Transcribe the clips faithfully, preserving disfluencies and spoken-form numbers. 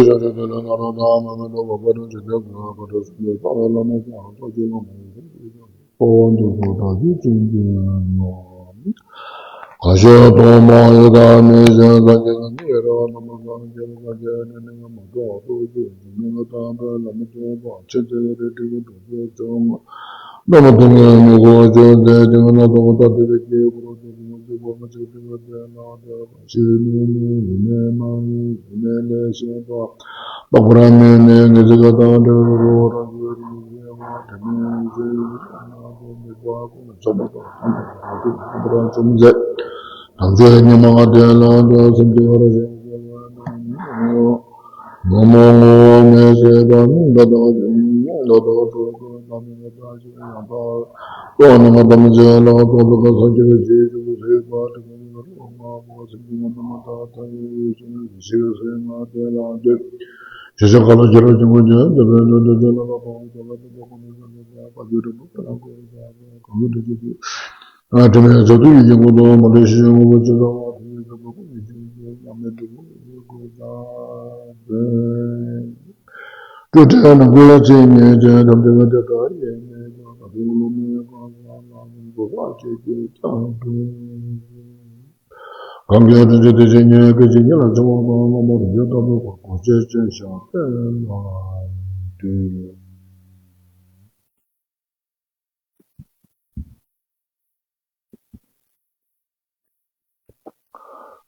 ཞིང་ཆེན་དེ་ལས་ན་རོ་དང་མ་མེ་ཏོག་བ་པ་རང་བྱེད་དེ་དགོས་པ་དང་གསུམ་གྱི་རྩ་བའི་བླ་མའི་ཀྱང་ཐོག་གཅིག་ལ་མ་ཡིན་པ་བ་འདུ་ཚོགས་དག་གིས་བཅིངས་ཏེ་ནོ། གང་ཞིག་ཐོག་མ་ཡི་དམ་མིན་ཞིང་སངས་རྒྱས་ཀྱི་ཉེ་རང་བླ་མ་སངས་རྒྱས་སངས་རྒྱས་ནི་ནི་མ་གཏོགས་ཐོག་གཅིག་མི་ལ་དམ་པའི་བླ་མ་ཐོག་པ་ཆེན་ཏེ་རེ་ཏི་གི་གྲོགས་པོ་བཅོ་ལྔ། བླ་མ་དུ་མའི་མྱུ་གུ་བཅོས་ཏེ་དེ་ན་ཐོག་མ་ལྟ་དེ་བའི་སྐྱེས་བུ་རོ་དེ་མ་དེ་བ་མ་ཆགས་དེ་བ་དེ་ལ་དེ་བ་ཞེས་ནི་ནི་ཡིན་ནས་མ་ཡིན་ཡིན་ནས་ལས་ཤེས་པ། ལྷག་པར་མི་ནི་ངེས་ཚིག་དང་འབྲེལ་བའི་རོ་རང་གི་རིགས་ཤེས་པ་དེ་མིན་ཤེས་པ་ན་དེ་མི་བ་ཀུན་ལ་འཇོག་པ་དང་ཐམས་ཅད་ཀྱི་རང་བཞིན་ལྷག་པར་བཅོམ་མཛད། དམ་ཆོས་ཉི་མ་དེ་ལ་འདོད་སེམས་ཀྱི་བར་ཞེས་བྱ་བ་ནི། ཉོན་མོངས་ངོ་བོ་མེད་ཟེར་བ་ནི་ལ་དྭགས་ལ་དྭགས་སྤྲུལ་སྐུ་དམ་པའི་བཀྲ་ཤིས་ཡང་དག་ཏུ་ནི་ང་དམ་ཆོས་ལ་རྟོགས་པའི་ཁ་སང་སྤྱི་བོ་ཆེ་ཆུ་བོ་ཟེར་བ་དེ་ཀ་ནི་རོ་ལྔ་པོ་སེམས་ཀྱི་ངོ་ནི་མ་དག་ཐ་ཡི་ཆུ་ཞིག་སེམས་ལྔ་དེ་ལ་འདོད། ཞེས་བྱ་ག་ལ་ཁྱེད་རང་ཀྱི་ངོ་ཆེན་དེ་བས་ནི་འདོད་ཆེན་ལ་ལ་དྭགས་ལ་དྭགས་ལ་དྭགས་ཀུན་ནི་ས་ལ་དྭགས་ཀྱི་རིན་པོ་ཆེ་ལ་གོ་རེ་ས་ལ་གང་གི་འདོད་ཆེན་དེ། དྲི་མེད་རྫོགས་སྡུད་ཡིད་ཀྱི་ཀུན་ཏུ་མ་ལུས་ཞི་ཞིང་ངུ་བ་ཅི་ཟ་བ་དེ་ཡི་རྫོགས་པ་ཀུན་ནས་ཞི་ཞིང་ཡང་མེད་དུ་འགོད་པ་དགོས་པ་སྟེ། སྤྲོས་བྲལ་ནམ་མཁའི་མཚན་ཉིད་ཅན་ཐམས་ཅད་ཀྱང་དེ་ལྟར་ཡེ་ནས་ཀྱང་ད་དུང་བློ་མེད་གང་ཟག་ལ་ནི་བཟོད་པ་སྐྱེ་སྐྱེ་ཀྱང་དུ། གང་གིས་དོན་བྱེད་དེ་བཞིན་ཉིད་སྐད་ཅིག་ཉིད་ལ་བྱ་བ་དང་བླ་མ་རིན་ཆེན་ལྟ་བུའི་བར་གོ་ཆེ་ཆེ་ཞིང་བསྟན་ལ་འདུད།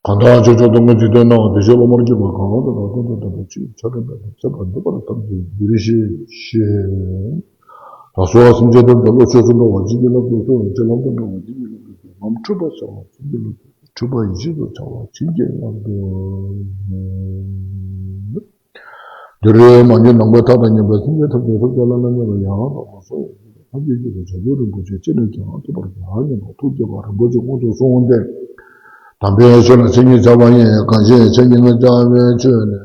གང་དག་ཆོས་མཆོག་སྟོང་གི་འཇིག་རྟེན་ན། བདེ་གཤེགས་སློབ་མར་གྱུར་པ་གང་དག་དང་ཐོག་མཐའ་དམ་པ་ཆོས་ཆ་ལྡན་པ་དང་ཁྱད་པར་འདུས་པ་ཐམས་ཅད་འདིར་གཤེགས་ཤིག་ལ་སོགས་པ་སེམས་ཅན་ཐམས་ཅད་བློ་ཆོས་སུ་འགྲོ་བ་བྱིན་གྱིས་བརླབ་ཏུ་གསོལ། བྱིན་རླབས་དང་འགྲོ་བ་བྱིན་གྱིས་བརླབ་ཏུ་གསོལ། ལམ་འཁྲུལ་པ་སེལ་བ་བྱིན་གྱིས་བརླབ་ཏུ་གསོལ། འཁྲུལ་པ་ཡེ་ཤེས་སུ་འཆར་བ་བྱིན་གྱིས་བརླབ་ཏུ་གསོལ། འདི་རུ་མ་གྱུར་ནམ་མཁའི་མཐའ་དང་མཉམ་པའི་སེམས་ཅན་ཐམས་ཅད་ཐོབ་བྱ་བླ་ན་མེད་པ་ཡང་དག་པར་རྫོགས་པའི་སངས་རྒྱས་ཀྱི་བྱང་ཆུབ་རིན་པོ་ཆེ་ཅི་ནས་ཀྱང་ཐོབ་པར་བྱ་སྙམ་པ་ཐུགས་བསྐྱེད་པ་རིན་པོ་ཆེ་དངོས་སུ་གསུངས་ཏེ། དམ་པའི་ཆོས་ལ་མཚན་ཉིད་བྱ་བ་ཡིན། གང་ཞིག་མཚན་ཉིད་མི་བྱ་བའི་ཆོས་ནི།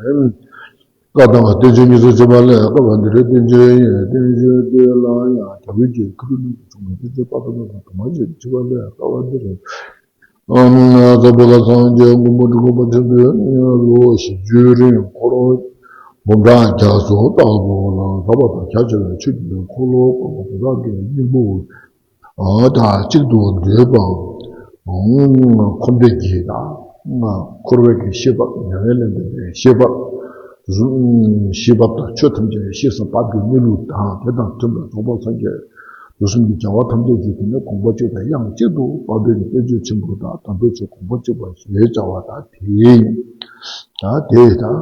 བཀའ་དང་བསྟན་བཅོས་གཉིས་སུ་ཕྱེ་བ་ལས། བཀའ་བ་འདི་རུ་བསྟན་བཅོས་ཡིན། བསྟན་བཅོས་འདི་ལ་ཡང་རྒྱ་བོད་ཀྱི་ཁ་ཐུག་ནས་བྱུང་བའི་བསྟན་བཅོས་པ་དང་དུ་མ་ཞིག་ཕྱེ་བ་ལས། བཀའ་བ་འདི་རུ། ཨ་ནི་ན་ཚ་བོད་ལ་སངས་རྒྱས་མགོན་པོ་འབྲི་གུང་པ་ཆེན་པོས་ལོ་བཞི་བཅུའི་རིང་འཁོར་འབུམ་ཕྲག་བརྒྱ་སོགས་ལྟ་བུ་ལ་ལྷག་པ་དང་རྒྱ་ཆེ་བའི་ཆོས་ཀྱི་འཁོར་ལོ་བསྐོར་བ་དེ་དག་གི་སྙིང་པོ་དང་གཅིག་ཏུ་འདུས་པའམ་འཁོར་འདས་ཀྱི་དང་འཁོར་བའི་གི་ཤེས་པ་མྱ་ངན་ལས་འདས་པའི་ཤེས་པ། ཤེས་པ་དང་ཆོས་ཐམས་ཅད་ཤེས་སུ་བབས་པའི་གནས་ལུགས་དང་དེ་དང་མཐུན་པའི་རྫོགས་པ་སངས་རྒྱས། དུས་གསུམ་གྱི་བྱ་བ་ཐམས་ཅད་ཀྱི་དོན་ནི་དགོངས་པ་གཅིག་དང་དབྱངས་གཅིག་ཏུ་འབབ་པའི་དཔེ་བརྗོད་ཆེན་པོ་དང་དམ་པའི་ཆོས་དགོངས་པ་གཅིག་པ་ཞེས་བྱ་བ་དང་དེ་ཡིན། ད་དེ་ཡི་དང་།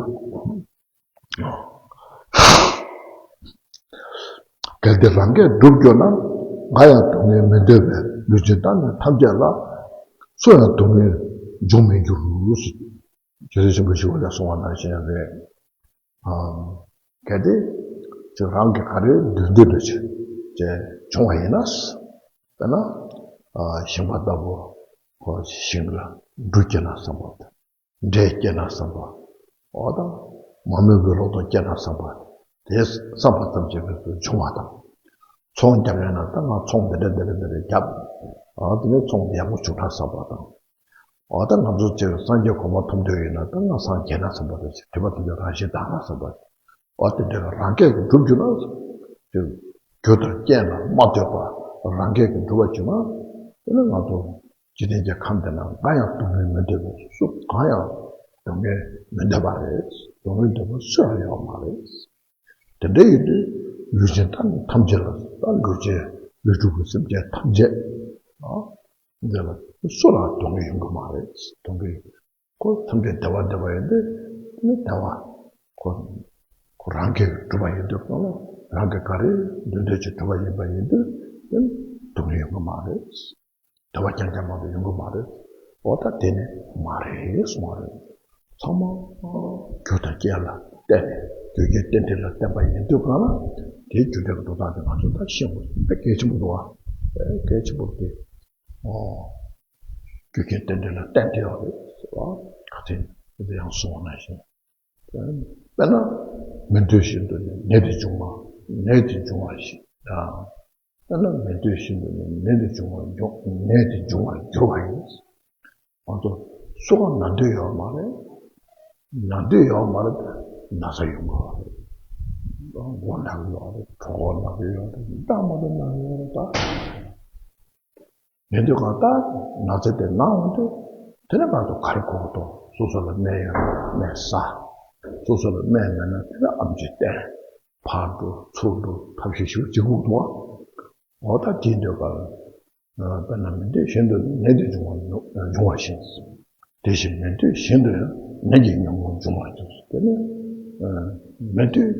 གལ་ཏེ་རང་གིས་བསྒྲུབ་གྱུར་ན། ང་ཡང་སྡུག་བསྔལ་མི་འདོད་པས་ལུས་ཅན་དག་ནི་ཐམས་ཅད་ལ། སུ་ཡང་སྡུག་བསྔལ་འབྱུང་མི་འགྱུར། རྒྱལ་སྲས་ཆེན་པོ་ཞི་བ་ལྷས་གསུངས་པ་ནང་བཞིན་རེད། ཨ། གལ་ཏེ་ཅིག་རང་གིས་ག་རེ་འདོད་འདོད་འདོད་བྱས་ཅེས་བྱུང་བ་ཡིན་ན། དཔེར་ན་ཨ་ཞིང་པ་ལྟ་བུ་ཁོ་ཞིང་ལ་འབྲུ་སྐྱེས་ན་བསམ་པ། འབྲས་སྐྱེས་ན་བསམ་པ། འོ་ད་མ་རྨོས་པའི་ལོ་ཏོག་སྐྱེས་ན་བསམ་པ། དེ་བསམ་པ་ཙམ་གྱིས་བྱུང་བ་དང་། ཚོང་རྒྱག་ཡོད་ན་ད་ང་ཚོང་འདི་འདྲ་འདི་འདྲ་འདི་འདྲ་རྒྱབ། ཨ་དེ་ནས་ཚོང་འདི་ཡག་པོ་བྱུང་ན་བསམ་པ་དང་། འོ་ད་ང་ཚོ་ཅིག་སངས་རྒྱས་གོ་འཕང་ཐོབ་འདོད་ཡོད་ན་ད་ང་སངས་རྒྱས་ན་བསམ་པ་དང་། དྲི་མ་དེ་ཚོ་རང་བཞིན་དག་ན་བསམ་པ། འོ་དེ་འདྲ་རང་སྐད་ཀྱིས་སྒྲུབ་རྒྱུ་ན། ཅིག་རྒྱུ་དང་རྐྱེན་ལ་མ་ལྟོས་པར་རང་སྐད་ཀྱིས་སྒྲུབ་པ་བྱུང་ན། དེ་ནི་ང་ཚོ་འཇིག་རྟེན་གྱི་ཁམས་འདི་ན་ང་ཡང་སྡུག་བསྔལ་མི་འདོད་པས་སུ་གང་ཡང་སྡུག་བསྔལ་མི་འདོད་པ་རེད། སྡུག་བསྔལ་འདོད་པ་སུ་ཡང་ཡོད་མ་རེད། དེ་འདྲ་ཡིན་དུས་ལུས་ཅན་ཐམས་ཅད་ལ། ད་ལུས་ཅན་ལུས་གྲུབ་ཀྱི་སེམས་ཅན་ཐམས་ཅད་ཨ། འདི་ལ་སུ་ལ་སྡུག་བསྔལ་ཡོང་གི་མ་རེད། སྡུག་བསྔལ་ཁོ་ཐམས་ཅད་བདེ་བ་བདེ་བ་ཡིན་དུས་དེ་ནི་བདེ་བ་ཁོ་ཁོ་རང་གིས་གྲུབ་པ་ཡིན་དུས་གང་ལ་རང་གིས་ག་རེ་འདོད་འདོད་ཅིག་གྲུབ་པ་ཡིན་པ་ཡིན་དུས་དེ་ནི་སྡུག་བསྔལ་ཡོང་གི་མ་རེད། བདེ་བ་རྐྱང་རྐྱང་མ་གཏོགས་ཡོང་གི་མ་རེད། འོ་ད་དེ་ནི་མ་རེད་གསུང་བ་རེད། ཚང་མ་རྒྱུ་དང་རྐྱེན་ལ་བརྟེན་ནས་རྒྱུ་རྐྱེན་རྟེན་འབྲེལ་ལ་བརྟེན་པ་ཡིན་དུས་གང་ལ་དེའི་རྒྱུ་འབྲས་ཀྱི་འགྲོ་སྟངས་དེ་ང་ཚོ་ད་ཤེས་དགོས་དཔེ་གལ་ཆེན་པོ་འདུག་བ། དཔེ་གལ་ཆེན་པོ་དེ། ཨོ། རྒྱུ་རྐྱེན་རྟེན་འབྲེལ་ལ་བརྟེན་ཏེ་ཡོད་རེད་ཟེར་བ། ཁ་ཚིག་འདི་ཡང་གསུངས་པ་ནང་བཞིན། དཔེར་ན། མི་འདོད་བཞིན་དུ་ནི་ནད་དེ་འབྱུང་བ། ནད་དེ་འབྱུང་བ་ཞིག་དང་། དཔེར་ན་མི་འདོད་བཞིན་དུ་ནི་ནད་དེ་འབྱུང་བ་འབྱུང་ནད་དེ་འབྱུང་བར་འགྱུར་བ་ཡིན། ང་ཚོ་སུ་གང་ན་འདོད་ཡོད་མ་རེད། ན་འདོད་ཡོད་མ་རེད། ན་ཚ་ཡོང་གི་ཡོད་རེད། མགོ་ན་གི་ཡོད་རེད། གྲོད་ཁོག་ན་གི་ཡོད་རེད། འདྲ་མི་འདྲ་ན་གི་ཡོད་རེད་ད། ཉལ་དུས་གང་ལྟར་ན་ཚ་དེ་ན་འོང་དུས། དེ་ནས་ང་ཚོ་ག་རེ་དགོས་ཀྱི་འདུག་སོ་སོ་ལ་སྨན་ཡོད་ན་སྨན་ཟ། སོ་སོ་ལ་སྨན་མེད་ན་དེ་ནས་ཨེམ་ཆི་བསྟེན། ཕར་འགྲོ་ཚུར་འགྲོ་ཐབས་ཤེས་ཞིག་བྱེད་དགོས་འདུག་འོ་ད་དེ་འདོད་པ་ལ། དཔེར་ན་མི་འདོད་གཞན་དུ་ནད་དེ་འབྱུང་བ་འབྱུང་བ་བཞིན། དེ་བཞིན་མི་འདོད་གཞན་དུ་ཡང་ནད་ཀྱི་ཉོན་མོངས་འབྱུང་བར་འགྱུར། དེ་ནས་མི་འདོད་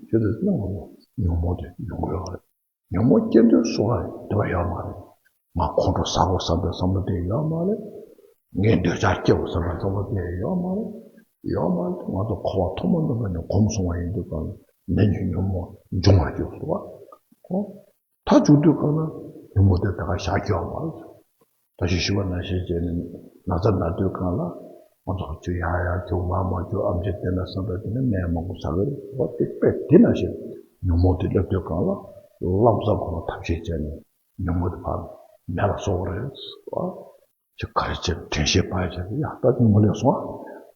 གཞན་དུ་ཡང་ཉོན་མོངས་དེ་ཡོང་གི་ཡོད་རེད། ཉོན་མོངས་སྐྱེ་འདོད་སོགས་ལ་འདོད་པ་ཡོད་མ་རེད། ང་ཁོང་ཁྲོ་ཟ་དགོས་བསམ་པའི་བསམ་བློ་དེ་ཡོད་མ་རེད། ངས་འདོད་ཆགས་སྐྱེ་དགོས་བསམ་པའི་བསམ་བློ་དེ་ཡོད་མ་རེད། ཡོད་མ་རེད། ང་ཚོ་འཁོར་བ་ཐོག་མ་མེད་པ་ནས་གོམས་སོང་བ་ཡིན་དུས་གང་ལ་ནད་ཀྱི་ཉོན་མོངས་འབྱུང་བར་འགྱུར་སོང་བ། ད་བྱུང་དུས་གང་ལ་ཉོན་མོངས་དེ་ད་ག་བཞག་རྒྱུ་ཡོད་མ་རེད། ད་ཅི་ཞུས་པ་ནང་བཞིན་བྱས་ནས་ན་ཚ་ན་དུས་གང་ལ་ང་ཚོ་ཅིག་ཡར་ཡར་རྒྱུག་མར་མར་རྒྱུག་ཨེམ་ཆི་བསྟེན་ན་བསམ་པ་དེ་ནི་སྨན་མང་པོ་ཟ་གི་རེད། འོ་དེ་དཔེ་དེ་ནང་བཞིན་ཉོན་མོངས་དེ་སླེབས་དུས་གང་ལ་ལམ་སང་ཁོ་ན་ཐབས་ཤེས་བྱས་ནས་ཉོན་མོངས་དེ་ཕར་མེད་པ་བཟོ་དགོས་རེད། འོ་ཅིག་ག་རེ་བྱས་དྲན་ཤེས་སྤར་བྱས་ཡ་ད་ཉོན་མོངས་སླེབས་སོང་།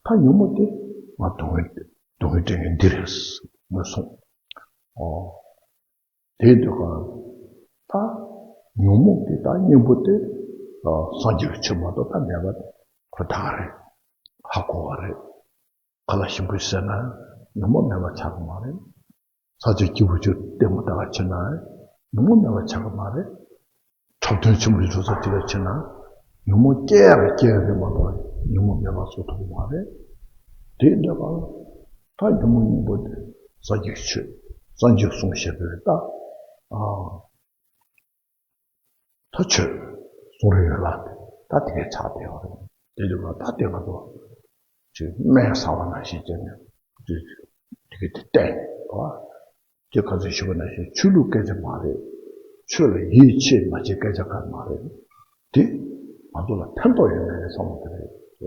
ད་ཉོན་མོངས་དེ་ང་སྡུག་བསྔལ་སྡུག་བསྔལ་སྤྲད་མཁན་འདི་རེད་ངོས་བཟུང་། འོ། དེའི་དུས་གང་ད་ཉོན་མོངས་དེ་དང་གཉེན་པོ་དེ་སངས་རྒྱས་ཀྱི་ཆོས་མ་གཏོགས་ད་མེད་པ་ཁོ་ཐག་རེད། ཧ་གོ་བ་རེད། ཁ་ལ་ཞིམ་པོ་ཟས་ན་ཉོན་མོངས་མེད་པ་ཆགས་ཀྱི་མ་རེད། ས་ཆ་སྐྱིད་པོ་ཅིག་ལྟད་མོ་ལྟ་ག་ཕྱིན་ན་ཉོན་མོངས་མེད་པ་ཆགས་ཀྱི་མ་རེད། འཁྲབ་སྟོན་ཆེན་པོ་ཞིག་བཟོ་ས་དེ་ལ་ཕྱིན་ན་ཉོན་མོངས་སྐྱེ་ཡག་སྐྱེ་ཡག་རེད་མ་གཏོགས་ཉོན་མོངས་མེད་པ་བཟོ་ཐུབ་ཀྱི་མ་རེད། དེ་འདྲ་བ་ད་ཉོན་མོངས་གཉེན་པོ་དེ་སངས་རྒྱས་ཆོས་སངས་རྒྱས་གསུངས་བཞག་པའི་ད་ཨ། ད་ཆོས་གསུང་རིགས་ཡོད་ལ་ད་དེ་གའི་ཆགས་བསྡད་ཡོད་རེད། དེ་འདྲ་བ་ད་དེ་ང་ཚོ་ཅིག་སྨན་ཟ་བ་ནང་བཞིན་བྱས་ནས་དེ་དེ་གའི་དེ་བསྟེན་བ། དེ་ཁ་སང་ཞུས་པ་ནང་བཞིན་ཆོས་ལུགས་སྐད་ཆ་མ་རེད། ཆོས་ལ་ཡིད་ཆེས་མ་བྱེད་སྐད་ཆ་གང་མ་རེད། དེ་ང་ཚོ་ལ་ཕན་ཐོགས་ཡོད་མེད་ལ་བསམ་བློ་དེ་རེད་བ།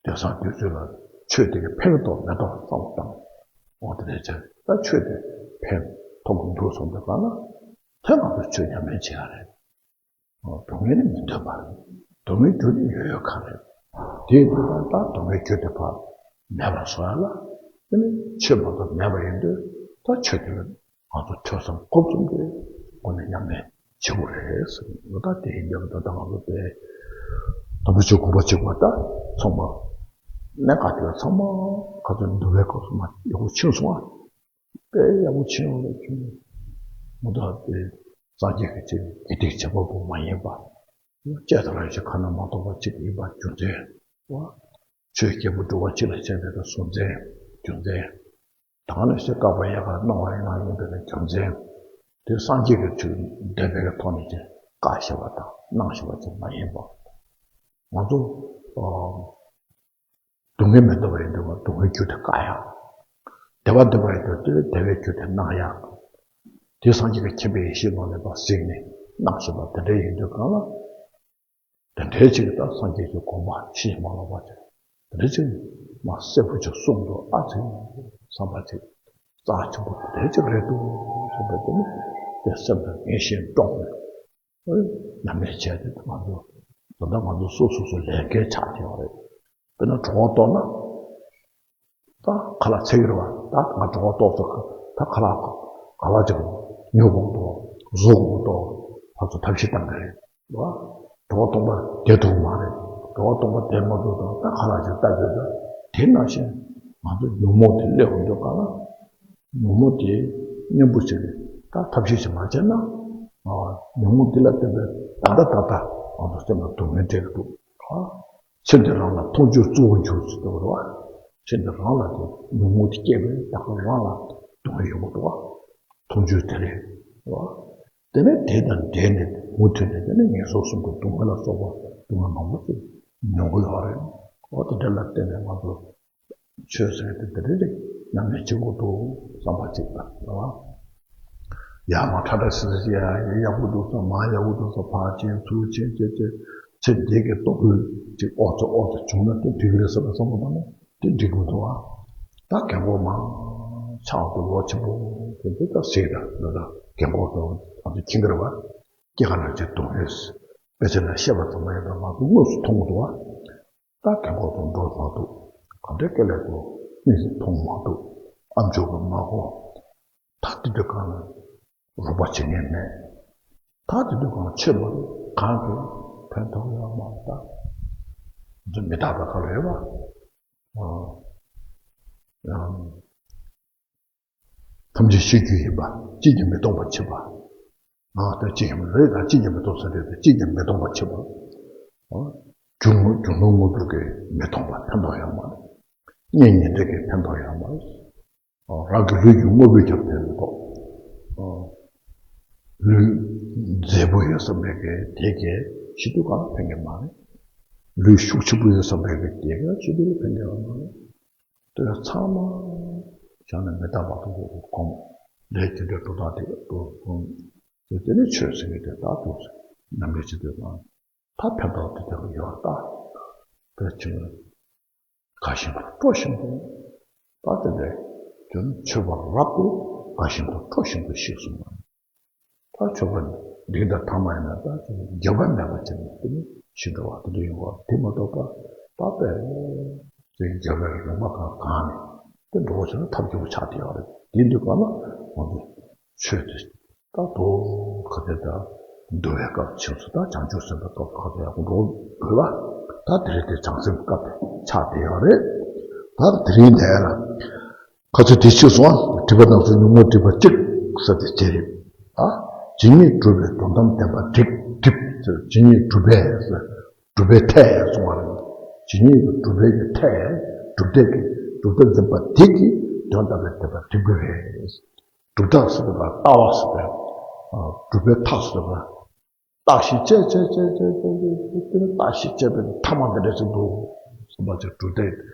དེང་སང་དུས་ཚོད་ལ་ཆོས་དེ་གའི་ཕན་ཐོགས་མེད་ཐོགས་བསམ་བློ་བཏང་། འོ་དེ་རེད་ཆེ་ད་ཆོས་དེ་ཕན་ཐོགས་ཀྱི་འདུག་བསམ་དུས་གང་ལ་དེ་ང་ཚོ་ཆོས་ཉམས་ལེན་བྱེད་ཡ་རེད། སྡུག་བསྔལ་ནི་མི་འདོད་པ་རེད། སྡུག་བསྔལ་རྒྱུ་ནི་ཡོད་ཡོད་ཁ་རེད། དེའི་དུས་ལ་ད་སྡུག་བསྔལ་རྒྱུ་དེ་ཕར་མེད་པར་བཟོ་ཡ་ལ་དེ་ནི་ཆོས་མ་གཏོགས་མེད་པ་ཡིན་དུས་ད་ཆོས་དེ་ལ་ང་ཚོ་ཐོས་བསམ་སྒོམ་གསུམ་དེ་སྒོ་ནས་ཉམས་ལེན་བྱེད་དགོས་རེད་ཟེར་ནས་ད་དེ་ཡིན་པས་ད་ལྟ་ང་ཚོ་དེ་དམ་པ་ཆོས་དགོངས་པ་གཅིག་པ་ད་ཚང་མ་གནད་འགག་དེ་ཚང་མ་ཁ་ཚོན་འདུལ་བའི་སྐབས་སུ་མ་ཡག་པོ་ཕྱིན་སོང་ཨ། དཔེ་ཡག་པོ་ཕྱིན་ཡོང་ལ་ཁྱོད་མ་གཏོགས་དེ་སངས་རྒྱས་ཀྱི་ཆོས་དགེ་སྡིག་བྱེད་པ་པོ་མ་ཡིན་པ། སྐྱེ་དང་རང་བཞིན་ཁ་ན་མ་ཐོ་བ་གཅིག་ཡིན་པ་རྒྱུ་མཚན། ཆོས་སྐྱེས་བུ་འགྲོ་བ་གཅིག་ལ་བྱས་པའི་གསུང་མཚན་རྒྱུ་མཚན། དང་ལ་ཤེས་བཀག་པ་ཡལ་ག་སྣང་བ་ཡང་ཡིན་པའི་རྒྱུ་མཚན། དེ་སངས་རྒྱས་ཀྱི་ཆོས་འདོད་པའི་ཐོག་ནས་ཀྱི་བཀག་ཤེས་པ་དང་གནང་ཤེས་པ་ཅིག་མ་ཡིན་པ། ང་ཚོ་སྡུག་བསྔལ་མི་འདོད་པ་ཡིན་དུས་སྡུག་བསྔལ་རྒྱུ་དེ་བཀག་ཡག་བདེ་བ་འདོད་པ་ཡིན་དུས་དེ་བདེ་བའི་རྒྱུ་དེ་གནང་ཡག་དེ་སངས་རྒྱས་ཀྱི་མཁྱེན་པའི་ཡེ་ཤེས་ནང་ནས་ཕར་གཟིགས་ནས་གནང་ཤེས་པ་དེ་འདྲ་ཡིན་དུས་གང་ལ། དེ་འདྲའི་ཅིག་ད་སངས་རྒྱས་ཀྱི་དགོངས་པ་ཕྱི་མ་ལོག་པ་ཅིག་དེ་འདྲའི་ཅིག་མ་གསལ་པོ་ཅིག་གསུངས་འདུག་ཨ་ཙི་བསམ་པ་ཅིག་རྩ་ཆེན་པོ་དེ་འདྲའི་ཅིག་རེད་འདུག་བསམ་པ་དེ་ནི་དེ་སེམས་ལ་ངེས་ཤེས་འདྲོངས་ནས་ཉམས་ལེན་བྱས་ཏེ་ང་ཚོ་ད་ལྟ་ང་ཚོ་སོ་སོ་སོ་ལས་འགན་ཆགས་ཀྱི་ཡོད་རེད། དཔེར་ན་གྲོད་ཁོག་ལྟོགས་ན། ད་ཁ་ལག་འཚོལ་གྱི་རེད་བ། ད་ང་གྲོད་ཁོག་ལྟོགས་སོང་། ད་ཁ་ལག་ག་བ་ཅིག་ཉོ་དགོས་འདུག་བཟོ་དགོས་འདུག་ཕར་ཚུར་ཐབས་ཤེས་གཏང་གི་རེད་བ། གྲོད་ཁོག་སྟོང་པ་བསྡད་ཐུབ་མ་རེད། གྲོད་ཁོག་སྟོང་པ་བསྡད་མ་ཐུབ་དང་ད་ཁ་ལག་ཅིག་ལྟ་དགོས་ད། དེ་ནང་བཞིན་ང་ཚོ་ཉོན་མོངས་དེ་སླེབས་འོང་དུས་གང་ལ། ཉོན་མོངས་དེ་གཉེན་པོ་ཅིག་རེད། ད་ཐབས་ཤེས་ཅིག་མ་བྱས་ན། ཉོན་མོངས་དེ་ལ་བརྟེན་པའི་ད་ལྟ་ད་ལྟ་ང་ཚོ་སེམས་ལ་སྡུག་བསྔལ་སྤྲད་ཀྱི་འདུག་བ། ཕྱིར་འདི་རང་ལ་མཐོང་ཆོས་གཙོ་བོར་གྱུར་ཅིག་འདུག་རེད་བ། ཕྱིར་འདི་རང་ལ་དེ་ཉོན་མོངས་དེ་སྐྱེས་པས་ད་ག་རང་ལ་སྡུག་བསྔལ་ཡོང་གི་འདུག་བ། མཐོང་ཆོས་དེ་རེད་བ། དེ་ནས་དེ་དང་འབྲེལ་ནས་མུ་མཐུད་ནས་དེ་ནས་ངན་སོང་གསུམ་གྱི་སྡུག་བསྔལ་ལ་སོགས་པ་སྡུག་བསྔལ་མང་པོ་ཅིག་མྱོང་གི་ཡོད་རེད། འོ་དེ་འདྲ་ལ་བརྟེན་ནས་ང་ཚོ་ཆོས་ཟེར་དེ་དེ་འདྲ་ཅིག་ཉམས་ལེན་བྱེད་དགོས་འདུག་བསམ་པ་ཅིག་དང་རེད་བ། ཡར་མར་ཁྲ་ཁྲ་སིལ་སིལ་བྱས་ཡ་ཡག་པོ་འདུག་བསམ། མར་ཡག་པོ་འདུག་བསམ། ཕར་ཕྱིན་ཚུར་ཕྱིན་བྱས་བྱས་ཚེ་འདི་གི་ལྟོ་གོས་ཅིག་ཨོ་ཙི་ཨོ་ཙི་བྱུང་ན་དེ་འགྲིག་གི་རེད་བསམ་པའི་བསམ་བློ་བཏང་ན་དེ་འགྲིག་གི་མི་འདུག་བ། ད་རྒན་གོག་མང་ཆགས་འདུག་ལོ་ཆེན་པོ་དེ་ཚོ་ད་གཟིགས་དང་ད་ད་རྒན་གོག་ཚོ་ང་ཚོ་མཁྱེན་གྱི་རེད་བ། སྐྱེ་རྒ་ན་འཆི་སྡུག་བསྔལ་དཔེ་ཆ་ནང་བཤད་པ་ཙམ་མ་ཡིན་པར་ང་ཚོ་དངོས་སུ་མཐོང་གི་འདུག་བ། ད་རྒན་གོག་ཚོ་འགྲོ་མ་ཐུབ། ག་འདྲའི་དཀའ་ལས་འདུག་མིག་གིས་མཐོང་མ་ཐུབ། ཨ་མཆོག་གིས་མ་གོ། ད་དེ་དུས་གང་ལ་རོགས་པ་བྱེད་མཁན་མེད། ད་དེ་དུས་གང་ལ་ཆོས་མ་རེད། གང་གིས་ཕན་ཐོགས་ཡོད་མ་རེད། ད་ཚོ་མི་རྟག་པའི་ཁ་ལ་ཡོད་པ། ཨ། ཡང་། ཐམས་ཅད་ཤེས་རྒྱུ་ཡིན་པ། ཅིས་ཀྱང་མི་སྟོང་པར་བྱེད་པ། ང་ལྟར་ཅིས་ཀྱང་རེད་དང་ཅིས་ཀྱང་མི་སྟོང་ཟེར་རེད་དང་ཅིས་ཀྱང་མི་སྟོང་པར་བྱེད་པ། རྒྱུ་དངོས་རྒྱུ་ནོར་དངོས་པོ་གིས་མི་སྟོང་པ་ཕན་ཐོགས་ཡོད་མ་རེད། གཉེན་ཉེ་འབྲེལ་གྱིས་ཕན་ཐོགས་ཡོད་མ་རེད། རང་གི་ལུས་ཀྱི་དངོས་པོས་ཀྱང་ཕན་མི་ཐོགས། ལུས་མཛེས་པོ་ཡོད་བསམ་པའི་གི་དེ་གིས་ཤི་དུས་གང་ཕན་གྱི་མ་རེད། ལུས་ཤུགས་ཆེན་པོ་ཡོད་བསམ་པའི་གི་དེ་གིས་ཤི་དུས་ལ་ཕན་གྱི་ཡོད་མ་རེད། དེ་ཚང་མ་བྱས་ནས་མི་རྟག་པ་དང་གོམས་ལས་རྒྱུ་འབྲས་འགྲོ་སྟངས་དེ་འགྲོ་སྟངས་དེ་དེ་ནི་ཆོས་ཟེར་གྱི་དེ་ལྟར་འདུག་ཟེར། ནམ་རྒྱུན་ཅི་འདོད་དང་ད་ཕན་ཐོགས་དེ་དེ་ཡོད་ལྟ། དེ་ཕྱིན་དགའ་བཞིན་དུ་སྤྲོ་བཞིན་དུ། ད་དེ་འདྲའི་དོན་མཆོད་པ་རབ་ཏུ་དགའ་བཞིན་དུ་སྤྲོ་བཞིན་དུ་ཞིག་གསུངས་པ། ད་མཆོད་པ་འདི་དང་ཐ་མ་ཡིན་ན་ད་འགྱོད་པ་མེད་པ་བྱས་ནས་དེ་ནི་ཞི་འགྲོ་བ་དེ་འདྲ་ཡོང་བ་དེ་མ་གཏོགས་པ་ད་དཔེ་དེ་འགྱོད་པའི་ལུང་པ་གང་གང་ནས་དེ་འགྲོ་བ་ཆེ་ན་ཐབས་སྐྱོ་པོ་ཆགས་བསྡད་ཡོད་རེད། དེ་འདུག་ག་ན་ང་ཚོ་ཆོས་དེ་ད་དོ་ག་དེ་ད་འདུལ་བའི་སྐབས་ཕྱིན་སོ། ད་བྱང་ཆུབ་སེམས་དཔའི་སྐབས་ག་དེ་ཡག་པོ་འགྲོ་དགོས་པ། ད་དེ་རིང་དེ་བྱང་སེམས་སྐབས་ཆགས་བསྡད་ཡོད་རེད། ད་དེ་རིང་དེ་ལ་ཁ་ཚུལ་དེ་ཆུད་སོང་། སྒྲིབ་པ་རྣམ་གསུམ་ཉོན་མོངས་སྒྲིབ་པ་གཅིག་ཟེར་དེ་བྱེད་རེད། ད་ཇི་སྙེད་སྒྲུབ་པའི་དོན་དམ་བདེན་པ་སྒྲིབ་སྒྲིབ་ཟེར། ཇི་སྙེད་སྒྲུབ་པའི་ཟེར། སྒྲུབ་པའི་མཐས་གསུངས་པ་རེད། ཇི་སྙེད་ཀྱི་སྒྲུབ་པའི་གི་མཐས་སྒྲུབ་བདེ་གི་སྒྲུབ་བདེ་འཛིན་པ་དེ་གིས་དོན་དམ་པའི་བདེན་པ་སྒྲིབ་ཀྱི་རེད། སྒྲུབ་ཐབས་ཟེར་བ་ལྟ་བ་ཟེར་བས། སྒྲུབ་པའི་མཐའ་ཟེར་བ། བརྟགས་ཤིང་དཔྱད་དཔྱད་དཔྱད་དཔྱད་དཔྱད་དཔྱད་དཔྱད་དེ་ནི་བརྟགས་ཤིང་དཔྱད་པའི་མཐའ་མ་འདི་འདྲ་ཞིག་འདུག་བསམ་པ་ཅིག་སྒྲུབ་བདེ་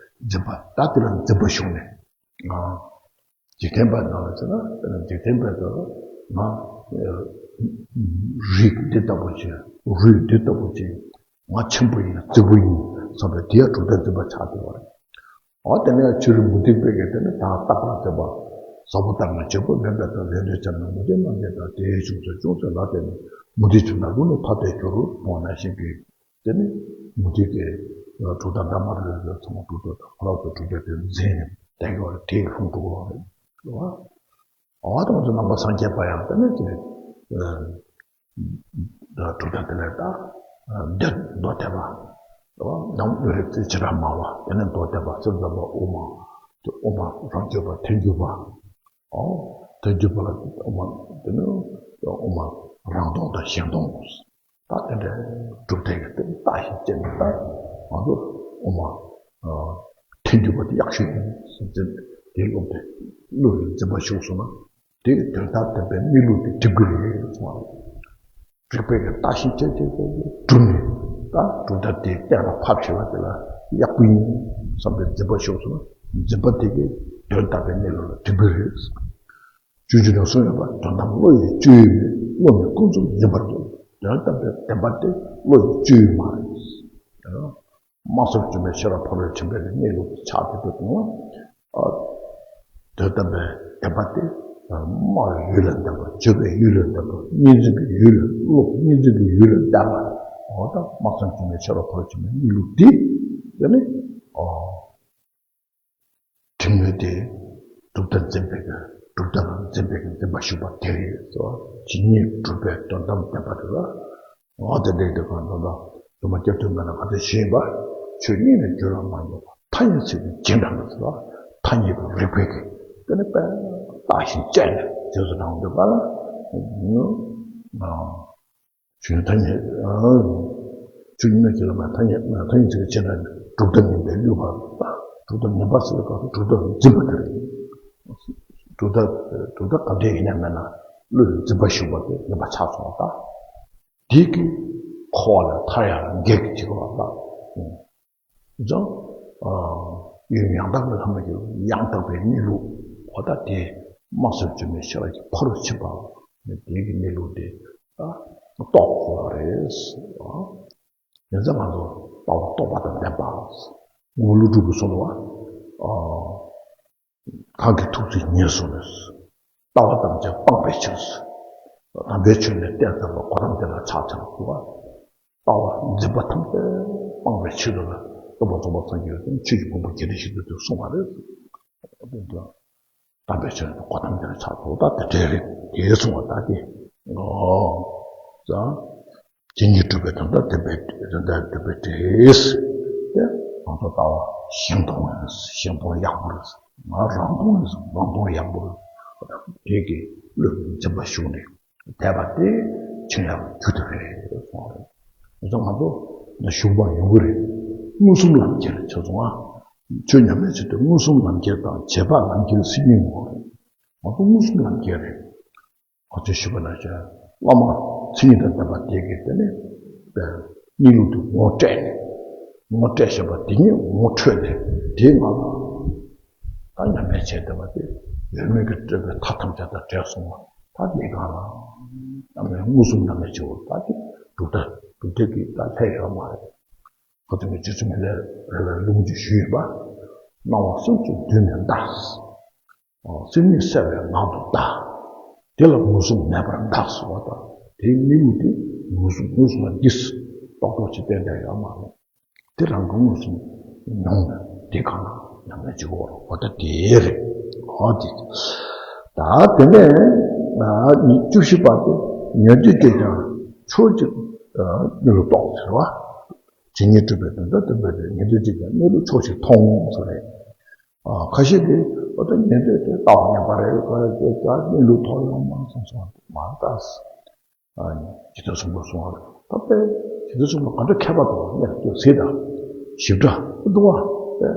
འཛིན་པ་ད་དེ་ལ་འཛིན་པ་ཞུགས་ནས། ང་འཇིག་རྟེན་པ་ནང་ལ་ཟེར་ན་དཔེར་ན་འཇིག་རྟེན་པའི་དུ་ང་རིགས་འདི་ལྟ་བུ་ཅིག་རུས་འདི་ལྟ་བུ་ཅིག་ང་ཆེན་པོ་ཡིན་རྩིག་པོ་ཡིན་བསམ་པའི་དེ་ཡང་གྲུབ་མཐའ་འཛིན་པ་ཆགས་བསྡད་པ་རེད། འོ་དེ་ནས་ཕྱི་རོལ་མུ་སྟེགས་པའི་གི་དེ་ནི་ད་རྟག་པར་འཛིན་པ། ཟབ་པོ་ལྟར་སྣང་བྱེད་པོ་མིན་པའི་དོན་ལས་འདོད་ཆ་མེད་མུ་སྟེགས་རྣམས་ཀྱིས་ད་དེའི་བྱུང་ཚུལ་ཅུང་ཟད་ལ་བརྟེན་ནས་མུ་སྟེགས་ཆུང་ན་ལུག་ནི་ཕ་མཐའི་སྐྱོ་རུ་མཐོང་བ་ནང་བཞིན་གྱི་དེ་ནི་མུ་སྟེགས་ཀྱི་གྲུབ་མཐའ་འདྲ་མ་འདྲ་ལ་ཚང་མ་གྲུབ་མཐའ་དང་ཁོ་རང་ཚོ་གྲུབ་མཐའ་དེ་འཛིན་ནས་བསྡད་ཡོད་རེད། དེའི་ལྷུང་འགྲོ་གི་རེད། འོ་དང་ཚོ་ནང་པ་སངས་རྒྱས་པ་ཡང་དེ་ནི་དེ་གྲུབ་མཐའ་དེ་ལས་ད་འདི་མདོ་སྡེ་པ། ནང་བློ་རིག་རྩལ་ཆེ་ར་མང་བ་དེ་ནས་མདོ་སྡེ་པ་སེམས་ཙམ་པ་དབུ་མ། དེ་དབུ་མ་རང་རྒྱུད་པ་ཐལ་འགྱུར་བ། ཨོ། ཐལ་འགྱུར་བ་ལ་དབུ་མ་དེ་ནི་དབུ་མ་རང་སྟོང་དང་གཞན་སྟོང་། ད་དེ་འདྲའི་གྲུབ་མཐའ་གི་དེ་བརྟགས་ཤིང་དཔྱད་ནས་ད་ང་ཚོ་དབུ་མ་ཐལ་འགྱུར་བ་དེ་ཡག་ཤོས་ཡིན་ཟེར་དེ་སློབ་སྟེ་བློ་ཡི་འཛིན་པ་ཞུགས་སོང་ན། དེ་དོན་དམ་བདེན་པའི་གནས་ལུགས་དེ་འགྲིག་གི་རེད་གསུངས་པ་རེད། རིགས་པས་ཀྱང་བརྟགས་ཤིང་དཔྱད་དཔྱད་དཔྱད་དཔྱད་བསྒྲུབས་ནས་ད་གྲུབ་མཐའ་དེ་གཏན་ལ་ཕབ་ཤེས་པ་དེ་ལ་ཡག་པོ་ཡིན་བསམ་པའི་འཛིན་པ་ཤོར་སོང་ན་འཛིན་པ་དེ་གས་དོན་དམ་པའི་གནས་ལུགས་ལ་འགྲིག་གི་རེད། སྤྱོད་འཇུག་ནང་གསུངས་ཡོད་པ། དོན་དམ་བློ་ཡི་སྤྱོད་ཡུལ་མེད། བློ་ནི་ཀུན་རྫོབ་ཡིན་པར་འདོད། དོན་དམ་པའི་བདེན་པ་དེ་བློ་ཡི་སྤྱོད་ཡུལ་མ་རེད། དམག་སོར་བཅོས་མའི་ཤེས་རབ་ཕ་རོལ་ཕྱིན་པའི་གནས་ལུགས་ཆགས་ཏེ་འདུག་ན། དོན་དམ་པའི་བདེན་པ་དེ་སྨྲ་བའི་ཡུལ་ལས་འདས་པ། བརྗོད་པའི་ཡུལ་ལས་འདས་པ། སྙན་འཛིན་གྱི་ཡུལ་ལས་བློ་སྙན་འཛིན་གྱི་ཡུལ་ལས་འདས་པ། འོ་ད་དམག་སོར་བཅོས་མའི་ཤེས་རབ་ཕ་རོལ་ཕྱིན་པའི་གནས་ལུགས་དེ་དེ་ནི་ཨོ། དྲི་མེད་དེ་གྲུབ་མཐའ་འཛིན་པའི་གི་གྲུབ་མཐའ་ལ་འཛིན་པའི་གི་འཛིན་པ་ཞུགས་པ་དེ་རེད་ཟེར་བ། ཇི་སྙེད་གྲུབ་པའི་དོན་དམ་བདེན་པ་དེ་ལ། འོ་དེ་འདྲའི་དེ་གང་དུ་ལ་སྒྱུ་མ་སྐྱེ་དུས་མེད་ན་ག་དེ་ཞེས་པ། ཆོས་ཉིད་ནས་བརྗོད་ལ་མ་འགྱུར་བ། ཐ་སྙད་ཚིག་གི་རྗེས་འབྲང་དུ་ཟེར་བ། ཐ་སྙད་ཀྱི་རིགས་པའི་གི་དེ་ནི་དཔེ་བརྟགས་ཤིང་དཔྱད་ནས་རྗེས་སུ་འབྲང་འདོད་པ་ལ། ཆོས་ཉིད་ཐ་སྙད། ཆོས་ཉིད་ནས་ཇི་ལ་མ་ཐ་སྙད་ཐ་སྙད་ཚིག་གི་རྗེས་འབྲང་གྲུབ་མཐའ་ངན་པའི་བསླུས་པ། གྲུབ་མཐའ་ངན་པ་ཟེར་བའི་སྐབས་སུ་གྲུབ་མཐའ་འཛིན་པ་དེ་རེད། གྲུབ་མཐའ་གྲུབ་མཐའ་ག་འདྲས་ཡིན་ན་མེད་ན་བློ་ཡི་འཛིན་པ་ཞུགས་པ་དེ་ངན་པ་ཆགས་སོང་བ་དང་། དེ་གིས་འཁོར་བ་ལས་ཐར་ཡག་ལ་འགལ་གྱི་བྱེད་པ་དང་། ཡང་། ཡུལ་ཡང་དག་པའི་ལྷ་མོ་ཡི་ཡང་དག་པའི་གནས་ལུགས་འོ་ད་དེ་དམག་སོར་བཅོས་མའི་ཤེས་རབ་ཀྱི་ཕ་རོལ་ཕྱིན་པ་དེ་གི་གནས་ལུགས་དེ་རྟོགས་དགོས་པ་རེད། ཡིན་ཙང་ང་ཚོ་ལྟ་བ་རྟོགས་པ་དང་ལྡན་པ། དངོས་ཀླུ་སྒྲུབ་ཀྱིས་གསུངས་པ། གང་གིས་ཐུགས་བརྩེ་ཉེར་བཟུང་ནས། ལྟ་བ་ཐམས་ཅད་སྤངས་པའི་ཕྱིར། དམ་པའི་ཆོས་ནི་གཏན་བདེན་པ་གོ་ཏམ་དེ་ལ་ཕྱག་འཚལ་ལོ། ལྟ་བ་འཛིན་པ་ཐམས་ཅད་སྤངས་པའི་ཕྱིར་དུ་ལ་སྟོན་པ་རྫོགས་པ་སངས་རྒྱས་ཀྱིས་ཆོས་ཀྱི་ཕུང་པོ་རྒྱས་འབྲིང་ཞིག་ཏུ་གསུངས་པ་རེད། དེ་འདྲ། དམ་པའི་ཆོས་ནི་གོ་ཐམས་ཅད་ལ་ཆགས་འགྲོ། ད་དེ་འདྲ་རེད། དེའི་གསུང་བ་ད་དེ། ཨོ། ཙང་། ཇི་སྙེད་སྒྲུབ་པའི་དོན་དམ་བདེན་པའི་དོན་དམ་བདེན་པའི་འབྲས། དེ་ང་ཚོ་ལྟ་བ་གཞན་སྟོང་ཡིན། གཞན་སྟོང་ཡག་པོ་རེད། ང་རང་སྟོང་ཡིན། རང་སྟོང་ཡག་པོ་རེད། དེ་གི་བློས་འཛིན་པ་ཞུགས་ནས་བསྡད་པ་དེ་ཕྱིན་ལ་རྒྱུ་དེ་རེད་གསུངས་རེད། ང་ཚོ་ང་ཚོ་ཞུགས་པ་ཡོང་གི་རེད། མངོན་སུམ་ལམ་ཁྱེར་ཆ་སོང་ང་། ཆོས་ཉམས་ལེན་བྱེད་དུས་མངོན་སུམ་ལམ་ཁྱེར་དང་རྗེས་དཔག་ལམ་ཁྱེར་ཟེར་གཉིས་ཡོད་རེད། ང་ཚོ་མངོན་སུམ་ལམ་ཁྱེར་རེད། ང་ཚོས་ཞུས་པ་ནང་བཞིན་བླ་མ་མཚན་ཉིད་དང་ལྡན་པ་དེ་གིས་དེ་ནས་གནས་ལུགས་དེ་ངོ་སྤྲད་ནས། ངོ་སྤྲད་བཞིན་པ་དེ་ཉིད་ངོ་འཕྲོད་ནས་དེའི་ངང་ལ་ད་ཉམས་ལེན་བྱས་བསྡད་པ་དེ་ཡོད་མེད་ཀྱི་སྤྲོས་པའི་མཐའ་ཐམས་ཅད་དང་བྲལ་སོང་བ། ད་དེའི་སྒང་ལ་ཉམས་ལེན་མངོན་སུམ་ཉམས་ལེན་བྱེད་པ་ད་དེ་གྲུབ་མཐའ་གྲུབ་མཐའ་གི་ད་ལྷད་ཡོད་མ་རེད། ཁོ་ཚོ་ནི་རྗེ་བཙུན་མི་ལས་རེ་བའི་ལུང་གཅིག་ཞུས་ཡོད་པ། སྣང་བ་སུམ་ཅུ་བསྡུས་ནས་གདའ། སེམས་ཉིད་གསལ་བའི་ངང་དུ་གདའ། དེ་ལ་མངོན་སུམ་མེད་པར་གདའ་ཟེར་བ་དང་དེའི་གནས་ལུགས་དེ་མངོན་སུམ་མངོན་སུམ་ལ་འདི་རྟོགས་རྟོགས་ཅིག་གཏན་གཏན་ཡོད་མ་རེད། དེ་རང་གི་མངོན་སུམ་མྱོང་ནས་དེ་གང་ལ་ཉམས་ལེན་བྱེད་དགོས་རེད། འོ་ད་དེ་རེད། འོ་དེ། ད་དེ་ནས་ཉིན་བཅུ་བཞི་པ་དེ་ཉན་ཐོས་ཀྱིས་ཀྱང་ཕྱོགས་གཅིག་གནས་ལུགས་རྟོགས་ཟེར་བ། ཇི་སྙེད་སྒྲུབ་པའི་དོན་དམ་བདེན་པའི་འབྲས། ཉན་ཐོས་ཀྱིས་ཀྱང་གནས་ལུགས་ཕྱོགས་གཅིག་མཐོང་ཟེར་རེད། ཨ། ཁ་ཤས་ཀྱིས་འོ་ད་ཉན་ཐོས་དེ་ལྟ་བ་ངན་པ་རེད། ཁོ་རེ་དེ་ད་གནས་ལུགས་ཐོབ་ཡོང་མ་སོང་སོང་མ་ལྟ། ཨ་ནི་ཇི་ལྟར་གསུངས་པ་སོང་བ་ད་དཔེ་ཇི་ལྟར་གསུངས་པ་ག་འདྲ་མཁས་པ་དང་གནས་ལ་ཟེར་དང་ཞིབ་ཕྲ་འདུག་བ། དཔེ་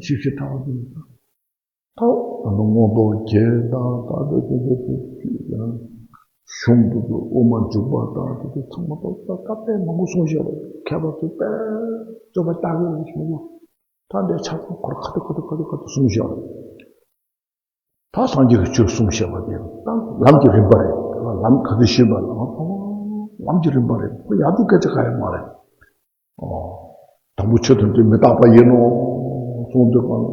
ཞིབ་ཞིབ་ཕྲ་བ་འདུག་ད་ད་ནི་མངོན་རྟོགས་རྒྱན་དང་ད་ལྟ་དེ་དེ་དེ་གཞུང་དུ་དབུ་མ་འཇུག་པ་དང་དེ་དེ་ཚང་མ་ད་ད་དཔེ་མང་པོ་གསུངས་བཞག་པ། མཁས་པ་ཚོས་དཔེ་རྩོད་པ་ལྟ་གི་རེད་ཞུ་གི། ད་འདིར་ཆ་ཚང་ཁོ་ར་ཁ་ཏ་ཁ་ཏ་ཁ་ཏ་ཁ་ཏ་གསུངས་བཞག་རེད། ད་སངས་རྒྱས་ཀྱི་ཆོས་གསུངས་བཞག་པ་དེ་ད་ལམ་གྱི་རིམ་པ་རེད། ལམ་ག་ཚོད་ཤེས་པ་ལ་ལམ་གྱི་རིམ་པ་རེད། ཁོ་ཡག་སྡུག་སྐད་ཆ་ག་ཡང་མ་རེད། ཨོ། དང་པོ་ཆོས་ཐམས་ཅད་མི་རྟག་པ་ཡིན་ནོ་གསུངས་དུས་གང་ལ།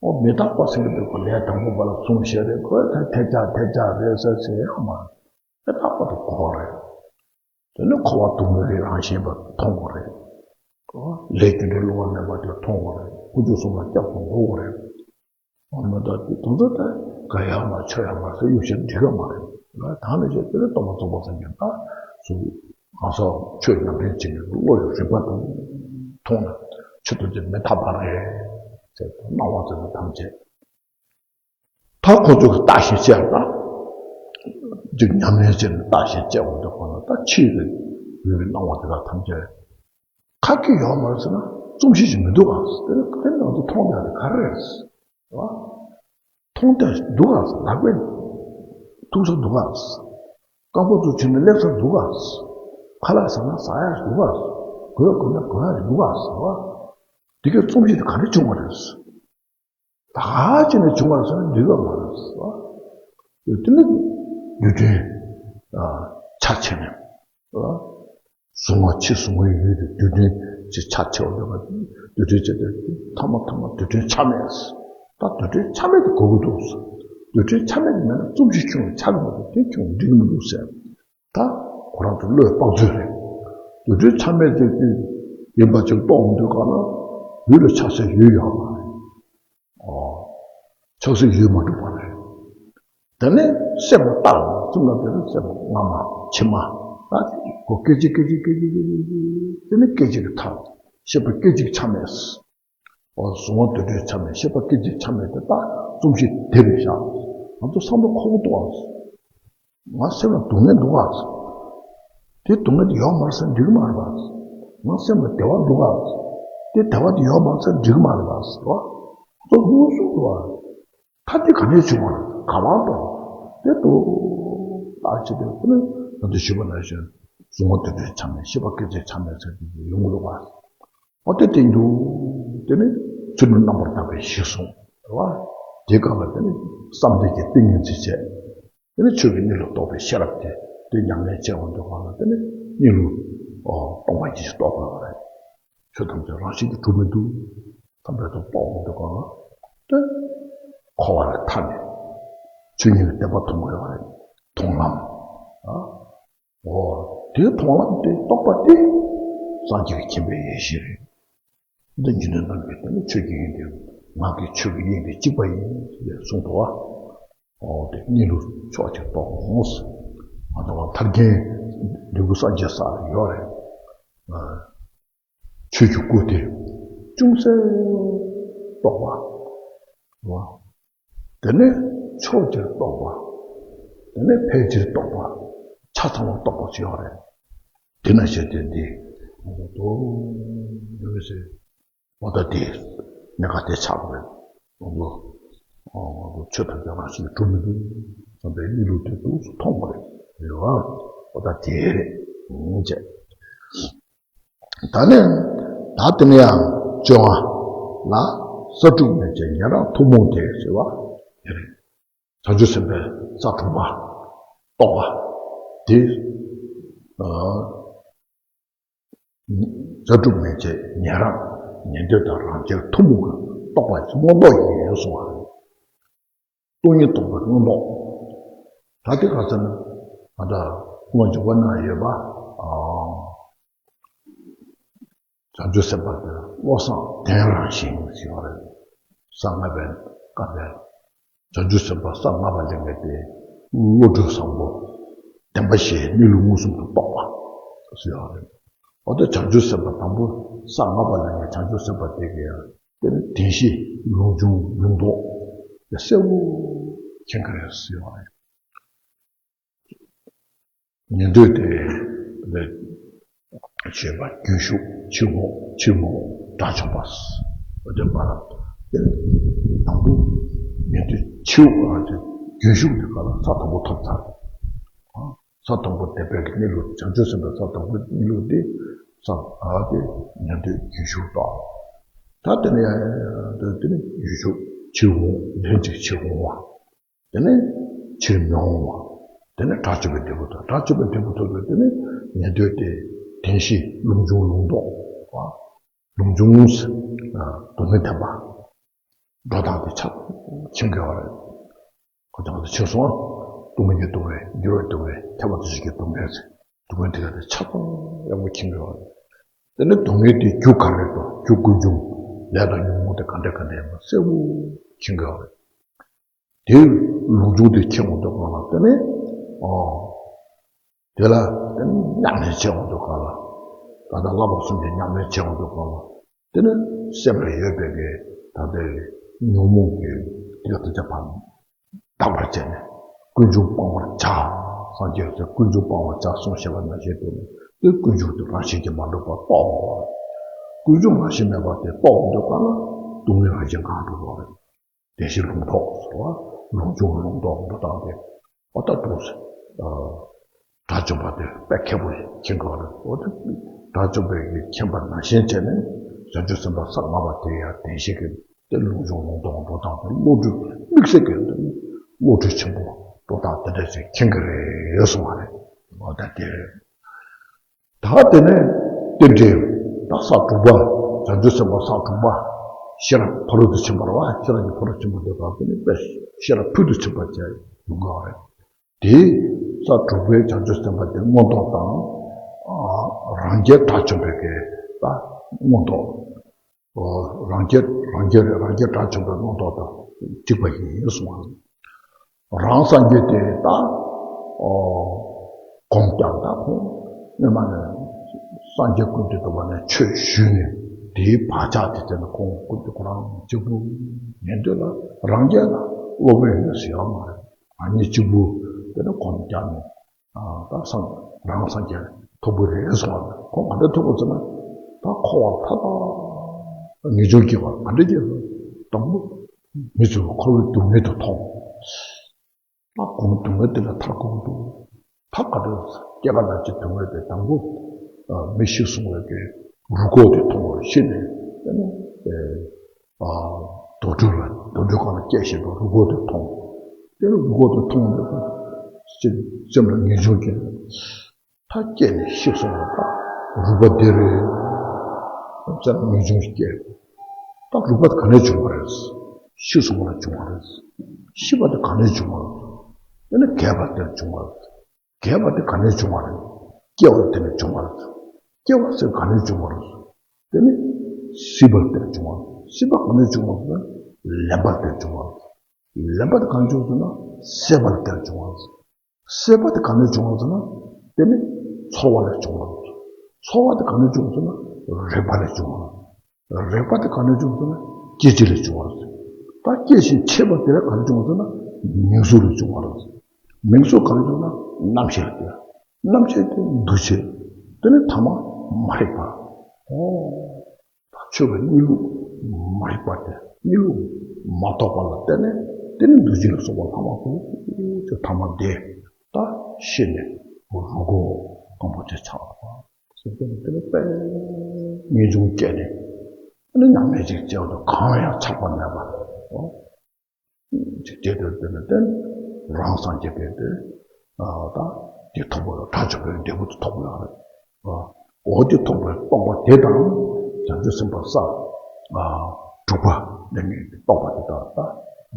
ཨོ་མི་རྟག་པ་ཟེར་གྱི་འདུག་གོ། ལས་དང་པོ་པ་ལ་གསུངས་བཞག་རེད། ཁོ་ད་ཐལ་ཆ་ཐལ་ཆ་རེད་ཟེར་ཟེར་ཡང་མ་རེད། མི་རྟག་པ་དེ་གོ་བ་རེད། དེ་ནི་འཁོར་བ་སྡུག་བསྔལ་གྱི་རང་བཞིན་པ་མཐོང་དགོས་རེད། ལས་རྒྱུ་འབྲས་བསླུ་བ་མེད་པ་དེ་མཐོང་དགོས་རེད། དཀོན་མཆོག་གསུམ་ལ་སྐྱབས་སུ་འགྲོ་དགོས་རེད། འོ་ན་ད་དེ་དོན་དུ་ད་དགའ་ཡག་མ་ཆོས་ཡག་མ་ཟེར་གཡུག་བཞག་འགྲིག་གི་མ་རེད། ད་ནི་བྱས་དེ་ནི་སྟོན་པ་རྫོགས་པ་སངས་རྒྱས་ད་གཟུགས་གང་ཟག་ཆོས་ཉམས་ལེན་བྱེད་མཁན་བློ་ཡི་རིམ་པ་དང་མཐོང་ན་ཆོས་ཐམས་ཅད་མི་རྟག་པ་རེད་ཟེར། སྣང་བ་ཟེར་བ་ཐམས་ཅད། ད་ཁོ་ཚོ་གི་བརྟག་ཞིབ་བྱས་ལ། ཅིག་ཉམས་ལེན་བྱས་ནས་བརྟག་ཞིབ་བྱས་འོང་དུས་ཁོ་ན་ད་ཕྱིའི་ཡུལ་གྱི་སྣང་བ་དེ་དག་ཐམས་ཅད་ཁ་སྐད་ཡོད་མ་རེད་ཟེར་ན་རྩོམ་གཞི་ཞིག་མི་འདུག་ག། དེ་ནི་དེ་ནི་ང་ཚོ་མཐོང་ཡག་དེ་ག་རེ་རེད་བ། མཐོང་དེ་འདུག་ག། ལག་པས་ཐུག་ས་འདུག་ག། རྐང་པ་ཚོ་བྱས་ནས་སླེབས་ས་འདུག་ག། ཁ་ལག་ཟ་ན་ཟ་ཡག་འདུག་ག། གོས་གོན་ན་གོན་ཡག་འདུག་ག་ཟེར་བ། དེ་གའི་རྩོམ་གཞི་དེ་ག་རེ་བྱུང་བ་རེད། ད་ག་ཅིག་ནས་བྱུང་བ་ཟེར་ན་འགྲིག་གི་མ་རེད་ཟེར་བ། དེ་ནི་རྡུལ་ཕྲན་ཆ་ཆེ་ནས་གཟུང་བ་ཕྱི་གཟུང་བའི་ཡུལ་དུ་རྡུལ་ཕྲན་ཅིག་ཆ་ཆེ་བ་འདོད་པ། རྡུལ་ཕྲན་ཅིག་དེ་ཐ་མ་ཐ་མ་རྡུལ་ཕྲན་ཆ་མེད་ཟེར། ད་རྡུལ་ཕྲན་ཆ་མེད་དེ་གོ་གི་འདུག་ཟེར། རྡུལ་ཕྲན་ཆ་མེད་དེ་མེད་ན་རྩོམ་གཞི་ཁྱོན་ནས་ཆགས་ཀྱི་མ་འདུག། དེ་ཁྱོན་ནས་འགྲིག་གི་མི་འདུག་ཟེར། ད་ཁོ་རང་ཚོ་བློས་དཔག་ཚོད་རེད། རྡུལ་ཕྲན་ཆ་མེད་ཅིག་ཅིག་ཡིན་པ་ཅིག་རྟོགས་འོང་དུས་གང་ལ་ཡུལ་ལ་ཆགས་སའི་ཡུལ་ཡོད་མ་རེད། ཨོ། ཆགས་སའི་ཡུལ་མ་གྲུབ་པ་རེད། དེ་ནས་སེམས་ལ་བརྟགས་ལ་ཙམ་ལ་དེ་ནས་སེམས་སྔ་མ་ཕྱི་མ་ད་ཁོ་སྐད་ཅིག་སྐད་ཅིག་སྐད་ཅིག་སྐད་ཅིག་སྐད་ཅིག་དེ་ནས་སྐད་ཅིག་གི་མཐར་ཤེས་པ་སྐད་ཅིག་ཆ་མེད། ཨོ་གཟུང་བ་རྡུལ་ཕྲན་ཆ་མེད། ཤེས་པ་སྐད་ཅིག་ཆ་མེད་དེ་ད་རྩོམ་གཞི་དེ་རེད་བཞག། ང་ཚོ་བསམ་བློ་འཁོར་གི་འདུག་ཨ། ང་སེམས་ལ་སྡུག་བསྔལ་འདུག་ག། དེ་སྡུག་བསྔལ་དེ་ཡོད་མ་རེད་ཟེར་འགྲིག་གི་མ་རེད་པ། ང་སེམས་ལ་བདེ་བ་འདུག་ག། དེ་བདེ་བ་དེ་ཡོད་མ་རེད་ཟེར་འགྲིག་གི་མ་རེད་པ་ཟེར་བ། ཁོ་མངོན་སུམ་དུ་བ། ད་དེ་ག་ནས་བྱུང་བ་རེད། ག་བ་དང་། དེ་དུ། བརྟག་ཅི་དེ་ཁོ་ནས་ད་དུ་ཞུས་པ་ནང་བཞིན་གཟུང་བ་རྡུལ་ཕྲན་ཆ་མེད། ཤེས་པ་སྐད་ཅིག་ཆ་མེད་ཟེར་དེ་ཡོང་གི་འདུག་ག། འོ་དེ་དེ་འདུག། དེ་ནི་ཚུལ་ཁྲིམས་རྣམ་པར་དག་པའི་གཞི་བཟུང་། རེད་བ། དེ་སྒང་ལ་དེ་ནི་བསམ་གཏན་གྱི་ཏིང་ངེ་འཛིན་བྱས། དེ་ནི་ཆོས་ཀྱི་གནས་ལུགས་རྟོགས་པའི་ཤེས་རབ་དེ་དེ་ཉམས་ལེན་བྱས་འོང་དུས་སྒང་ལ་དེ་ནི་གནས་ལུགས་ཨོ་སྟོང་པ་ཉིད་ཀྱིས་རྟོགས་པ་རེད། ཆོས་ཐམས་ཅད་རང་བཞིན་གྱིས་གྲུབ་མི་འདུག། ཐམས་ཅད་དུ་རྟོགས་འོང་དུས་སྒང་ལ་དེ་འཁོར་བ་ལས་ཐར་ནས་ཆོས་ཉིད་ཀྱི་བདེན་པ་མཐོང་དགོས་པ་རེད། མཐོང་ལམ། ཨ། འོ། དེའི་མཐོང་ལམ་དེ་རྟོགས་པ་དེ་སངས་རྒྱས་ཀྱི་མཁྱེན་པའི་ཡེ་ཤེས་རེད། འདི་འཇིག་རྟེན་རྣམས་ཀྱི་དེ་ནི་ཆོས་ཀྱི་དབྱིངས་དེ་ ང་གི་ཆོས་ཀྱི་དབྱིངས་དེ་གཅིག་པ་ཡིན་ཞེས་གསུངས་འདུག་བ། འོ་དེ་གཉིས་ལུགས་ཕྱོགས་གཅིག་རྟོགས་འོང་། ང་ཚོ་ལ་ཐར་རྒྱན་འབྲས་བུ་སངས་རྒྱས་ས་ལ་ཡོད་རེད། ཆོས་ཀྱི་སྐུ་དེ་ཅུང་ཟད་རྟོགས་པ། དེ་ནས་ཕྱོགས་གཅིག་རྟོགས་པ། དེ་ནས་ཕལ་ཆེར་རྟོགས་པ། ཆ་ཚང་བ་རྟོགས་པ་ཞིག་ཡོད་རེད། དེ་ན་བྱས་ཏེ་འདི་ང་ཚོ་དོ་ཡོད་ཟེར། འོ་ད་དེ་གནད་འགག་དེ་ཆགས་པ་རེད། ང་ཚོ་ང་ཚོ་ཆོས་དང་རྒྱལ་རང་བཞིན་གྱིས་གྲུབ་མི་འདུག་བསམ་པའི་གནས་ལུགས་དེ་འདུག་སེ་མཐོང་བ་རེད། རེད་བ། འོ་ད་དེ་རེད། ཨང་བྱས། ད་ནི་ད་དེ་ནས་ཡང་བཅོ་ལྔ་ལ་ས་དྲུག་མན་ཆད་ཉན་རང་ཐུན་མོང་དེ་ཟེར་བ་དེ་རེད། བྱང་ཆུབ་སེམས་དཔའི་ས་དྲུག་པ་རྟོགས་པ་དེ། ས་དྲུག་མན་ཆད་ཉན་རང་ཉན་ཐོས་དང་རང་རྒྱལ་ཐུན་མོང་གི་རྟོགས་པ་མངོན་རྟོགས་ཡིན་གསུངས་པ་རེད། སྟོང་ཉིད་རྟོགས་པའི་མངོན་རྟོགས། ད་དེ་ག་ཚོད་ན་ང་ད་དབུ་མ་འཇུག་པ་ན་ཡོད་པ། བྱང་ཆུབ་སེམས་དཔའ་དེ་བློ་བཟང་ལྡན་རང་བཞིན་ཞེས་པ་རེད། གསང་སྔགས་པའི་བཀའ་ལས། བྱང་ཆུབ་སེམས་དཔའ་གསང་སྔགས་པ་ལས་ངེས་ཏེ། བློ་གྲོས་བཟང་པོ། བདེན་པ་བཞིའི་གནས་ལུགས་མངོན་སུམ་དུ་རྟོགས་པ་ཞེས་པ་རེད། འོ་ད་བྱང་ཆུབ་སེམས་དཔའ་དང་པོ་གསང་སྔགས་པ་ལས་ངེས་བྱང་ཆུབ་སེམས་དཔའ་དེ་གའི་དེ་ནི་བདེན་བཞི་ལུང་འབྱུང་ལུང་ལྡོག་དེ་གསལ་པོ་མཁྱེན་གྱི་རེད་ཟེར་བ་རེད། ཉན་ཐོས་དེ་ཞེས་པ་རྒྱུན་ཞུགས་ཕྱིར་འོང་ཕྱིར་མི་འོང་དགྲ་བཅོམ་པ། འོ་དེ་མ་རབ་དེ་དང་པོ་ཉན་ཐོས་ཕྱིར་འོང་དེ་རྒྱུན་ཞུགས་དེ་ག་ལ་ས་དང་པོ་ཐོབ་ཚར། ས་དང་པོ་དེ་བས་ཀྱི་གནས་ལུགས་བྱང་ཆུབ་སེམས་དཔའི་ས་དང་པོའི་གནས་ལུགས་དེ་ས་ཨ་དེ་ཉན་ཐོས་རྒྱུན་ཞུགས་དང་། ད་དེ་ནས་དེ་ནས་རྒྱུན་ཞུགས་ཕྱིར་འོང་ལན་གཅིག་ཕྱིར་འོང་བ། དེ་ནས་ཕྱིར་མི་འོང་བ། དེ་ནས་དགྲ་བཅོམ་པའི་འབྲས་བུ་ཐོབ། དགྲ་བཅོམ་པའི་འབྲས་བུ་ཐོབ་པའི་དེ་ནས་ཉན་ཐོས་དེ་བདེན་བཞི་ལུང་འབྱུང་ལུང་ལྡོག་པ། ལུང་འབྱུང་སྡུག་བསྔལ་བདེན་པ། འགྲོ་སྟངས་དེ་ཆ་མཁྱེན་དགོས་པ་རེད། ཁོ་ཚང་མ་ཤེས་སོང་ཨ། སྡུག་བསྔལ་གྱི་སྡུག་བསྔལ། འགྱུར་བའི་སྡུག་བསྔལ། ཐེག་པ་དེ་བཞིན་གྱི་སྡུག་བསྔལ་ཟེར། སྡུག་བསྔལ་དེ་ག་དེ་ཆ་ཚང་ཡག་པོ་མཁྱེན་དགོས་པ་རེད། དེ་ནས་སྡུག་བསྔལ་དེའི་རྒྱུ་ག་རེ་དང་རྒྱུ་ཀུན་འབྱུང་ལས་དང་ཉོན་མོངས་དེ་ག་འདྲ་ག་འདྲ་ཡིན་པ་གསལ་པོ་མཁྱེན་དགོས་པ་རེད། དེའི་ལུང་འབྱུང་དེ་མཁྱེན་འོང་དུས་གང་ལ་དེ་ནས་ཨོ། དེ་ལ་དེ་ནས་མཉམ་ལས་བྱེད་འོང་དུས་གང་ལ་ད་ལྟ་བསླབ་པ་གསུམ་གྱི་མཉམ་ལས་བྱེད་འོང་དུས་གང་ལ་དེ་ནས་སེམས་ལ་ཡོད་པའི་གི་ད་ལྟའི་ཉོན་མོངས་ཀྱི་དེ་དེ་ཚོ་ཕར་དག་པར་བྱས་ནས་ཀུན་འབྱུང་སྤང་བར་བྱ། སངས་རྒྱས་ཀྱིས་ཀུན་འབྱུང་སྤང་བར་བྱ་གསུངས་བཞག་པ་ནང་བཞིན་དུ་ནི་དེ་ཀུན་འབྱུང་དེ་རང་བཞིན་གྱིས་མ་གྲུབ་པ་རྟོགས་འོང་བ། ཀུན་འབྱུང་རང་བཞིན་མེད་པ་དེ་རྟོགས་འོང་དུས་གང་ལ་སྡུག་བསྔལ་རང་བཞིན་གང་གྲུབ་པ་རེད། བདེན་བཞི་ལུང་ལྡོག་ཟེར་བ། ལུང་འབྱུང་ལུང་ལྡོག་འགྲོ་སྟངས་དེ། འོ་ད་འདུག་ཟེར། དགྲ་བཅོམ་པ་དེ་དཔེ་མཁས་པོ་ཞིག་མཁྱེན་དགོས་རེད། འོ་ད་དགྲ་བཅོམ་པས་ཀྱི་མཁྱེན་པ་ནང་བཞིན་བྱས་ནས་བྱང་ཆུབ་སེམས་དཔའ་ས་ལྔ་པ་དེ་ཡང་བདེན་བཞི་གི་དེ་ལུང་འབྱུང་ལུང་ལྡོག་འགྲོ་སྟངས་དེ་བློ་གྲོས་དམིགས་བསལ་གྱི་བློ་གྲོས་ཆེན་པོ་འགྲོ་སྟངས་དེ་འདྲ་ཞིག་མཁྱེན་གྱི་རེད་གསུང་བ་རེད། འོ་ད་དེ་རེད། ད་དེ་ནས་རྟེན་འབྲེལ་ད་ས་དྲུག་པ། བྱང་ཆུབ་སེམས་དཔའ་ས་དྲུག་པ། ཤེས་རབ་ཕ་རོལ་ཏུ་ཕྱིན་པ་རེད་བ། ཤེས་རབ་ཀྱི་ཕ་རོལ་ཏུ་ཕྱིན་པ་དེ་དག་དེ་ནི་དཔེ་ཤེས་རབ་ཕུལ་དུ་ཕྱིན་པ་བཅས་ཡོང་གི་རེད། དེས་ས་དྲུག་པའི་བྱང་ཆུབ་སེམས་དཔའ་དེ་མངོན་རྟོགས་དང་། རང་རྒྱལ་དགྲ་བཅོམ་པའི་གི་ད་མངོན་རྟོགས། རང་རྒྱལ་རང་རྒྱལ་རེད། རང་རྒྱལ་དགྲ་བཅོམ་པའི་མངོན་རྟོགས་དང་གཅིག་པ་ཡིན་གསུངས་པ་རེད། རང་སངས་རྒྱས་དེ་ད་ཨོ་གོང་ཀྱང་ད་ཁོང་སྔོན་མ་ནས་སངས་རྒྱས་ཀུན་ཏུ་བསྟོད་པ་ནས་ཆོས་ཞུས་ནས་དེའི་བག་ཆགས་དེ་བཙལ་ནས་ཁོང་ཀུན་ཏུ་ཁོ་རང་གཅིག་པུ་ཉན་ཐོས་ལ་རང་རྒྱལ་ལ་སློབ་དཔོན་ཡོད་ཟེར་ཡག་མ་རེད། ང་གཉིས་གཅིག་པུ་དེ་ནས་གོང་ཀྱང་ནས་ད་སངས་རང་སངས་རྒྱས་ཐོབ་པ་རེད་གསུངས་པ་རེད། ཁོང་ག་འདྲ་ཐོབ་པ་ཟེར་ན་ད་འཁོར་བ་ལ་ཐ་དད་ངེས་འབྱུང་སྐྱེ་བ་ག་འདྲ་སྐྱེ་བ་དང་པོ། མི་ཚོས་འཁོར་བའི་སྡུག་བསྔལ་དུ་མཐོང་། ད་གོང་སྡུག་བསྔལ་དེ་ལ་ཐར་དགོས་ཀྱི་འདུག་ད་ག་འདྲ་སྐྱེ་རྒ་ན་འཆིའི་སྡུག་བསྔལ་དེ་དང་པོ་མི་ཤི་གསོན་པའི་གི་རུས་ཁོག་དེ་མཐོང་བ་ཤི་ནས་དེ་ནས་དུར་ཁྲོད་ལ་དུར་ཁྲོད་ཁང་ལ་སྐྱེས་བཞིན་དུ་རུས་ཁོག་དེ་མཐོང་། དེ་ནས་རུས་ཁོག་དེ་མཐོང་ནས་སེམས་ལ་ངེས་འབྱུང་སྐྱེས། ད་སྐྱེས་ནས་ཤི་སོང་བ་དང་རུས་པ་དེ་རེད། སེམས་ལ་ངེས་འབྱུང་སྐྱེས། ད་རུས་པ་དེ་ག་ནས་བྱུང་བ་རེད། ཤི་སོང་བ་ལ་བྱུང་བ་རེད། ཤི་བ་དེ་ག་ནས་བྱུང་བ་རེད། དེ་ནས་རྒས་པ་དེ་ལ་བྱུང་བ་རེད། རྒས་པ་དེ་ག་ནས་བྱུང་བ་རེད། སྐྱེ་བ་དེ་ནས་བྱུང་བ་རེད། སྐྱེ་བ་ཟེར་ག་ནས་བྱུང་བ་རེད། དེ་ནས་སྲིད་པ་དེ་ནས་བྱུང་བ་རེད། སྲིད་པ་ག་ནས་བྱུང་བ་རེད། ལེན་པ་ལ་བརྟེན་བྱུང་བ། ལེན་པ་དེ་གང་བྱུང་ཟེར་ན་སྲེད་པ་ལ་བརྟེན་བྱུང་བ། སྲེད་པ་དེ་གང་ནས་བྱུང་བ་ཟེར་ན་དེ་ནི་ཚོར་བ་ལས་བྱུང་བ། ཚོར་བ་དེ་གང་ནས་བྱུང་བ་ཟེར་ན་རེག་པ་ལས་བྱུང་བ། རེག་པ་དེ་གང་ནས་བྱུང་བ་ཟེར་ན་སྐྱེ་མཆེད་ལས་བྱུང་བ། ད་སྐྱེ་ཞིང་མཆེད་པ་དེ་ལས་གང་ནས་བྱུང་བ་ཟེར་ན་མིང་གཟུགས་ལས་བྱུང་བ། མིང་གཟུགས་གང་ནས་བྱུང་ན་རྣམ་ཤེས་ལས་བྱུང་། རྣམ་ཤེས་དེ་འདུ་བྱེད། དེ་ནི་ཐ་མ་མ་རིག་པ། ཨོ། ད་ཆོས་པའི་གནས་ལུགས་མ་རིག་པ་དེ་གནས་ལུགས་མ་རྟོགས་པ་ལ་བརྟེན་ནས་དེ་ནི་འདུ་བྱེད་ལ་སོགས་པ་ལྷག་མ་དུ་ཆོས་ཐ་མ་དེ་ད་ཤེས་ནས་རུ་གོ་དང་པོ་དེ་ཆགས་པ་ཟེར་དེ་ནི་དེ་ནི་དཔེ་ངེས་འབྱུང་སྐྱེས་ནས་དེ་ནི་ཉམས་ལེན་ཅིག་བྱས་པ་དང་གང་ཡང་ཆགས་པ་མེད་པ། ཅིག་བྱས་ཏེ་དེ་ནི་དེ་རང་སངས་རྒྱས་པའི་དེ་ད་དེ་ཐོབ་པ་དགྲ་བཅོམ་པའི་འབྲས་བུ་དེ་ཐོབ་ཡོད་རེད། འོ་དེ་ཐོབ་པའི་རྟོགས་པ་དེ་དང་བྱང་ཆུབ་སེམས་དཔའ་ས་དྲུག་པ་ནས་ནི་རྟོགས་པ་དེ་དག་ད་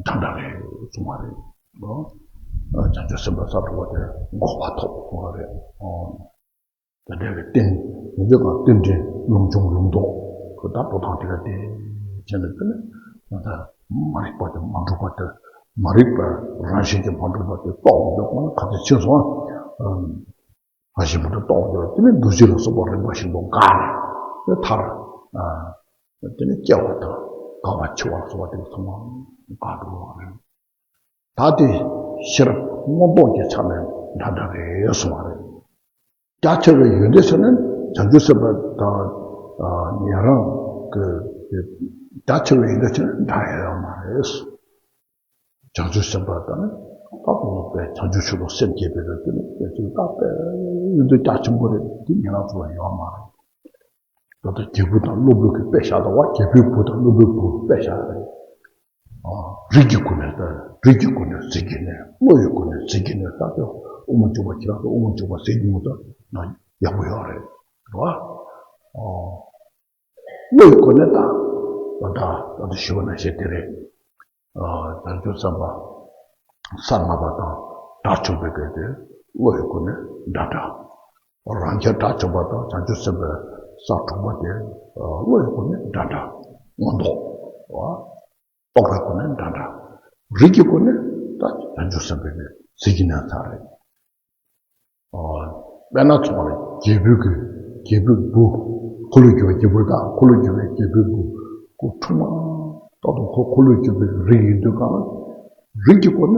འདྲ་འདྲ་རེད་གསུངས་པ་རེད། བྱང་ཆུབ་སེམས་དཔའ་ས་དྲུག་པ་དེ་འགོག་པ་ཐོབ་གསུངས་པ་རེད། དེ་འདྲ་གི་རྟེན་ཡིན་དུས་ཀྱང་རྟེན་འབྲེལ་ལུང་འབྱུང་ལུང་ལྡོག་གི་ད་འགྲོ་སྟངས་དེ་ལ་བརྟེན་བྱས་ནས་དེ་ནི་ད་མ་རིག་པ་དེ་མ་གྲུབ་པ་དེ་མ་རིག་པ་རང་བཞིན་གྱིས་མ་གྲུབ་པ་དེ་རྟོགས་འོང་དུས་ཁོ་ན་ག་ཚོད་ཕྱིན་སོང་ཨ། རང་བཞིན་མ་གྲུབ་རྟོགས་འོང་དུས་དེ་ནི་འདུ་བྱེད་ལ་སོགས་པ་རིམ་པ་བཞིན་དུ་འགག་ནས་དེ་མཐར་དེ་ནི་སྐྱེ་བ་དང་རྒ་བ་འཆི་བ་ལ་སོགས་པ་དེ་ཚང་མ་འགག་འགྲོ་བ་རེད། ད་དེ་ཤེས་རབ་མངོན་རྟོགས་ཀྱི་ཆ་ནས་འདྲ་འདྲ་རེད་གསུངས་པ་རེད། རྒྱ་ཆེ་བའི་ཡོན་ཏན་ཟེར་ན་བྱང་ཆུབ་སེམས་དཔའ་དང་ཉན་རང་གི་རྒྱ་ཆེ་བའི་ཡོན་ཏན་ཟེར་ན་འདྲ་ཡང་ཡོད་མ་རེད། བྱང་ཆུབ་སེམས་དཔའ་དང་ད་དུང་བྱང་ཆུབ་ཕྱོགས་ལ་སེམས་བསྐྱེད་པའི་རེད་དེ་ནི་དེ་ཚོའི་ད་དཔེ་ཡོན་ཏན་རྒྱ་ཆེན་པོ་རེད་དེ་ཉན་རང་ཚོ་ལ་ཡོད་མ་རེད། ད་ལྟ་རྒྱལ་བུ་དང་སློབ་བུ་གི་དཔེ་བཞག་ད་བ་རྒྱལ་བུའི་བུ་དང་སློབ་བུའི་བུ་དཔེ་བཞག་རེད། རིགས་ཀྱི་སྒོ་ནས་ལྟ། རིགས་ཀྱི་སྒོ་ནས་ཟིལ་གྱིས་གནོན། བློ་ཡི་སྒོ་ནས་ཟིལ་གྱིས་གནོན། ད་དེ་དབུ་མ་འཇུག་པ་ཁྱེད་རང་ཚོ་དབུ་མ་འཇུག་པ་ཟིལ་གྱིས་གནོན་ད་ན་ཡག་པོ་ཡོད་རེད། རེད་བ། བློ་ཡི་སྒོ་ནས་ད་ད་ད་ད་ཞུ་བ་ན་བཤད་དེ་རེད། བྱང་ཆུབ་སེམས་དཔའ་ས་ལྔ་པ་དང་དགྲ་བཅོམ་པའི་སྐད་དེ་བློ་ཡི་སྒོ་ནས་འདྲ་འདྲ། རང་རྒྱལ་དགྲ་བཅོམ་པ་དང་བྱང་ཆུབ་སེམས་དཔའི་ས་དྲུག་པ་དེ་བློ་ཡི་སྒོ་ནས་འདྲ་འདྲ། མངོན་རྟོགས། རྟོགས་པའི་སྒོ་ནས་འདྲ་འདྲ། རིགས་ཀྱི་སྒོ་ནས་ད་བྱང་ཆུབ་སེམས་དཔའི་ནས་ཟིལ་གྱིས་གནོན་ཚར་རེད། དཔེར་ན་ཚོང་རེད་རྒྱལ་པོའི་གི་རྒྱལ་པོའི་བུ། འཁོར་ལོས་སྒྱུར་བའི་རྒྱལ་པོ་དང་འཁོར་ལོས་སྒྱུར་བའི་རྒྱལ་པོའི་བུ། ཁོ་ཁྲོ་མ་ཏོག་ཏོ་ཁོ་འཁོར་ལོས་སྒྱུར་བའི་རིགས་ཡིན་དུས་གང་ལ། རིགས་ཀྱི་སྒོ་ནས་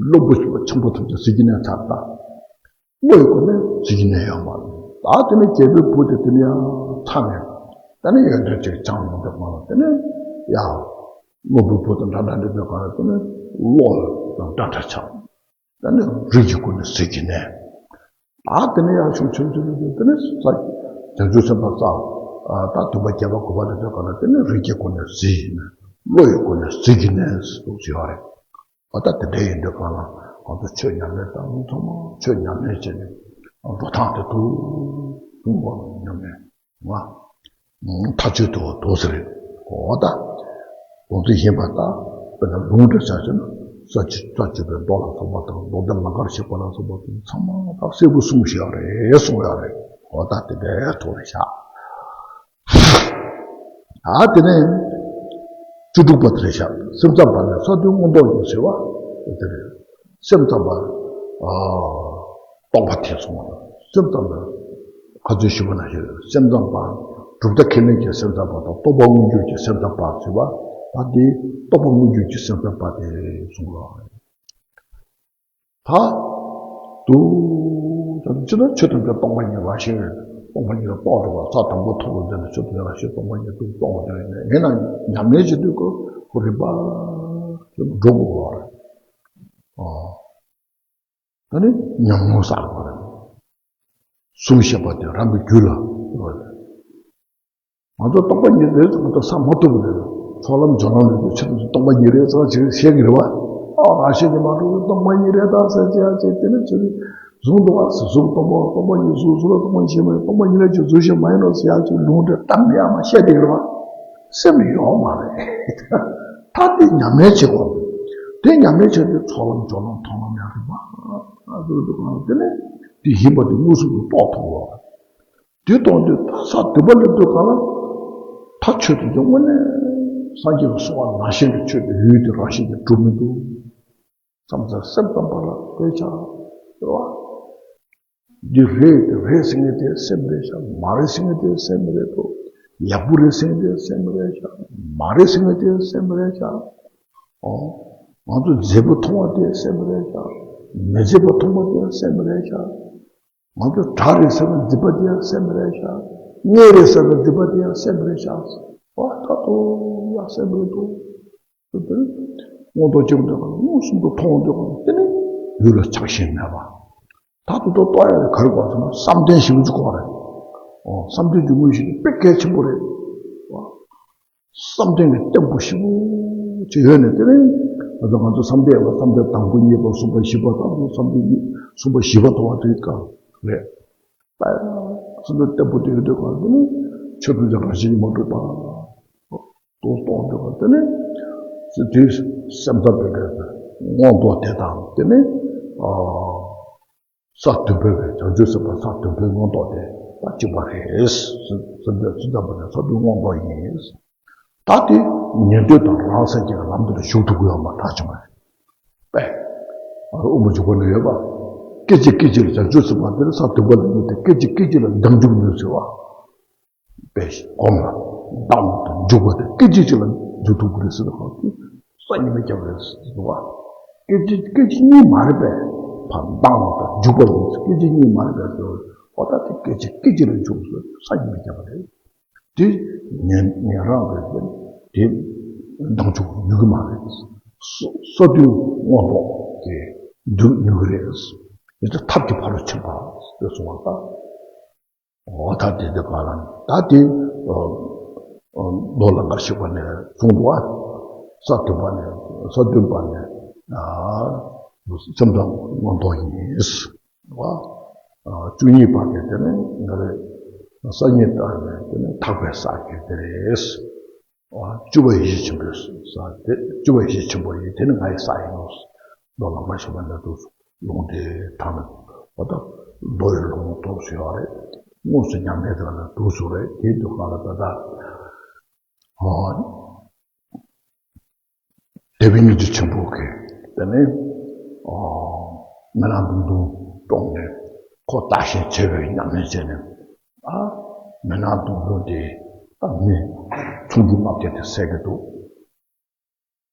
བློན་པོ་ཆེན་པོ་ཐམས་ཅད་ཟིལ་གྱིས་གནོན་ཚར་ད། བློ་ཡི་སྒོ་ནས་ཟིལ་གྱིས་གནོན་ཡོད་མ་རེད། ད་དེ་ནས་རྒྱལ་པོའི་བུ་དེ་དེ་ནས་ཡང་ཚ་ནས་ད་ནི་ཡོན་ཏན་ཅིག་སྦྱངས་ཡོང་དུས་གང་ལ་དེ་ནས་ཡ། བློན་པོའི་བུ་དང་འདྲ་འདྲ་འདྲ་འདྲ་གང་ལ་དེ་ནས་བློ་དང་འདྲ་འདྲ་ཆགས། ད་ནི་རིགས་ཀྱི་སྒོ་ནས་ཟིལ་གྱིས་གནོན། ད་དེ་ནས་ཡར་ཤུགས་ཆེན་ཆེན་ཆེན་དེ་ནས་ས་བྱང་ཆུབ་སེམས་དཔའ་ས་ད་བདུན་པ་བརྒྱད་པ་དགུ་པ་ལ་དེ་ག་ལ་དེ་ནས་རིགས་ཀྱི་སྒོ་ནས་ཟིལ་གྱིས་གནོན། བློ་ཡི་སྒོ་ནས་ཟིལ་གྱིས་གནོན་ཟེར་ཡོད་རེད། འོ་ད་དེ་འདྲ་ཡིན་དུས་གང་ལ་ང་ཚོ་ཆོས་ཉམས་ལེན་དང་ཚང་མ་ཆོས་ཉམས་ལེན་བྱས་ནས་འགྲོ་སྟངས་དེ་ཐུག་ཐུག་པ་ཉམས་ལེན། ང་། ཐག་ཆོད་དུ་འདུག་ཟེར། འོ་ད། དོན་དེ་ཡིན་པ་ད། དཔེར་ན་ལུང་འདྲ་ཆ་བཞག་ན། ས་བཅུ་ས་བཅུ་པའི་མདོ་ལ་སོགས་པ་དང་མདོ་སྡེ་ལང་ཀར་གཤེགས་པ་ལ་སོགས་པ་དང་ཚང་མ་ད་གསལ་པོ་གསུངས་བཞག་རེད་གསུངས་ཡོད་རེད། འོ་ད་དེ་འདྲའི་ཐོག་ལ་བཞག་ད་དེ་ནས། བཅུ་དྲུག་པ་དེ་རེད་བཞག་སེམས་ཙམ་པ་ནས་ས་བདུན་མངོན་རྟོགས་ཡིན་ཟེར་བ། དེ་རེད། སེམས་ཙམ་པ། རྟོགས་པ་དེ་གསུངས་པ་དང་སེམས་ཙམ་པ། ཁ་ཚོན་ཞུ་བ་ན་ཞེས་སེམས་ཙམ་པ། གྲུབ་མཐའ་ཁས་ལེན་གྱི་སེམས་ཙམ་པ་དང་རྟོགས་པ་མངོན་གྱུར་གྱི་སེམས་ཙམ་པ་ཟེར་བ། ད་དེ་རྟོགས་པ་མངོན་གྱུར་གྱི་སེམས་ཙམ་པ་དེ་གསུངས་ལ། ད་དུ་ཅི་ལ་ཆོས་ཐམས་ཅད་སྟོང་པ་ཉིད་རང་བཞིན་རེད། སྟོང་པ་ཉིད་ལ་རྟོགས་འགྲོ་བ་ས་དང་པོ་ཐོབ་པ་འདི་ལ་ཆོས་ཐམས་ཅད་རང་བཞིན་སྟོང་པ་ཉིད་དུ་རྟོགས་པ་དེ་ཡིན་ན་ཡིན་ན་ཉམས་ལེན་བྱེད་དུས་ཀྱི་ཁོ་རིག་པ་ཆེན་པོ་འགྲོ་དགོས་པ་རེད། ཨོ། ད་ནི་ཉམས་མྱོང་གསར་པ་རེད། གསུང་བཤད་པ་དེ་རང་གི་རྒྱུད་ལ་ཡོད་རེད། ང་ཚོ་སྟོང་པ་ཉིད་རེད་ཟེར་ང་ཚོ་ས་མ་ཐོབ་པ་རེད། ཚོགས་ལམ་སྦྱོར་ལམ་ལས་དུས་ཆེད་དུ་སྟོང་པ་ཉིད་རེད་ཟེར་ཅིག་བཤད་ཀྱི་རེད་བ། ཨ་རང་བཤད་ཀྱི་མ་གཏོགས་སྟོང་པ་ཉིད་རེད་ད་ཟེར་ཅིག་ཡ་ཅིག་དེ་ནི་ཅིག་གཟུགས་འདུག་བ་ཟེར་གཟུགས་སྟོང་པ་སྟོང་པ་ཉིད་གཟུགས་གཟུགས་ལ་སྟོང་པ་ཉིད་ཤེས་མ་ཡིན་སྟོང་པ་ཉིད་ལས་ཀྱི་གཟུགས་ཤེས་མ་ཡིན་ནོ་ཟེར་ཡ་ཅིག་ལུང་འདྲེན་གཏམ་ཡ་མ་བཤད་དེ་རེད་བ། སེམས་ཡོད་མ་རེད། ད་དེ་ཉམས་ལེན་བྱེད་དགོས། དེ་ཉམས་ལེན་བྱེད་དུས་ཚོགས་ལམ་སྦྱོར་ལམ་མཐོང་ལམ་ཡང་རིག་པ་ཨ་ཟུར་དུ་གང་དེ་ནས་དེ་ཡིན་པ་དེ་མངོན་སུམ་དུ་རྟོགས་ཐུབ་བ། དེ་གཏོང་དུས་ད་ས་བདུན་པ་སླེབས་དུས་གང་ལ་ད་ཆོས་དེ་ཚོ་དངོས་གནས་ སངས་རྒྱས་ཀྱིས་གསུངས་པ་ནང་བཞིན་གྱི་ཆོས་དེ་ཡུལ་དེ་རང་བཞིན་གྱིས་གྲུབ་མི་འདུག་བསམ་ཚར་སེམས་ཙམ་པ་ལ་དཔེ་ཆ་རེད་བ། འདི་རེད་དེ་རེད་ཟེར་མཁན་དེ་སེམས་རེད་ཤག་མ་རེད་ཟེར་མཁན་དེ་སེམས་མི་རེད་དོ། ཡག་པོ་རེད་ཟེར་མཁན་དེ་སེམས་མི་རེད་ཤག་མ་རེད་ཟེར་མཁན་དེ་སེམས་མི་རེད་ཤག་ཨོ། ང་ཚོ་མཛེས་པོ་མཐོང་བ་དེ་སེམས་མི་རེད་ཤག་མི་མཛེས་པོ་མཐོང་བ་དེ་སེམས་མི་རེད་ཤག་ང་ཚོ་དགྲ་རེད་ཟེར་ན་སྡིག་པ་དེ་ཡང་སེམས་མི་རེད་ཤག་གཉེན་རེད་ཟེར་ན་སྡིག་པ་དེ་ཡང་སེམས་མི་རེད་ཤག་ཨོ་ད་དུ་ཡང་སེམས་མི་རེད་དོ། དེ་ནི་མངོན་རྟོགས་སྐྱེ་བ་འདོད་པ་མངོན་སུམ་དུ་མཐོང་འདོད་པ་དེ་ནི་ཡུལ་ལ་ཆགས་ཞེན་མེད་པ། ད་དུ་ཏོ་ཏོ་ཡ་རེ་ག་རེ་དགོས་ཟེར་ན་བསམ་གཏན་ཞིག་འཇུག་དགོས་རེད། ཨོ་བསམ་གཏན་འཇུག་དངོས་གཞི་དེ་དཔེ་གལ་ཆེན་པོ་རེད། བསམ་གཏན་གྱི་བརྟན་པོ་ཞིག་ཅིག་ཡོད་ནས་དེ་རིང་ང་ཚོ་ང་ཚོ་བསམ་གཏན་ཡོད་པ་བསམ་གཏན་དང་པོ་གཉིས་པ་གསུམ་པ་བཞི་པ་དང་བསམ་གཏན་གཉིས་གསུམ་པ་བཞི་པ་ཐོབ་པ་དེ་ག་རེད། ད་བསམ་གཏན་བརྟན་པོ་དེ་ཡོད་དུས་ག་དེ་ནི་ཆོས་ཐམས་ཅད་རང་བཞིན་གྱིས་མ་གྲུབ་པ། དོ་རྟོགས་འདོད་པ་དེ་ནི། དེའི་སེམས་ཙམ་པའི་གི་མངོན་རྟོགས་དེ་དང་དེ་ནི། ས་བདུན་པའི་གི་བྱང་ཆུབ་སེམས་དཔའ་ས་བདུན་པའི་མངོན་རྟོགས་དེ་ད་གཅིག་པ་རེད། སེམས་ཙམ་པ་ནི་ས་བདུན་མངོན་རྟོགས་ཡིན། ད་དེ་ཉན་ཐོས་དང་རང་སངས་རྒྱས་ཀྱི་ལམ་དུ་ཞུགས་ཐུབ་ཀྱི་ཡོད་མ་ཐག་བྱུང་བ་རེད། པས། དབུ་མ་འཇུག་པ་ན་ཡོད་པ། སྐད་ཅིག་སྐད་ཅིག་ལ་བྱང་ཆུབ་སེམས་དཔའ་དེ་ནི་ས་བདུན་པ་ལ་ཡོད་དེ་སྐད་ཅིག་སྐད་ཅིག་ལ་མདང་འཇུག་ནུས་ཟེར་བ། པས་སྒོམ་ལ་བདག་ལ་འཇུག་པ་དེ་སྐད་ཅིག་གཅིག་ལ་འཇུག་ཐུབ་ཀྱི་རེད་ཟེར་བ་དེ་སངས་རྒྱས་མི་སྐྱབས་རེད་ཟེར་བ། སྐད་ཅིག་སྐད་ཅིག་གཉིས་མ་རེད་པས། ཕར་བདག་ལ་དང་འཇུག་པ་ཡིན་སྐད་ཅིག་གཉིས་མ་རེད་པས་ཟེར་བ། ཨོ་ད་དེ་སྐད་ཅིག་སྐད་ཅིག་ལ་འཇུག་ཟེར་སངས་རྒྱས་མི་སྐྱབས་རེད། དེ་ཉན་ཉན་རང་རེད་དེ་དེ་མདང་འཇུག་ནུས་ཀྱི་མ་རེད། ས་ས་བདུན་མངོན་རྟོགས་དེ་འདུག་ནུས་ཀྱི་རེད། དེ་ཚོ་ཐབས་ཀྱི་ཕ་རོལ་ཕྱིན་པ་ཟེར་སོང་བ་ད། འོ་ད་དེ་འདི་ག་ལ་ད་དེ་མདོ་ལ་འགའ་ཞིག་པ་ནས་གསུངས་འདུག་བ། ས་བདུན་པ་ནས་ས་བདུན་པ་ནས་སེམས་ཙམ་མངོན་རྟོགས་ཡིན་བ། བཅུ་གཉིས་པ་དེ་དེ་ནས་ང་རེ་ས་གཉིས་དག་ནས་དེ་ནས་ཐག་པའི་ས་གི་དེ་རེད། བཅུ་པ་ཡེ་ཤེས་ཆེན་པོའི་ས་དེ་བཅུ་པ་ཡེ་ཤེས་ཆེན་པོ་ཡིན་དེ་ནི་ང་ཡི་ས་ཡིན་ནོ། མདོ་ལ་མ་ཞུགས་པ་འདྲ་འདུག་ལུང་དེ་དྲངས་ནས་འོ་ད་མདོ་ཡི་ལུང་ཐོག་སུ་ཡོད་རེད། དངོས་སུ་ཉམས་ལེན་དེ་ལ་འདུག་སུ་རེད་དེ་འདུག་ག་ལ་ད་ལྟ། སྡེ་པའི་སྙིང་རྗེ་ཆེན་པོ་གིས་དེ་ནས་མི་ནག་མདུང་ཐུང་བཀྲོངས་ནས་ཁོ་བདག་གཞན་བརྗེ་བའི་ཉམས་ལེན་བྱས་ནས། ཨ། མི་ནག་མདུང་ཐུང་དེ་ད་མི་ཚོང་འབྲུ་ལྔ་བརྒྱ་དེ་བསད་ཀྱི་འདུག་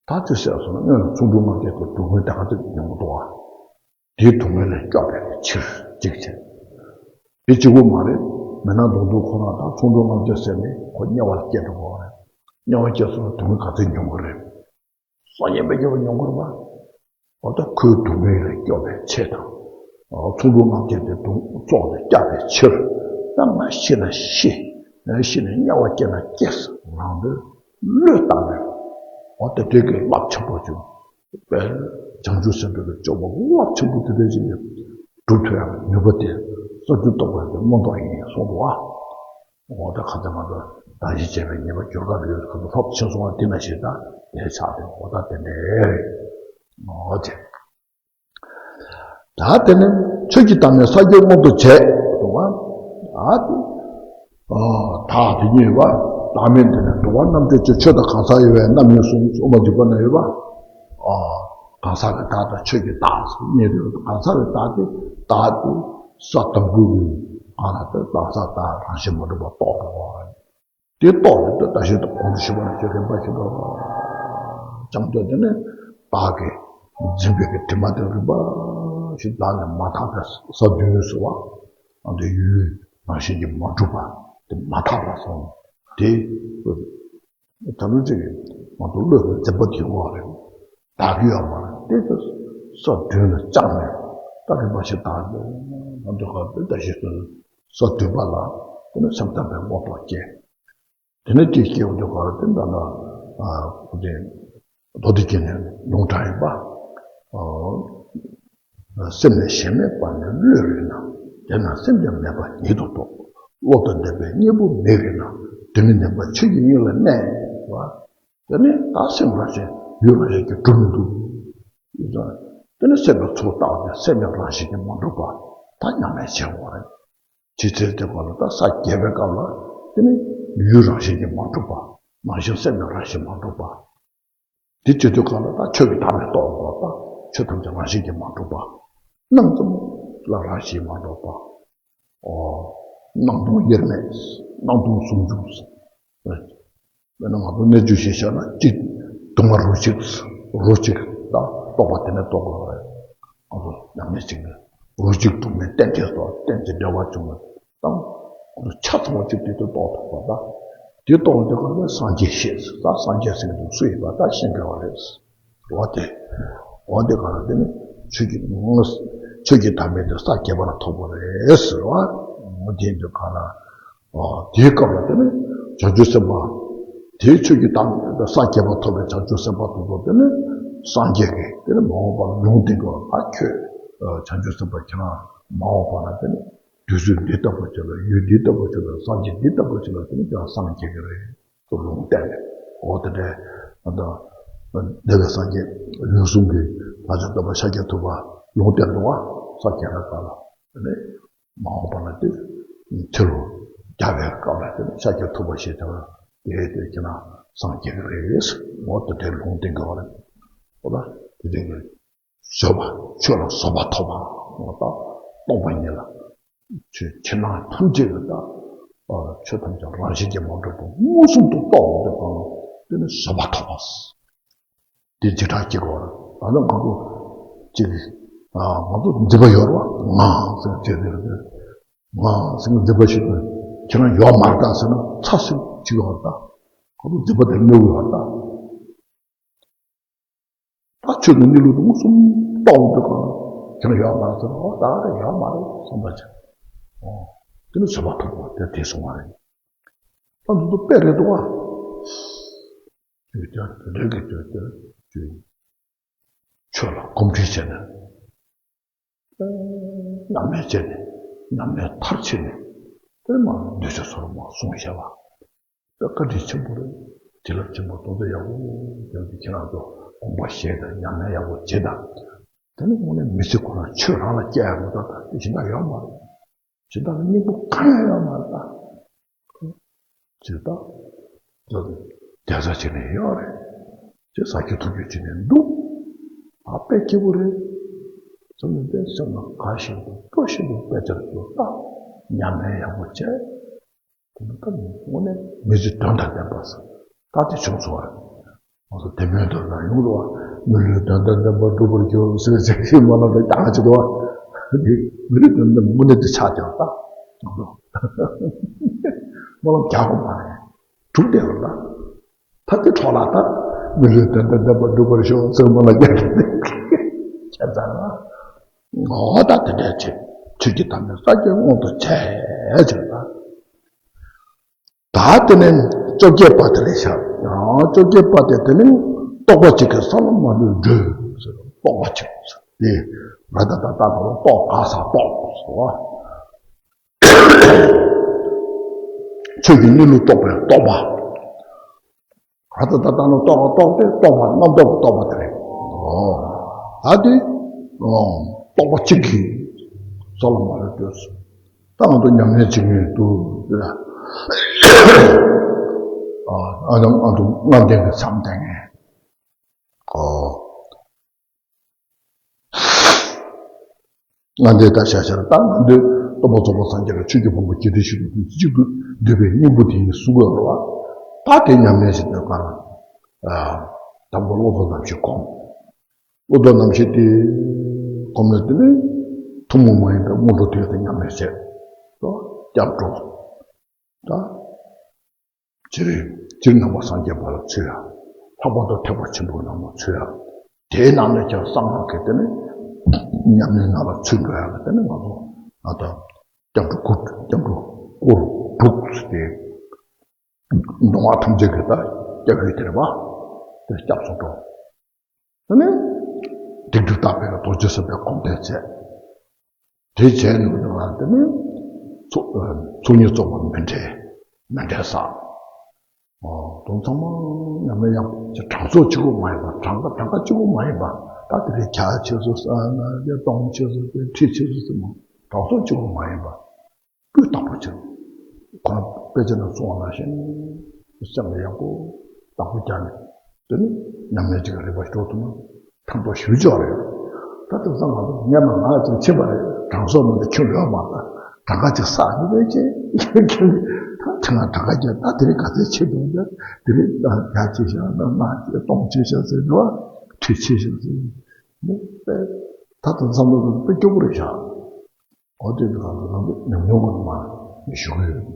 ད་དེ་བསད་སོང་ན་སྔོན་ལ་ཚོང་འབྲུ་ལྔ་བརྒྱ་དེ་སྡུག་བསྔལ་དེ་ག་ཚོད་མྱོང་གི་འདུག་ཨ། དེའི་སྡུག་བསྔལ་ལས་སྐྱོབ་པའི་ཕྱིར་གཅིག་བྱས། དེ་གཅིག་པོ་མ་རེད། མི་ནག་མདུང་ཐུང་ཁོ་རང་དང་ཚོང་འབྲུ་ལྔ་བརྒྱ་བསད་ནས་ཁོ་དམྱལ་བར་སྐྱེས་འགྲོ་དགོས་པ་རེད། དམྱལ་བར་སྐྱེས་སོང་ན་སྡུག་བསྔལ་ག་ཚོད་མྱོང་གི་རེད། སངས་རྒྱས་པའི་སྐྱེ་བ་མྱོང་དགོས་པ། འོ་ད་ཁོའི་སྡུག་བསྔལ་ལས་སྐྱོབ་པའི་ཆེད་དང་། ཚོགས་དྲུག་ལྔ་བརྒྱ་དེ་དུང་བཙོག་ལས་སྐྱབས་པའི་ཕྱིར། ད་ང་ཤི་ན་ཤི། ཤི་ན་དམྱལ་བ་སྐྱེ་ན་སྐྱེ་ཟེར་ནང་དོན་བློས་བཏང་ནས། འོ་དེ་འདྲའི་གི་རླབས་ཆེན་པོ་བྱུང་། དཔལ་བྱང་ཆུབ་སེམས་དཔའི་གི་སྤྱོད་པ་རླབས་ཆེན་པོ་དེ་འདྲ་ཞིག་གིས་སྒྲུབ་ཐུབ་ཡག་ནུས་པ་དེ་ས་བཅུ་རྟོགས་པའི་གི་མངོན་རྟོགས་ཡིན་གསུངས་འདུག་ཨ། འོ་ད་ཁ་ཚ་ང་ཚོ་བདག་གཞན་བརྗེ་བའི་ཉེས་པ་འགྱུར་ཁ་ལུས་ཁ་ཚ་ལྷོད་ཕྱིན་སོང་བ་དེ་ན་ཞེ་དྲག་དེ་ཆགས་ཏེ་འོ་ད་དེ་འདྲ་རེད། འོ་དེ། ད་དེ་ནི་ཆོས་ཀྱི་བདག་མེད་སངས་རྒྱས་མངོན་དུ་བྱས། འདུག་བ། ད་དེ། ཨ། བདག་དེ་ཉིད་པ། བདག་མེད་དེ་ནི་འདུལ་བ་རྣམ་འགྲེལ་གྱི་ཆོས་དང་གང་ཟག་ཡོད་པའི་རྣམ་གཉིས་གསུངས་དབུ་མ་འཇུག་པ་ན་ཡོད་པ། ཨ། གང་ཟག་གི་བདག་དང་ཆོས་ཀྱི་བདག་གཉིས་དེ་གང་ཟག་གི་བདག་དེ་བདག་དེ་ས་དང་པོའི་གང་ལ་དེ་གང་ཟག་བདག་རང་བཞིན་མ་གྲུབ་པ་རྟོགས་པའོ། དེ་རྟོགས་ནས་ད་ལྟ་ཞིག་ཏུ་གོང་དུ་ཞུས་པ་ནང་བཞིན་རིམ་པ་བཞིན་དུ་སྦྱངས་ཏེ་དེ་ནས་བདག་གིས་འཛིན་པའི་གི་དྲི་མ་དེ་རིམ་པ་བཞིན་བདག་ལས་མ་ཐར་པའི་ས་བདུན་ཟེར་བ། ཨ་འདི་ཡུལ་རང་བཞིན་གྱིས་མ་གྲུབ་པ་དེ་མ་ཐར་པ་སོང་དེ། ད་ལོ་ཅིག་ང་ཚོ་བློས་འཛིན་པ་དེ་འོག་རེད། བདག་གི་ཡོད་མ་རེད་དེ་ཚོ་ས་བདུན་ལ་བཅངས་ནས་ད་རིམ་པ་བཞིན་བདག་ང་ཚོ་ག་ད་ཞིག་ཏུ་ས་བདུན་པ་ལ་དེ་ནས་སེམས་ཙམ་པའི་མངོན་རྟོགས་སྐྱེས། དེ་ནས་དེ་སྐྱེ་བ་དེ་ག་རེ་དེ་འདྲ་ན། ཨ་ཁོ་དེ་མདོ་སྡེ་རྒྱན་ནས་ལུང་དྲངས་ཡོད་པ། ཨ་སེམས་ལས་གཞན་མེད་པ་ནི་བློས་རིག་ན། དེ་ན་སེམས་ཀྱང་མེད་པ་ཉིད་དུ་རྟོགས། བློ་དང་ལྡན་པས་གཉེན་པོ་མེད་རིག་ན། དེ་ནི་བདེན་པ་ཆོས་ཀྱི་དབྱིངས་ལ་གནས་པ། དེ་ནི་ད་སེམས་རང་བཞིན་ཡུལ་རང་བཞིན་གྱིས་གྲུབ་མི་འདུག་དེ་ནི་སེམས་ཀྱི་ཚུལ་བརྟགས་ཏེ་སེམས་ཀྱང་རང་བཞིན་གྱིས་མ་གྲུབ་པ་ད་ཉམས་ལེན་བྱེད་དགོས་རེད། ཇི་སྲིད་དེ་བར་ལ་ད་ས་བརྒྱད་པའི་སྐབས་ལ་དེ་ནི་ཡུལ་རང་བཞིན་གྱིས་མ་གྲུབ་པ། ནང་བཞིན་སེམས་ཀྱང་རང་བཞིན་མ་གྲུབ་པ། དེ་བྱེད་དུས་གང་ལ་ད་ཆོས་ཀྱི་བདག་མེད་རྟོགས་དགོས་པ། ཆོས་ཐམས་ཅད་རང་བཞིན་གྱིས་མ་གྲུབ་པ། སྣང་ཙམ་ལ་རང་བཞིན་མ་གྲུབ་པ། ཨོ། སྣང་སྟོང་དབྱེར་མེད། སྣང་སྟོང་ཟུང་འཇུག་དཔེར་ན་ང་ཚོ་སྣོད་བཅུད་ཞེས་བྱ་ན་གཅིག་སྡུག་བསྔལ་རོ་གཅིག་རོ་གཅིག་ད་རྟོགས་པ་དེ་ནས་རྟོགས་དགོས་པ་རེད། ང་ཚོ་ཉམས་ལེན་བྱེད་མཁན་རོ་གཅིག་སྡུག་བསྔལ་གཏན་གྱི་རྟོགས་གཏན་གྱི་བདེ་བ་བྱུང་བ་དང་ཆ་ཚང་བ་གཅིག་དེ་དུ་རྟོགས་ཐུབ་པ་དང་། དེ་རྟོགས་དེ་ག་ནས་སངས་རྒྱས་ཤེས་ད་སངས་རྒྱས་ཟེར་མཁན་དེ་སུ་ཡིན་པ་ད་ཤེས་དགོས་པ་རེད། འོ་དེ། འོ་དེ་ག་ལ་དེ་ནི་ཆོས་ཀྱི་དངོས། ཆོས་ཀྱི་བདག་མེད་དེ་ས་བརྒྱད་པ་ལ་ཐོབ་པ་རེད་ཟེར་བ། འོ་དེ་འདི་ག་ལ། འོ་དེའི་སྐབས་ལ་དེ་ནི་བྱང་ཆུབ་སེམས་དཔའ། དེའི་ཆོས་ཀྱི་བདག་མེད་དེ་ས་བརྒྱད་པ་ཐོབ་པའི་བྱང་ཆུབ་སེམས་དཔའ་དེ་ཚོ་དེ་ནི་སངས་རྒྱས་ཀྱི་དེ་ནི་མ་འོངས་པ་ལུང་བསྟན་དགོས་པ་ཁྱོད། བྱང་ཆུབ་སེམས་དཔའ་ཁྱེད་རང་མ་འོངས་པ་ལ་དེ་ནི་དུས་ཚོད་འདི་ལྟ་བུ་ཅིག་ལ་ཡུལ་འདི་ལྟ་བུ་ཅིག་ལ་སངས་རྒྱས་འདི་ལྟ་བུ་ཅིག་ལ་དེ་ནི་ཁྱེད་རང་སངས་རྒྱས་ཀྱི་རེད། ལུང་བསྟན་ནས། འོ་དེ་འདྲའི་ཨ་ད་བདེ་བའི་སངས་རྒྱས་ལུས་ཟུངས་ཀྱི་ལྷ་ཆེན་སྟོན་པ་ཤཱཀྱ་ཐུབ་པ་ལུང་བསྟན་འདུག་བ། ས་བརྒྱད་པ་ལ་ནི་མ་འོངས་པ་ལ་དེ་ཚེ་ལོ་བརྒྱ་པའི་སྐབས་ལ་དེ་ནི་ཤཱཀྱ་ཐུབ་པ་ཞེས་བྱ་བ་དེ་དེ་ཁྱེད་རང་སངས་རྒྱས་ཀྱི་རེད། འོ་དེ་འདྲའི་ལུང་བསྟན་གྱི་བ་རེད། འོ་ད་དེ་དེ་གི་བཟོད་པ་ཆོས་ལ་བཟོད་པ་ཐོབ་པ་འོ་ད་རྟོགས་པ་ཉིད་ལ། ཆོས་ཕྱི་ནང་ཐམས་ཅད་ལ་ད། ཆོས་ཐམས་ཅད་རང་བཞིན་གྱིས་མ་གྲུབ་པ་མངོན་སུམ་དུ་རྟོགས་པའི་སྒང་ལ་དེ་ནི་བཟོད་པ་ཐོབ་པ། དེ་བྱེ་བྲག་གཅིག་གོ། ད་ནི་ང་ཚོ་གཅིག་ང་ཚོ་འཛིན་པ་ཡོད་རེད་བ། ང་ཟེར་བྱས་ཏེ་ང་ཟེར་ནས་འཛིན་པ་ཞིག་ཁྱེད་རང་ཡོད་མ་རེད་ད་ཟེར་ན་ཚ་སུ་གཅིག་ཡོད་རེད་ད། ང་ཚོ་འཛིན་པ་དེ་གནོད་ཀྱི་ཡོད་རེད་ད། ད་ཆོས་ཀྱི་གནས་ལུགས་དེ་མངོན་སུམ་རྟོགས་འདུག་གམ། ཁྱེད་རང་ཡོད་མ་རེད་ཟེར། ཨོ་ད་རེ་ཡོད་མ་རེད་བསམ་པ་བྱས། ཨོ་དེ་ནི་བཟོད་པ་ཐོབ་པ་དེ་དེ་སོང་བ་རེད། ད་འདི་ཚོ་དཔེ་རེད་འདུག་ཨ། ཆོས་ཀྱང་དེ་འདྲ་གི་ཆོས་ཀྱང་ཆོས་ཆོས་ལ་གོམས་འདྲིས་བྱས་ནས། ཉམས་ལེན་བྱས་ནས་ཉམས་ལེན་མཐར་ཕྱིན་ནས་དེ་མ་འདུས་བྱས་སོ་རུ་མ་གསུངས་བཞག་པ། ད་བཀའ་དྲིན་ཆེན་པོ་རེད། བྱིན་རླབས་ཆེན་པོ་རྡོ་རྗེ་ཡག་པོ་ཡོད་དེ་ཁྱེད་རང་ཚོ་དགོངས་པ་བཞེས་དང་ཉམས་ལེན་ཡག་པོ་བྱེད་དང་། དེ་ནི་དངོས་གནས་མི་ཚེ་ཁོ་ན་ཆོས་རང་ལ་སྐྱེལ་ཡག་མི་འདུག་ད་དེ་བཞིན་ད་ཡོད་མ་རེད། ཇི་ལྟར་སྙིང་པོ་གང་ཡང་ཡོད་མ་རེད་ད། ཇི་ལྟར། བསྡད་ས་ཅིག་ནས་ཡོད་རེད། ཅེས་ས་ཁྱི་ཐུག་རྒྱུ་ཅིག་ནས་འདུག་ཨ་དཔེ་སྐྱིད་པོ་རེད། ཙམ་ནས་བསྡད་སེམས་ལ་དགའ་བཞིན་དུ་སྤྲོ་བཞིན་དུ་དཔེ་ཆར་དུ་ལྟ། ཉམས་ལེན་ཡག་པོ་བྱས། དེ་ནི་ད་དངོས་གནས་མི་ཚེ་དོན་དང་ལྡན་པ་ཟེར། ད་དེ་བྱུང་སོང་བ་རེད། ང་ཚོ་དེ་མོའི་དོན་དག་ཡོང་རོགས། མི་ལུས་དོན་དང་ལྡན་པར་འགྲུབ་པར་གྱུར་ཟེར་ཟེར་ཞིག་མ་ལ་དེ་ཀྱང་ཅི་དོ། མི་ལུས་དོན་དང་མུ་ནེ་དེ་ཆགས་ཀྱང་ད། ང་ཚོ་མ་ལ་རྒྱག་གོ་མ་རེད། གྲུབ་བསྡད་པ་ལ། ད་དེ་གྲོགས་ལ་ད། མི་ལུས་དོན་དང་ལྡན་པར་འགྲུབ་པར་ཤོག་ཟེར་མ་ལ་རྒྱག་ཁྱད་མཚར་ལ། ངོ་ད་དེ་འདྲ་བྱེད། ཆོས་ཀྱི་དམ་པའི་ས་སྐྱོན་མངོན་དུ་བྱས་ཟེར་ད། ད་དེ་ནས་བཅོ་བརྒྱད་པ་དེ་ལས་བཞག་ཡང་བཅོ་བརྒྱད་པ་དེ་དེ་ནས་རྟོག་པ་གཅིག་གིས་ས་ལ་མ་ལུས་སྒྲོལ་ཟེར། རྟོག་པ་གཅིག་ཟེར་དེ་ར་ད་ད་ད་ད་རྟོག་ག་ས་རྟོག་ཟེར་བ། ཆོས་ཀྱི་གནས་ལུགས་རྟོགས་པའི་རྟོག་པ། ར་ད་ད་ད་ནི་རྟོག་པ་རྟོག་སྟེ་རྟོག་པ་རྣམ་རྟོག་གི་རྟོག་པ་དེ་རེད། ཨོ། ད་དེ། ཨོ། རྟོག་པ་གཅིག་གིས་ས་ལ་མ་ལུས་སྒྲོལ་ཟེར། ད་ང་ཚོ་ཉམས་ལེན་བྱེད་མཁན་འདུག་ཟེར། ཨ་ཨ་ཨ་ཨ་འདུག་ལྔ་ལྡན་གྱི་མཚམས་བསྟན་མཁན། ཨོ། ལྔ་ལྡན་ད་ཤ་ཤ་ར་ད་ལྔ་ལྡན་སྟོན་པ་རྫོགས་པ་སངས་རྒྱས་ལ་ཆོས་ཀྱི་ཕུང་པོ་ཇི་ལྟར་ཞིག་ཏུ་གཅིག་ཏུ་འདུས་པའི་སྙིང་པོ་དེ་ཡིན་གསུང་གི་ཡོད་རེད་བ། ད་དེ་ཉམས་ལེན་བྱེད་པའི་སྐབས་ལ། དང་པོ་བློ་རྫོགས་རྣམ་ཤེས་སྒོམ། བློ་རྫོགས་རྣམ་ཤེས་དེ་སྒོམ་ལ་དེ་ནི་ཐུན་མོང་མ་ཡིན་པའི་སྔོན་འགྲོ་དེ་ཡང་དེ་ཉམས་ལེན་བྱེད། ལོ་སྐྱབས་འགྲོ། ད། སྤྱིར་སྤྱིར་ནང་པ་སངས་རྒྱས་པ་ལ་ཚུད་ཡ། ལྷག་པར་དུ་ཐེག་པ་ཆེན་པོའི་ནང་ལ་ཚུད་ཡ། དེའི་ནང་ནས་ཀྱང་གསང་སྔགས་ཀྱི་དེ་ནི་ཉམས་ལེན་ནང་ལ་ཚུད་འགྲོ་ཡ་ལ་དེ་ནི་ང་ཚོ་ང་དང་སྐྱབས་འགྲོ་སྐོར་སྐྱབས་འགྲོ་སྐོར་དྲུག་ཟེར་ཏེ། མདོ་སྔགས་ཐམས་ཅད་ཀྱི་ད་སྐྱབས་ཡུལ་དེ་རེད་པ། དེ་སྐྱབས་སུ་འགྲོ། དེ་ནས་སྡིག་སྒྲིབ་དག་པའི་རྡོ་རྗེ་སེམས་དཔའི་སྒོམ་བཟླས་བྱས། དེ་བྱས་ནས་དེ་ནས་ཚོགས་ཚོགས་གཉིས་རྫོགས་པ་མཎྜལ་མཎྜལ་བསགས། དོན་ཚང་མ་ཉམས་ལེན་ཡག་པོ་བྱས། གྲངས་ཚོད་གཅིག་པོ་མ་ཡིན་པ། གྲངས་ཀ་གྲངས་ཀ་གཅིག་པོ་མ་ཡིན་པ། ད་དེ་རིང་བརྒྱ་ཆེ་སོང་། སྟོང་ཆེ་སོང་། ཁྲི་ཆེ་སོང་ཟེར་མ། གྲངས་ཚོད་གཅིག་པོ་མ་ཡིན་པ། སྤུས་དག་པོ་བྱས། ཁོ་རང་དཔེ་ཆ་ནང་གསུངས་པ་ནང་བཞིན། སེམས་ལ་ཡག་པོ་བདག་པོ་རྒྱག་ནས། དེ་ནི་ཉམས་ལེན་ཅིག་རིག་པ་ཤོར་ཐུབ་ན་ཕན་ཐོགས་ཞེ་པོ་ཅིག་ཡོད་རེད། ད་དེང་སང་ང་ཚོ་སྔས་མ་ང་ཅིག་ཕྱིན་པ་རེད། གྲངས་གསོག་མི་འདུག་ཁྱོད་ལོས་མ་ལ་གྲངས་ཀ་ཅིག་བསགས་ནི་རེད་ཅེས། ད་དེ་ང་གྲངས་ཀ་བརྒྱབ། ད་དེ་རིང་ག་ཚོད་ཕྱིན་འདུག་ད་དེ་རིང་ད་བརྒྱ་ཕྱིན་ཤག་ད་ལྔ་ཕྱིན། སྟོང་ཕྱིན་ཤག་ཟེར་འདུག་ཁྲི་ཕྱིན་ཤག་ཟེར་འདུག་ད་དེང་སང་མི་ཚོ་དཔེ་སྐྱོ་པོ་རེད་ཤག་འོ་དེ་འདྲ་ང་ཚོ་ནང་དུ་ཉམས་མྱོང་གི་མ་ཞུ་གི་ཡོད།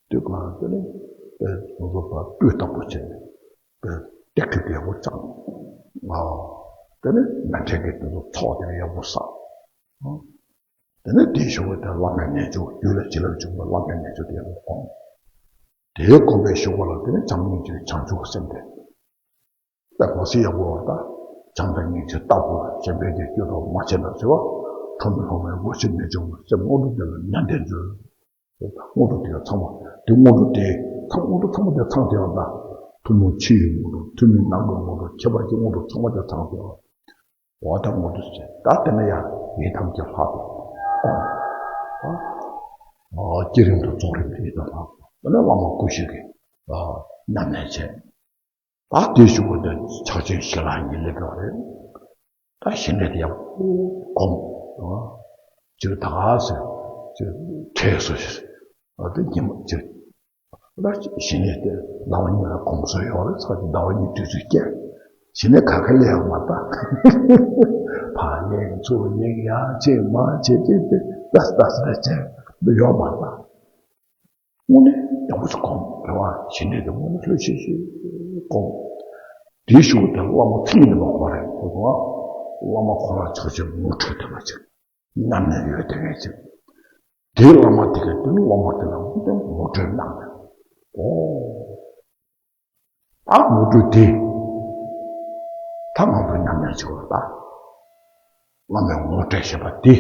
དེ་ག་དེ་ནི་དེ་ཚོ་ཚོ་པ་སྤུས་དག་པོ་བྱས་ནས་དེ་ཏིག་ཏིག་ཡག་པོ་བཅངས། ཨ་དེ་ནི་མི་འཕྲད་མཁན་དེ་ཚོ་ཚོགས་དེ་ཡག་པོ་བསགས། དེ་ནི་དེའི་གཞུག་གུ་དེ་བླ་མའི་རྣལ་འབྱོར། རྒྱུད་ལ་བྱིན་རླབས་བྱུང་བའི་བླ་མའི་རྣལ་འབྱོར་དེ་ཡག་པོ་སྒོམ། དེའི་སྒོམ་པའི་གཞུག་གུ་ལ་དེ་ནི་བྱམས་སྙིང་རྗེ་བྱང་ཆུབ་སེམས་དེ། དཔེ་གོ་སྲིད་ཡག་པོ་བ་ད། བྱམས་དང་སྙིང་རྗེ་ལྟ་བུ་ལ་གཞན་ཕན་གྱི་སྐྱོ་གདུང་མ་བྱེད་ན་ཟེར་བ། ཁྲོ་མི་ལྷོ་མའི་སྒོ་ཕྱིར་མི་འབྱུང་བར་སེམས་དངོས་གྲུབ་དེ་ལ་ནན་ཏན་མཛོད། དངོས་གྲུབ་དེ་ཚང་མ་དེ་དངོས་གྲུབ་དེ་ཚང་དངོས་གྲུབ་ཚང་མ་དེ་ཚང་དེ་བ་ད། ཐུན་མོང་ཕྱི་ཡི་དངོས་གྲུབ། ཐུན་མིན་ནང་གི་དངོས་གྲུབ། ཁྱད་པར་གྱི་དངོས་གྲུབ་ཚང་མ་དེ་ཚང་དེ་བ། འོ་ད་དངོས་གྲུབ་ཟེར། ད་དེ་ན་ཡང་ཡི་དམ་གྱི་ལྷ་དང་། ཨ་བསྐྱེད་རིམ་དང་རྫོགས་རིམ་དེ་ཡི་དམ་ལྷ། དེ་ནས་བླ་མ་སྐུ་ཞབས་ཀྱི་ཨ་ཉམས་ལེན་བྱས། ད་དེའི་གཞུག་གུ་དེ་ཕྱག་ཆེན་ཞལ་ལག་གཉིས་སླེབས་པ་རེད། ད་ཞི་གནས་དེ་ཡག་པོ་སྒོམ། ཨ་ཅིག་ད་ག་ཟེར་ཅིག་ཁྲེས་སོ་ཞེས། ཨ་དེ་ཉི་མ་ཅིག་ད་ཞི་གནས་དེ་ཟླ་བ་གཉིས་ལ་སྒོམ་སྲོལ་ཡོད་རེད། ཚར་གྱི་ཟླ་བ་གཉིས་དུས་ཚོད་བསྐྱལ། ཞི་གནས་ག་གེ་ལས་ཡག་མ་ད། ཕར་གཡེང་ཚུར་གཡེང་ཡར་ཕྱིན་མར་ཕྱིན་ཅིག་དེ་ལྟ་ལྟ་ལྟ་བྱས་འདི་ཡོད་མ་ད། དངོས་གནས་ཡག་པོ་ཞིག་སྒོམ། རེ་བ་ཞི་གནས་དེ་དངོས་གནས་ལྷོད་ཤིག་ཤིག་སྒོམ། དེའི་གཞུག་གུ་དེ་བླ་མ་མཚན་ཉིད་ལྡན་པ་ཁོ་རེད། ཁོ་ཚོ་བླ་མ་ཁོ་རང་ཆོས་ཀྱི་ངོ་སྤྲོད་དེ་མ་བྱེད། ཉམས་ལེན་ཡོད་དེ་ངས་བྱེད། དེའི་བླ་མ་དེ་གའི་དེ་ནི་སློབ་མ་དེ་ལ་དངོས་གནས་ངོ་སྤྲོད་གནང་ནས། ཨོ། ད་ངོ་སྤྲོད་དེ། ད་ང་ཚོ་ཉམས་ལེན་བྱེད་པ་ད། བླ་མའི་ངོ་སྤྲོད་ཞེས་པ་དེ།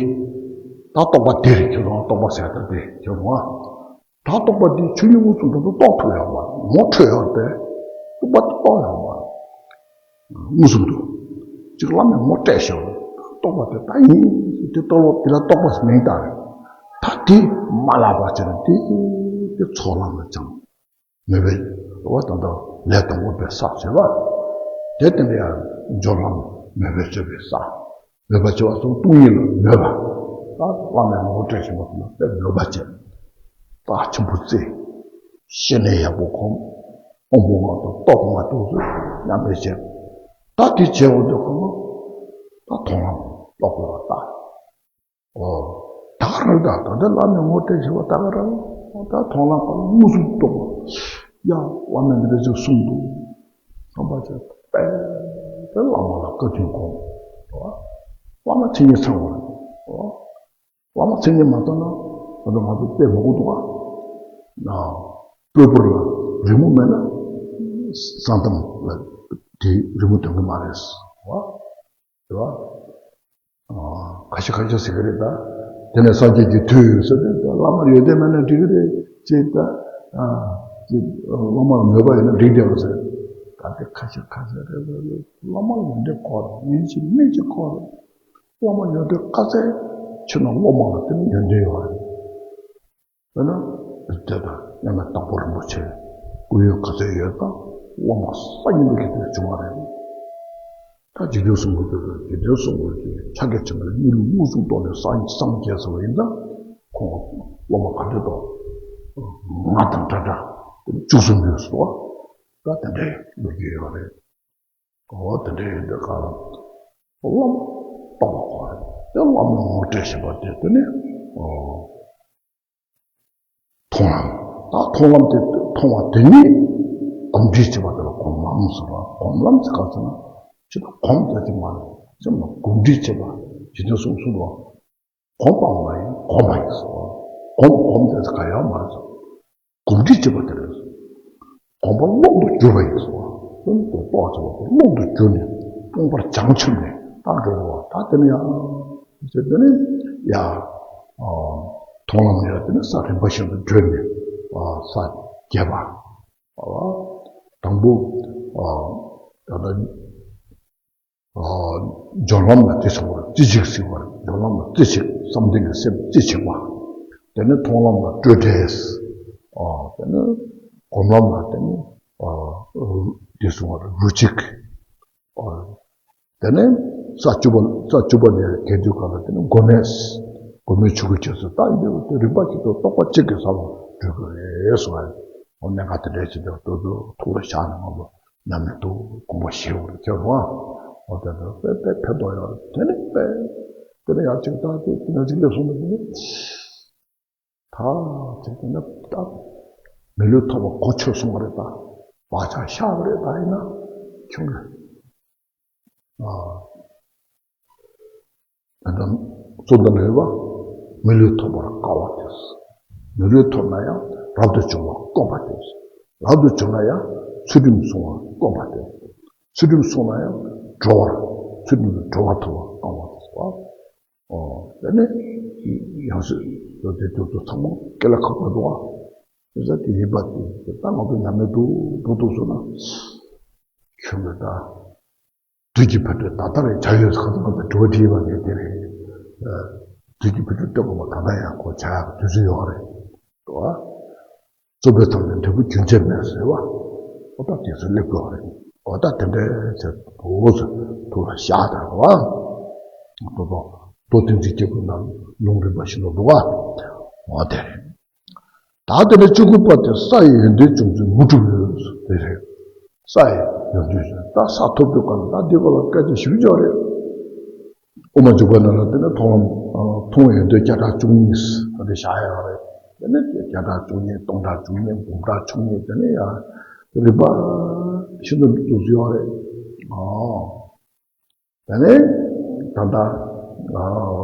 ད་རྟོགས་པ་དེ་རེད། ཁྱོད་རང་རྟོགས་པ་ཟེར་ད་དེ་ཁྱོད་རང་། ད་རྟོགས་པ་དེ་ཆོས་ཉིད་མངོན་སུམ་དུ་རྟོགས་ཐུབ་ཡོད་མ་རེད། ངོ་འཕྲོད་ཡོད་པས་རྟོགས་པ་དེ་རྟོགས་ཡོད་མ་རེད། མངོན་སུམ་དུ། ཅིག་བླ་མའི་ངོ་སྤྲད་ཞེས་པ་རྟོགས་པ་དེ་ད་ཡིན། དེ་རྟོགས་པ་དེ་ལ་རྟོགས་པ་མིང་བཏགས་རེད། ད་དེ་མ་བརླག་པ་བྱས་ནས་དེ་དེ་ཚོགས་ལམ་ལ་སྦྱངས། མོས་པས་འོ་ད་ལྟ་ལས་དང་པོ་པའི་ས་བྱེད་པ། དེ་ལྟ་ནས་ཡང་སྦྱོར་ལམ་མོས་པས་བྱེད་པའི་ས། མོས་པ་བྱེད་པ་སོགས་སྟོང་ཉིད་ལ་མོས་པ། ད་བླ་མའི་ངོ་སྤྲད་བཞིན་པ་དེ་ལ་དཔེ་མོས་པ་བྱེད། རྟགས་ཆེན་པོ་བརྩི། ཞི་གནས་ཡག་པོ་སྒོམ། དབང་པོ་ལྔ་དང་རྟོག་པ་ལྔ་དེ་ཚོ་ཉམས་ལེན་བྱེད། ད་དེ་བྱས་འོང་དུས་གང་ལ་ད་མཐོང་ལམ་རྟོགས་དགོས་པ་ད། ཨོ། ད་ག་རང་ད་ད་ལྟ་བླ་མའི་ངོ་སྤྲད་བྱེད་པ་ད་ག་རང་། ད་མཐོང་ལམ་ཁ་ལ་མངོན་སུམ་རྟོགས་པ། ཡ་བླ་མས་འདི་འདྲ་ཅིག་གསུངས་འདུག་བསམ་པ་བྱས་པས་དེ་བླ་མ་ལ་བཀའ་དྲིན་སྒོམ། བླ་མ་མཚན་ཉིད་ཚང་བ་རེད། བླ་མ་མཚན་ཉིད་མ་ཚང་ན་ད་ལྟ་ང་ཚོ་དཔེ་མི་དགོས་འདུག་ག་ན་སྤོས་ཕོར་ལ་རི་མོ་མེད་ན་ས་གདམ་ལ་དེ་རི་མོ་འདོན་གི་མ་རེད། རེད་བ། ཁ་ཤས་ཁ་ཤས་ཟེར་གི་རེད་ད། དེ་ནས་སངས་རྒྱས་ཀྱི་མཐུ་ཡོད་ཟེར་ཏེ་བླ་མ་ཡོན་ཏན་མེད་ན་འགྲིག་གི་རེད་ཅེས་ད། ཅེས་བླ་མར་མོས་པ་ཡོད་ན་འགྲིག་བསྡད་པ་ཟེར། ད་དེ་ཁ་ཤས་ཁ་ཤས་རེད་རེད་རེད། བླ་མ་ལ་ཡོན་ཏན་དགོས་རེད། ཡིན་གཅིག་མིན་གཅིག་དགོས་རེད། བླ་མ་ཡོན་ཏན་དཀའ་ཚེགས་ཆེ་ན་སློབ་མ་ལ་དེ་ནི་ཡོན་ཏན་ཡོད་རེད། དཔེར་ན། དེ་ལྟར་མཉམ་མེད་དྭགས་པོ་རིན་པོ་ཆེ་སྐུ་ཡོན་ག་ཚོད་ཡོད་དང་སློབ་མ་གསར་རྙིང་པ་གི་དེ་བྱུང་བ་རེད། ད་འཇིག་རྟེན་གསུམ་པོ་དེ་ལ་འཇིག་རྟེན་གསུམ་པོ་དེ་ཕྱག་རྒྱ་ཆེན་པོའི་གཉིས་ལུགས་མངོན་སུམ་རྟོགས་ནས་སངས་སངས་རྒྱས་ཟེར་བ་ཡིན་ཙང་ཁོང་སློབ་མ་ག་འདྲ་དང་། ང་དང་འདྲ་འདྲ་བཅུ་གསུམ་ཡོད་སོ། ད་དེ་འདྲའི་ལོ་རྒྱུས་ཡོད་རེད། འོ་དེ་འདྲ་ཡིན་དུས་ག་ལ་བླ་མ་རྟོགས་པ་དགོས་རེད། དེ་བླ་མའི་ངོ་སྤྲད་བཞིན་པ་དེ་དེ་ནི་ཨོ། མཐོང་ལམ། ད་མཐོང་ལམ་དེ་མཐོང་བ་དེ་ཉིད་གོམས་འདྲིས་བྱེད་པ་དེ་ལ་སྒོམ་ལམ་ཟེར་བ། སྒོམ་ལམ་ཟེར་ག་ཟེར་ན་ཅི་ལྟར་སྒོམ་ཟེར་གྱི་མ་རེད། སེམས་ལ་གོམས་འདྲིས་བྱེད་པ། འཇིག་རྟེན་གསུམ་གསུམ་པོ་སྒོམ་པའང་མ་ཡིན། སྒོམ་པ་ཡིན་ཟེར་བ། སྒོམ་སྒོམ་དེ་ཚོ་ག་ཡང་མ་རེད་ཟེར། གོམས་འདྲིས་བྱེད་པ་དེ་རེད། སྒོམ་པ་ཀློག་ཏུ་གྱུར་པ་ཡིན་ཟེར་བ། ཀུན་ཏུ་རྟོགས་བྱེད་པ་ཀློག་ཏུ་གྱུར་ནས་སྟོང་པར་བྱང་ཆུབ་ནས་ད་འགྲོ་བ་ད་དེ་ནི་ཡང་། ཟེར་དེ་ནི་ཡ། མཐོང་ལམ་ཡ་དེ་ནི་ས་རིམ་པ་བཞིན་དུ་བགྲོད་ནས་ས་བརྒྱད་པ། དང་པོ། ད་ལྟ། སྦྱོར་ལམ་ལ་དེ་ཚོ་བར་རྩེ་གཅིག་ཟེར་བ་རེད། སྦྱོར་ལམ་ལ་རྩེ་གཅིག་བསམ་གཏན་གྱི་སེམས་རྩེ་གཅིག་པ། དེ་ནས་མཐོང་ལམ་ལ་སྤྲོས་བྲལ། དེ་ནས་སྒོམ་ལམ་ལ་དེ་ནས་ དེ་གསུང་བ་རུ་གཅིག་དེ་ནས་ས་བཅུ་པ་ས་བཅུ་པ་ནས་གལ་ཏེ་ག་ལ་དེ་ནས་མགོན་མེད། མགོན་མེད་ཆོས་སྐུ་རྒྱ་མཚོ་ད་ཡིན་པའི་དེ་རིམ་པ་ཞིག་ཏུ་རྟོགས་པ་གཅིག་གི་ས་ལ་འགྲོ་དགོས་རེད་གསུང་བ་རེད། འོ་གནད་འགག་དེ་འདྲ་ཞིག་ཏུ་ཏོག་ཏོག་ཐུགས་ལ་བཞག་ནས་ང་ཚོ་ཉམས་ལེན་དུ་དགོངས་པ་བཞེས་པར་ཁྱེད་རང་འོ་དེ་འདྲ་དཔེ་དཔེ་ཕན་ཐོགས་ཡོད་རེད། དེ་ནས་དཔེ་དེ་ནས་ཡང་གཅིག་ད་དེ་དེ་ནས་གཅིག་སླེབས་སོང་ན་དེ་ནས། ད་ཅིག་དེ་ནས་ད་མི་ལུས་ཐོབ་པ་གོ་ཆོད་སོང་བ་རེད། ད་བག་ཆགས་ཤར་བ་རེད། ད་ཡིན་ན་ཁྱོད་རེད། ཨ་ད་ལྟ་གཙོ་འདི་ལ་ཡོད་པ་མི་ལུས་ཐོབ་པར་དཀའ་བ་སྟེ། མི་ལུས་ཐོབ་ན་ཡང་རབ་ཏུ་བྱུང་བ་དཀོན་པ་སྟེ། རབ་ཏུ་བྱུང་ན་ཡང་ཚུལ་ཁྲིམས་བསྲུང་བ་དཀོན་པ་སྟེ། ཚུལ་ཁྲིམས་བསྲུངས་ན་ཡང་གྲོལ་བར་ཚུལ་ཁྲིམས་གྲོལ་བ་ཐོབ་པར་དཀའ་བ་སྟེ། ཨོ། དེ་ནས་ཡང་སྲིད་ལོ་དེ་དུས་དུ་ཚང་མ་སྐེ་ལ་ཁག་པོ་འདུག་ཨ། དེ་ཚ་དེ་ཡིན་པ་དེ་ད་ང་ཚོ་ཉམས་མེད་དུ་འགྲོ་འདུག་སོང་ན། ཁྱོད་ཀྱི་ད་དུས་ཀྱི་བོད་ཕྲུག་ད་ལྟ་རེད་བྱ་ཡོད་ཁ་ཚ་ཁ་ཚ་དྲི་བ་དྲིས་པ་ངས་དེ་རེད། དུས་ཀྱི་བོད་ཕྲུག་སྟོན་པ་ད་ལྟ་ཡང་ཁོ་བྱ་ཡག་དུས་ཚོད་ཡོད་རེད། འདུག་ཨ། རྩོམ་པའི་ཐོག་ནས་འབྲས་བུ་རྒྱུན་ཆད་མེད་ཟེར་བ། ཨོ་ད་དེ་ཚོ་སླེབས་དགོས་རེད། ཨོ་ད་དེ་འདྲའི་ཚེ་བོ་ཚོ་ཐུགས་ལ་བཞག་དང་བ། ཏོ་ཏོ་ཏོ་དེ་འཛིན་སྐྱེ་དགུ་རྣམས་ལུང་རིམ་པ་བཞིན་དུ་འདུག་ག་ཨོ་དེ་རེད། ད་དེ་ནས་བཅུ་དགུ་པ་དེ་ས་ཡི་ཡོན་ཏན་བྱུང་ཚུལ་མུ་དྲུག་ཡོད་དེ་རེད། ས་ཡི་ཡོན་ཏན་བྱུང་ད་ས་ཐོབ་དུས་ག་ལ་ད་འདི་ག་ལ་སྐད་ཆ་ཞིབ་འཇོག་རེད། དབུ་མ་འཇུག་པ་ནང་ལ་དེ་ནས་མཐོང་ལམ་མཐོང་ཡོན་ཏན་བརྒྱ་ཕྲག་བཅུ་གཉིས་ད་དེ་བཞག་ཡོད་རེད། དེ་ནས་བརྒྱ་ཕྲག་བཅུ་གཉིས་སྟོང་ཕྲག་བཅུ་གཉིས་འབུམ་ཕྲག་བཅུ་གཉིས་དེ་ནས་ཡང་རིམ་པ་བཞིན་དུ་འདུག་ཡོད་རེད། ཨོ། དེ་ནས་ད་ལྟ་ཨོ།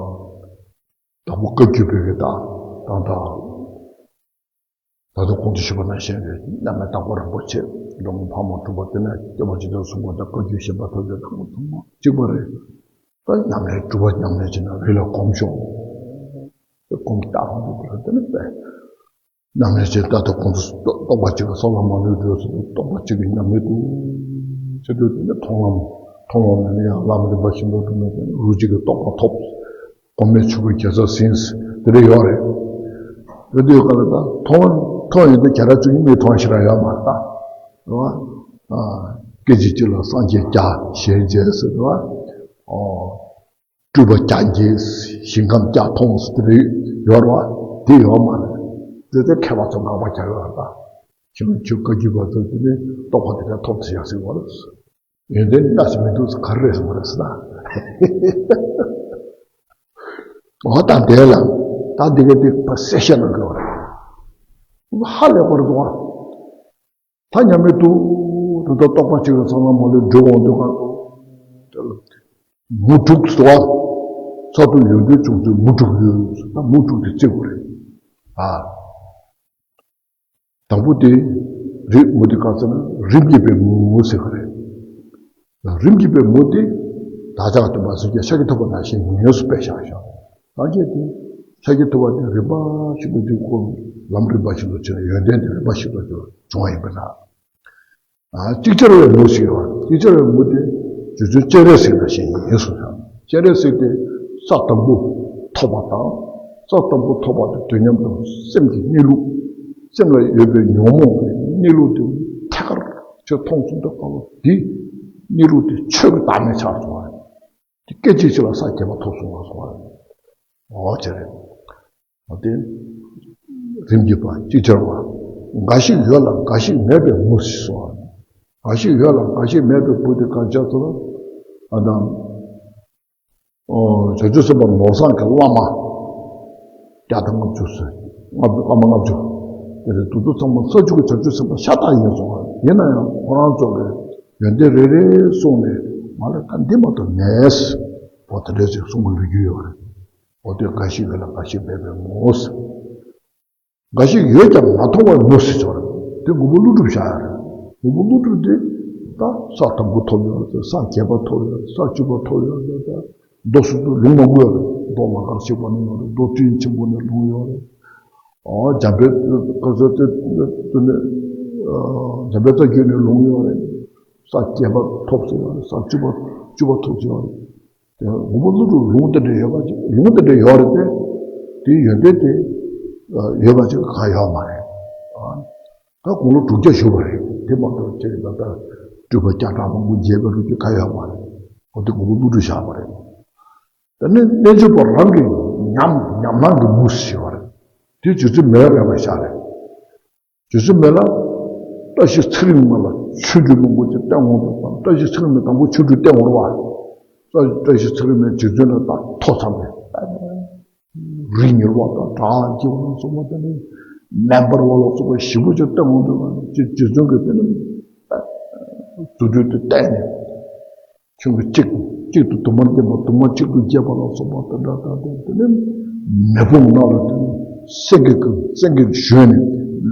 དང་པོ་བཀའ་བརྒྱུད་པའི་གི་ད་ད་ད། ད་དུང་གོང་དུ་ཞུས་པ་ནང་བཞིན་རེད། བླ་མེད་དྭགས་པོ་རིན་པོ་ཆེ་འབྲོང་ཕག་མོ་གྲུ་པ་དེ་ནས་སྐྱོབ་པ་སྤྱི་དོན་གསུང་པ་དང་བཀའ་བརྒྱུད་ཞེས་པ་ཐོབ་རྒྱལ་ཐོག་མ་ཐོག་མ་གཅིག་པ་རེད། ད་ཉམས་ལེན་སྒྲུབ་པ་ཉམས་ལེན་བྱས་ན་རི་ལ་གོམ་ཤོག་དེ་གོམ་སྟག་ཧོན་དུ་དེ་ལ་དེ་ནས་པས། ཉམས་ལེན་བྱས་ད་ལྟ་གོང་དུ་རྟོགས་པ་གཅིག་གི་སོ་ལ་མ་ལུས་འགྲོ་ཟེར་རྟོགས་པ་གཅིག་གི་ཉམས་ལེན་དུ་བྱེད་དུས་དེ་ནས་མཐོང་ལམ་མཐོང་ལམ་ནས་ཡང་ལམ་རིམ་པ་བཞིན་དུ་འགྲོ་ནས་རུ་གཅིག་གི་རྟོགས་པ་ཐོབ། གོང་མའི་ཆོས་སྐུའི་རྒྱལ་ཚབ་ཟིན། དེ་འདྲ་ཡོད་རེད། དེ་དུས་ག་ལ་ད་མཐོང་མཐོང་ཡོད་དུས་བརྒྱ་ཕྲག་བཅུ་གཉིས་མིག་མཐོང་ཞེ་དྲག་ཡོད་མ་རེད་ད། རེད་བ། སྐད་ཅིག་གཅིག་ལ་སངས་རྒྱས་བརྒྱ་ཞལ་མཇལ་ཟེར་རེད་བ། ཨོ། སྤྲུལ་པ་བརྒྱ་མཇལ། ཞིང་ཁམས་བརྒྱ་མཐོང་ཟེར་དེ་འདྲ་ཡོད་རེད་བ། དེ་ཡོད་མ་རེད། དེ་དེ་མཁས་པ་ཚོ་དགག་པ་རྒྱག་ཡོད་རེད་ད། ཁྱོད་ཁྱོད་བཀའ་བརྒྱུད་པ་ཚོ་དེ་ནས་རྟོགས་པ་དེ་འདྲ་ཐོབ་ཚེ་ཡག་ཟེར་བ་རེད། ཡོན་ཏན་ལྟ་ཞིག་མི་འདུག་ཟེར་ག་རེ་རེད་ཟེར་བ་རེད་ཟེར་ན། འོ་ད་དེ་ལ་ད་འདི་ག་འདི་ཕ་གསལ་བཤད་གནང་དགོས་པ་རེད། ཧ་ལས་པར་འདུག་ཨ། ད་ཉམས་མེད་དུ་དུ་ད་རྟོགས་པ་གཅིག་ལ་ཚང་མ་མ་ལུས་འགྲོ་འོང་དུས་གང་དུ་དེ་ལ་མུ་དྲུག་ཟེར་བ། ས་དུ་ཡོན་ཏན་བྱུང་ཚུལ་མུ་དྲུག་ཡོད་ཟེར་ད་མུ་དྲུག་དེ་བརྩི་དགོས་རེད། ཨ། དང་པོ་དེ་རིགས་མུ་དེ་ག་ཚོད་ན་རིམ་གྱིས་པའི་མུ་ཟེར་གི་རེད། རིམ་གྱིས་པའི་མུ་དེ་བདག་ཅག་སྟོན་པ་སེམས་ཅན་ཤཱཀྱ་ཐུབ་པ་ནང་བཞིན་ཉམས་སུ་སྤེལ་བཞག་ཤག་ད་ག་དེ་ཤཱཀྱ་ཐུབ་པ་དེ་རིམ་པ་ཞིག་ཏུ་དེ་ཁོ་ལམ་རིམ་པ་ཞིག་ཏུ་བྱས་ནས་ཡོན་ཏན་དེ་རིམ་པ་ཞིག་ཏུ་བྱུང་བ་ཡིན་པས་ན། ཨ། ཅིག་ཅར་བའི་མུ་ཞིག་ཡོད། ཅིག་ཅར་བའི་མུ་དེ་རྗེ་བཙུན་སྤྱན་རས་གཟིགས་ལ་ཞེས་ཡིན་གསུངས་ཤག་སྤྱན་རས་གཟིགས་དེ་ས་དང་པོ་ཐོབ་པ་དང་། ས་དང་པོ་ཐོབ་པ་དང་དུས་མཉམ་དུ་སེམས་ཀྱི་གནས་ལུགས། སེམས་ལ་ཡོད་པའི་ཉོན་མོངས་ཀྱི་གནས་ལུགས་དེ་ཐད་ཀར་ཁྱོད་མཐོང་ཚུལ་དུ་དཀའ་བ་དེ། གནས་ལུགས་དེ་ཆོས་ཀྱི་བདག་མེད་ཆགས་སོང་བ། དེ་སྐད་ཅིག་གཅིག་ལ་ས་བརྒྱད་པ་ཐོབ་སོང་བ་སོང་བ། འོ་དེ་རེད། འོ་དེ། རིམ་གྱིས་པ་ཅིག་ཅར་བ། འགའ་ཞིག་ཡོད་ལ་འགའ་ཞིག་མེད་པའི་མུ་ཞེས་སོ། འགའ་ཞིག་ཡོད་ལ་འགའ་ཞིག་མེད་པའི་མུ་དེ་གང་ཅི་ལ། ཨ་དང་། ཨོ། བྱང་ཆུབ་སེམས་དཔའ་ནོར་བཟང་གི་བླ་མ། བརྒྱ་དང་ལྔ་བཅུ་ཟེར། ལྔ་བཅུ་བླ་མ་ལྔ་བཅུ། དེ་ལས་དུ་དུ་ཚང་མ་ས་བཅུ་གི་བྱང་ཆུབ་སེམས་དཔའ་ཤ་སྟག་ཡིན་སོང་བ། ཡིན་ན་ཡང་ཁོ་རང་ཚོ་གི་ཡོན་ཏན་རེ་རེ་གསུངས་ནས་མ་ལ་ད་འདི་མ་གཏོགས་མེད། འོ་དེ་འདྲ་ཞིག་གསུང་གི་ཡོད་རྒྱུ་ཡོད་རེད། འོ་དེ་འགའ་ཞིག་ཡོད་ལ་འགའ་ཞིག་མེད་པའི་མུ་ཟེར། འགའ་ཞིག་ཡོད་ཀྱང་མ་མཐོང་བའི་མུ་ཟེར་ཆོག་རེད། དེ་མགོན་པོ་ཀླུ་སྒྲུབ་བཞག་ཡ་རེད། མགོན་པོ་ཀླུ་སྒྲུབ་དེ་ད་ས་དང་པོ་ཐོབ་ཡོད་རེད། ས་བརྒྱད་པ་ཐོབ་ཡོད་རེད། ས་བཅུ་པ་ཐོབ་ཡོད་རེད། ད་མདོ་སོ་སོ་ལུང་མང་པོ་ཡོད་རེད། མདོ་ལ་ཁར་ཞིག་པ་ནས་ཡོད་རེད། མདོ་སྤྲིན་ཆེན་པོ་ནས་ལུང་ཡོད་རེད། ཨོ་འཇམ་དཔལ་ག་ས་དེ་དེ་ནས་འཇམ་དཔལ་རྩ་རྒྱུད་ནས་ལུང་ཡོད་རེད། ས་བརྒྱད་པ་ཐོབ་ཟེར་ཡོད་རེད། ས་བཅུ་པ་བཅུ་པ་ཐོབ་ཟེར་ཡོད་རེད། དེ་མགོན་པོ་ཀླུ་སྒྲུབ་ལུང་དེ་འདྲ་ཡོད་པ་ཅིག་ལུང་དེ་འདྲ་ཡོད་རེད་དེ། དེའི་ཡོན་ཏན་དེ་ཡོད་པ་ཅིག་གང་ཡོད་མ་རེད། ད་དགུང་ལོ་དྲུག་བརྒྱ་བཞུགས་པ་རེད། དེ་མ་གཏོགས་ཁྱེད་ཀྱི་ད་ལྟ་སྤྲུལ་པ་སྐྱ་གྲགས་མང་པོ་མཇལ་བའི་ལོ་རྒྱུས་ག་ཡོད་མ་རེད། འོ་དེ་མགོན་པོ་ཀླུ་སྒྲུབ་བཞག་པ་རེད། དེ་ནས་རྣལ་འབྱོར་པ་རང་གི་ཉམས་ཉམས་སྣང་གི་མུ་ཟེར་བ་རེད། དེ་རྗེ་བཙུན་མི་ལ་རས་པ་བཞག་རེད། རྗེ་བཙུན་མི་ལ་བཀྲ་ཤིས་ཚེ་རིང་མ་ལ་ཆོ་འཕྲུལ་མང་པོ་ཅིག་བསྟན་འོང་དུས་དང་། བཀྲ་ཤིས་ཚེ་རིང་མས་དང་པོ་ཆོ་འཕྲུལ་བསྟན་འོང་བ། བཀྲ་ཤིས་ཚེ་རིང་མས་རྗེ་བཙུན་ལ་ད་ཐོ་འཚམས་པས། རིགས་ཉེར་བ་དང་བྲག་གི་བ་ལ་སོགས་པ་དེ་ནི་མེ་འབར་བ་ལ་སོགས་པ་ཞིབ་པོ་ཅིག་བསྟན་འོང་དུས་ཀྱི་རྗེ་བཙུན་གྱིས་དེ་ནི་རྫུ་འཕྲུལ་དེ་བསྟན་ནས། ཁྱོད་ཀྱིས་གཅིག་གཅིག་ཏུ་དུ་མར་བསྟན་པ། དུ་མ་གཅིག་ཏུ་བརྒྱབ་པ་ལ་སོགས་པ་དེ་འདྲ་དང་། དེ་ནི་མེ་དཔུང་ནང་ལ་དེ་ནི་སེང་གེ་ཀུན་སེང་གེ་ཞོན་ནས་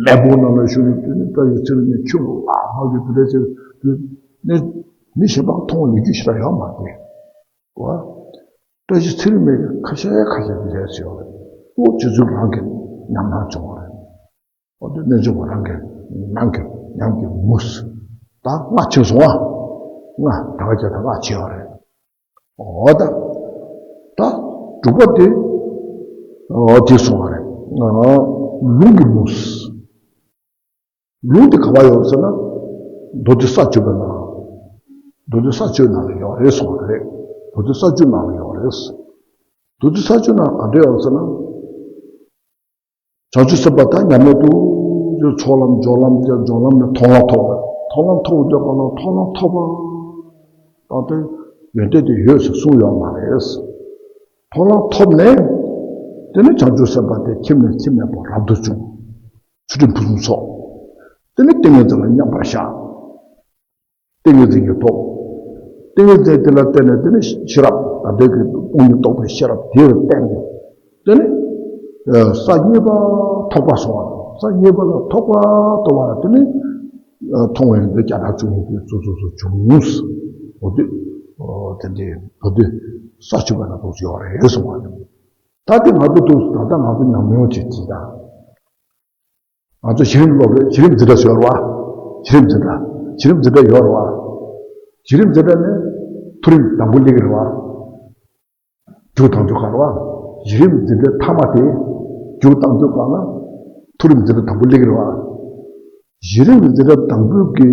མེ་དཔུང་ནང་ལ་ཞོན་ནས། དེ་ནི་བཀྲ་ཤིས་ཚེ་རིང་མས་ཁྱོད་ལ་ལྷག་གི་དེ་འདྲ་ཟེར་དུས་ནི་མི་གཞན་པ་མཐོང་བའི་ལོ་རྒྱུས་ཞེ་དྲག་ཡོད་མ་རེད། བ། བཀྲ་ཤིས་ཚེ་རིང་མས་ཁ་ཤས་ཁ་ཤས་ཀྱིས་ལས་ཟེར་བ་རེད། ཨོ་རྗེ་བཙུན་རང་གི་ཉམས་སྣང་བྱུང་བ་རེད། ཨོ་དེ་རྣལ་འབྱོར་པ་རང་གི་ནང་གི་ཉམས་ཀྱི་མུ་ཟེར། ད་ལྔ་ཕྱིན་སོང་བ། ལྔ་ད་ག་བྱས་ད་ལྔ་ཕྱིན་པ་རེད། ཨོ་ད་ད་དྲུག་པ་དེ་ཨོ་དེ་སོང་བ་རེད། ཨོ་ལུང་གི་མུ་ཟེར། ལུང་དེ་ག་པར་ཡོད་ཟེར་ན། མདོ་སྡེ་ས་བཅུ་པའི་ནང་། མདོ་སྡེ་ས་བཅུའི་ནང་ལ་ཡོད་རེད་གསུངས་པ་རེད། མདོ་སྡེ་ས་བཅུའི་ནང་ལ་ཡོད་རེད། མདོ་སྡེ་ས་བཅུའི་ནང་ག་འདྲ་ཡོད་ཟེར་ན། བྱང་ཆུབ་སེམས་དཔའ་དག་ཉམས་ལེན་དུ་ཚོགས་ལམ་སྦྱོར་ལམ་གྱི་སྦྱོར་ལམ་ནས་མཐོང་ལམ་ཐོབ་པ། མཐོང་ལམ་ཐོབ་འདོད་པ་ལ་མཐོང་ལམ་ཐོབ་པ། ད་ལྟའི་ཡོན་ཏན་དེ་ཡོད་ཟེར་གསུངས་ཡོད་མ་རེད། མཐོང་ལམ་ཐོབ་ནས། དེ་ནས་བྱང་ཆུབ་སེམས་དཔའ་དེ་ཁྱིམ་ནས་ཁྱིམ་མེད་པར་རབ་ཏུ་བྱུང་། ཚུལ་ཁྲིམས་ཕུན་སུམ་ཚོགས། དེ་ནས་ཏིང་ངེ་འཛིན་ལ་མཉམ་པར་བཞག། ཏིང་ངེ་འཛིན་གྱི་ཐོག་ཏིང་ངེ་འཛིན་དེ་ལ་བརྟེན་ནས། དེ་ནས་ཤེས་རབ་ད་ལྟའི་གི་སྟོང་ཉིད་རྟོགས་པའི་ཤེས་རབ་དེ་ལ་བརྟེན་ནས། དེ་ནས་ས་གཉིས་པ་ཐོགས་པ་སོང་བ་དང་། ས་གཉིས་པ་ལ་ཐོགས་པ་སྟོར་བ་ལ། དེ་ནས་མཐོང་བའི་འདི་བརྒྱ་ཕྲག་བཅུ་གཉིས་དེ་ཚུར་ཚུར་ཚུར་བྱུང་། འོ་དེ་དེ་འདྲའི་མདོ་སྡེ་ས་བཅུ་པ་ན་ཐོགས་ཡོད་རེད་གསུངས་པ་རེད། ད་དེ་ང་ཚོ་ཐུགས་ད་ལྟ་ང་ཚོ་ཉམས་མྱོང་བྱེད་ཀྱི་ད། ང་ཚོ་གཞི་རིམ་སློབ་རེད། གཞི་རིམ་འཛིན་གྲྭ་ཟེར་བ། གཞི་རིམ་འཛིན་གྲྭ། གཞི་རིམ་འཛིན་གྲྭ་ཡོད་རེད་བ། གཞི་རིམ་འཛིན་གྲྭ་ནས་མཐོ་རིམ་དང་པོ་སླེབས་ཀྱི་རེད་བ། རྒྱུགས་བཏང་དུས་ག་རེད་བ། གཞི་རིམ་འཛིན་གྲྭའི་མཐའ་མ་དེ་རྒྱུགས་བཏང་དུས་ག་ལ་མཐོ་རིམ་འཛིན་གྲྭ་དང་པོ་སླེབས་ཀྱི་རེད་བ། གཞི་རིམ་འཛིན་གྲྭ་དང་པོའི་གི་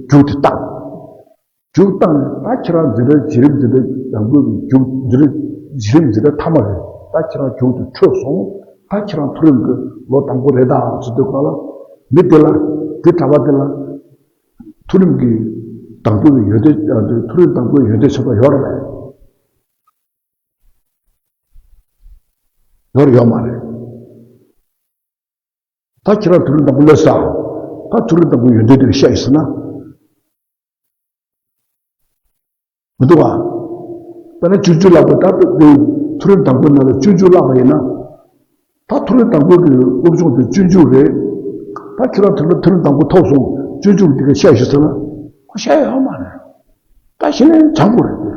རྒྱུགས་དེ་བཏང་། རྒྱུགས་བཏང་ནས་ད་ཁྱེད་རང་འཛིན་གྲྭ་གཞི་རིམ་འཛིན་གྲྭ་དང་པོའི་གི་རྒྱུགས་འཛིན་གྲྭ་གཞི་རིམ་འཛིན་གྲྭ་མཐའ་མ་རེད། ད་ཁྱེད་རང་རྒྱུགས་དེ་འཕྲོད་སོང་། ད་ཁྱེད་རང་མཐོ་རིམ་གི་ལོ་དང་པོ་རེད་ད་ཟེར་དུས་ག་ལ། མི་དེ་ལ་དེ་གྲྭ་པ་དེ་ལ་མཐོ་རིམ་གི་དང་པོའི་གི་ཡོན་ཏན། མཐོ་རིམ་དང་པོའི་ཡོན་ཏན་ཆེ་ས་ཡོད་རེད་པས། ཡོད་རེད་ཡོད་མ་རེད། ད་ཁྱེད་རང་མཐོ་རིམ་དང་པོ་སླེབས་སོང་། ད་མཐོ་རིམ་དང་པོའི་ཡོན་ཏན་དེ་ཤེས་ཡོད་ཟེར་ན། མི་འདུག་ག་དཔེར་ན་སྤྱོད་འཇུག་བཀླགས་པ་ད་མཐོ་རིམ་དང་པོའི་ནང་ལ་སྤྱོད་འཇུག་བཀླགས་པ་ཡིན་ན། ད་མཐོ་རིམ་དང་པོའི་གི་སློབ་སྦྱོང་དེ་སྤྱོད་འཇུག་རེད། ད་ཁྱེད་རང་དེ་ལ་མཐོ་རིམ་དང་པོ་ཐོབ་སོང་། སྤྱོད་འཇུག་འདི་ག་ཤེས་ཤིག་ཟེར་ན། ཁོ་ཤེས་ཡོད་མ་རེད། ད་གཞི་ནས་སྦྱང་དགོས་རེད་དེ།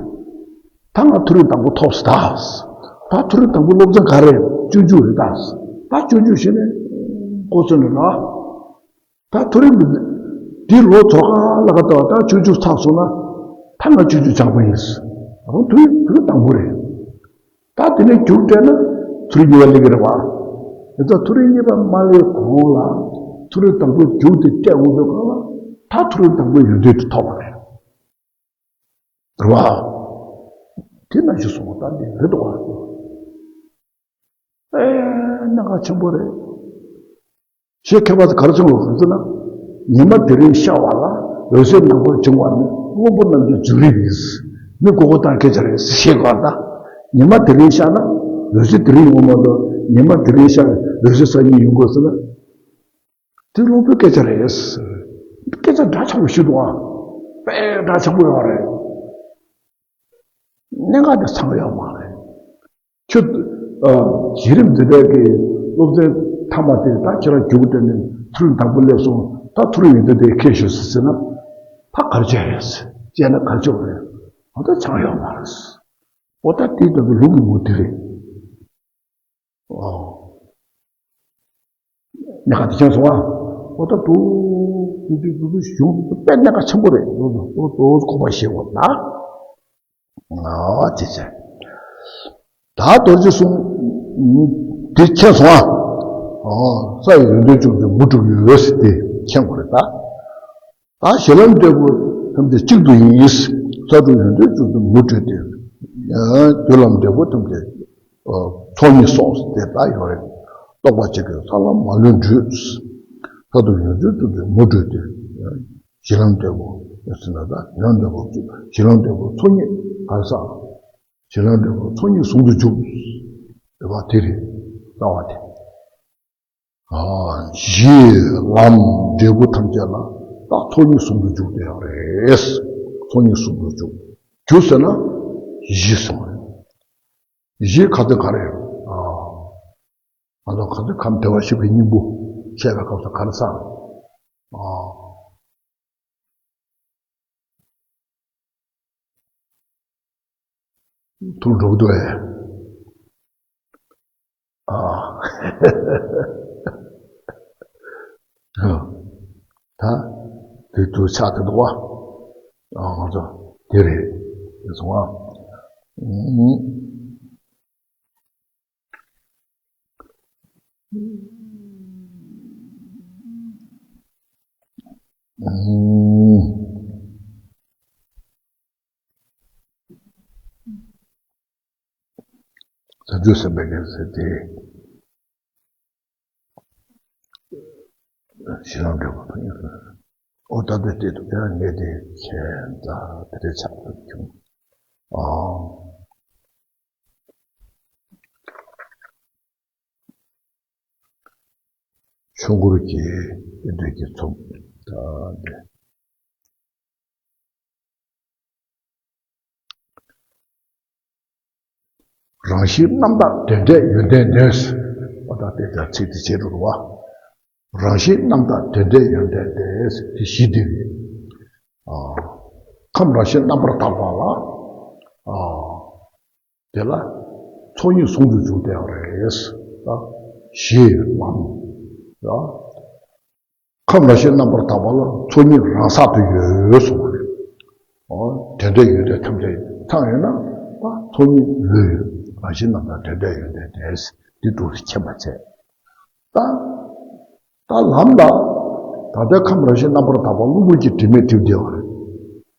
ད་ང་མཐོ་རིམ་དང་པོ་ཐོབ་སོང་ད། ད་མཐོ་རིམ་དང་པོའི་སློབ་ཚན་ག་རེ། སྤྱོད་འཇུག་རེད་ད། ད་སྤྱོད་འཇུག་གཞི་ནས་འགོ་ཚུགས་ནས་ལ། ད་མཐོ་རིམ་འདི་ལོ་ཚོ་ཁ་ལ་ཁ་ལྟ་བ་ད་སྤྱོད་འཇུག་ཚར་སོང་ན། ད་ང་སྤྱོད་འཇུག་སྦྱངས་པ་ཡིན། ད་རུང་མཐོ་རིམ་མཐོ་རིམ་དང་པོ་རེད། ད་དེ་ནས་རྒྱུགས་སྤྲད་ན་མཐོ་རིམ་གཉིས་པ་སླེབས་ཀྱི་རེད་བ། དེ་ལྟར་མཐོ་རིམ་གཉིས་པ་མ་སླེབས་གོང་ལ་མཐོ་རིམ་དང་པོའི་རྒྱུགས་དེ་སྤྲད་འོང་དུས་གང་ལ་ད་མཐོ་རིམ་དང་པོའི་ཡོན་ཏན་དེ་ཐོབ་པ་རེད། རེད་བ། དེ་ནང་བཞིན་སོང་བ་ད་འདི་རེད་འདུག་བ། ཨེ་གནད་འགག་ཆེན་པོ་རེད། ཞེས་མཁས་པ་ཚོས་ག་རེ་གསུངས་ཡོད་ག་ཟེར་ན། ཉི་མ་དེ་རིང་ཤར་བ་ལ་འོད་ཟེར་ནམ་མཁར་བྱུང་བ་ནི་བློན་པོ་རྣམས་ཀྱི་རྫུ་རིང་ཡིན། མི་མགོ་སྐོར་བཏང་སྐད་ཆ་རེད་ཞེས་གོ་ད། ཉི་མ་དེ་རིང་ཤར་ན་འོད་ཟེར་དེ་རིང་ཡོང་མ་གཏོགས། ཉི་མ་དེ་རིང་ཤར་འོད་ཟེར་སང་ཉིན་ཡོང་དགོས་ཟེར་ན། དེ་བློན་པོའི་སྐད་ཆ་རེད། སྐད་ཆ་འདྲ་ཆགས་པོ་ཞིག་འདུག་ཨ། དཔེ་འདྲ་ཆགས་པོ་ཡོད་རེད། གནད་འགག་དེ་ཚང་ཡོད་མ་རེད། ཁྱོད། ཨ། གཞི་རིམ་འཛིན་གྲྭའི་གི་སློབ་ཚན་མཐའ་མ་དེ་ད་ཁྱེད་རང་རྒྱུགས་སྤྲད་ནས་མཐོ་རིམ་དང་པོ་སླེབས་སོང་། ད་མཐོ་རིམ་ཡོན་ཏན་དེ་ཁྱེར་ཤོག་ཟེར་ན། ད་ག་རེ་བྱས་རེད། བྱས་ན་ག་རེ་བྱས་པ་རེད། འོ་ད་ཚང་ཡོད་མ་རེད། འོ་ད་དེ་ལྟ་བུ་ལུགས་ཀྱི་མུ་དེ་རེད། ཨོ། གནད་འགག་དེ་ཅན་སོང་ཨ། ཨོ་ད་དུ་དུ་དུ་དུ་དུ་གཞུང་དུ་དཔེ་གནད་འགག་ཆེན་པོ་རེད། དུ་དུ་དུ་དུ་ཁོ་པ་ཤེས་དགོས་ན། ཨོ་དེ་ཅན། ད་རྡོ་རྗེ་གསུམ་དེ་མཁྱེན་སོང་ཨ། ཨོ་ས་ཡི་ཡོན་ཏན་བཅུ་དེ་མུ་དྲུག་ཡོད་ཟེར་དེ་མཁྱེན་དགོས་རེད་ད། ད་གཞི་ལམ་འབྲས་བུ་ཐམས་ཅད་གཅིག་ཏུ་ཡིན། ས་དྲུག་ཡོན་ཏན་བཅུ་དུ་མུ་འབྲེལ་ཏེ། རྒྱུ་ལམ་འབྲས་བུ་ཐམས་ཅད་ཚོགས་གཉིས་སོགས་དེ་ལྟ་ཡོད་རེད། རྟོགས་པ་གཅིག་གིས་ས་ལམ་མ་ལུས་འགྲུབ། ས་དྲུག་ཡོན་ཏན་བཅུ་དུ་མུ་འབྲེལ་ཏེ། གཞི་ལམ་འབྲས་བུ་ཟེར་ན་ད་གཞི་ལམ་འབྲས་བུ་གཅིག་གཞི་ལམ་འབྲས་བུ་ཚོགས་གཉིས་ག་རེ་ཟེར། གཞི་ལམ་འབྲས་བུ་ཚོགས་གཉིས་ཟུང་དུ་འཇུག་ཟེར་བ་དེ་རེད། རྩ་བ་དེ། གཞི་ལམ་འབྲས་བུ་ཐམས་ཅད་ལ་ད་ཚོགས་གཉིས་ཟུང་དུ་འཇུག་དེ་ཡང་རེད། ཚོགས་གཉིས་ཟུང་དུ་འཇུག་རྒྱུ་ཟེར་ན་གཞི་ཟེར་བ་རེད། གཞི་ག་ཚོད་ག་རེ་རེད། ང་ཚོ་ག་ཚོད་ཁམས་བདེ་བར་གཤེགས་པའི་སྙིང་པོ་བཤད་པའི་སྐབས་སུ་ག་རེ་ཟེར། ཐུགས་འགྲོ་གི་འདུག་ཨེ། ཨ། ད་དེ་དུ་ཆགས་ཀྱི་འདུག་བ། ཨ་ང་ཚོ་དེ་རེད། དེ་སོང་ཨ། ཟ་འཇུག་སེམས་དཔའི་རྒྱལ་སྲས་དེ། ཞེ་སྡང་འདྲེ་བ་དང་ཡོད། ཨོ་ད་ལྟ་དེ་དུ་དེ་ལ་ངས་དེ་བྱས་ད་དེ་འདྲའི་ཆགས་པ་བྱུང་། ཨ། ཆོས་འཁོར་གྱི་དེ་འདྲའི་གི་ཚོགས་ད་འདི། རང་བཞིན་རྣམ་དག་དེ་འདྲའི་ཡོན་ཏན་ལྡན། ཨོ་ད་དེ་ལྟར་ཚིག་དེ་བྱས་འགྲོ་བ། རང་བཞིན་རྣམ་དག་དེ་འདྲའི་ཡོན་ཏན་ལྡན་དེ་བཞི་དེ་རེད། ཨ། ཁམས་རང་བཞིན་རྣམ་པར་དག་པ་ལ། ཨ། དེ་ལ་ཚོགས་གཉིས་ཟུང་དུ་འཇུག་བསྡད་པ་རེད། ད་གཞི་ལམ། ཡ། ཁམས་རང་བཞིན་རྣམ་པར་དག་པ་ལ་ཚོགས་གཉིས་རང་སར་དུ་ཡོད་གསུངས་པ་རེད། ཨོ། དེ་འདྲའི་ཡོན་ཏན་ཐམས་ཅད་ཚང་ཡོད་ན་ད་ཚོགས་གཉིས་ལོས་ཡོད། རང་བཞིན་རྣམ་དག་དེ་འདྲའི་ཡོན་ཏན་ལྡན། འདི་དྲུག་ལ་མཁྱེན་པ་བྱས། ད། ད་ལམ་ལ། ད་ལྟའི་ཁམས་རང་བཞིན་རྣམ་པར་དག་པ་གློ་བུར་གྱི་དྲི་མས་བསྒྲིབས་བསྡད་པ་རེད།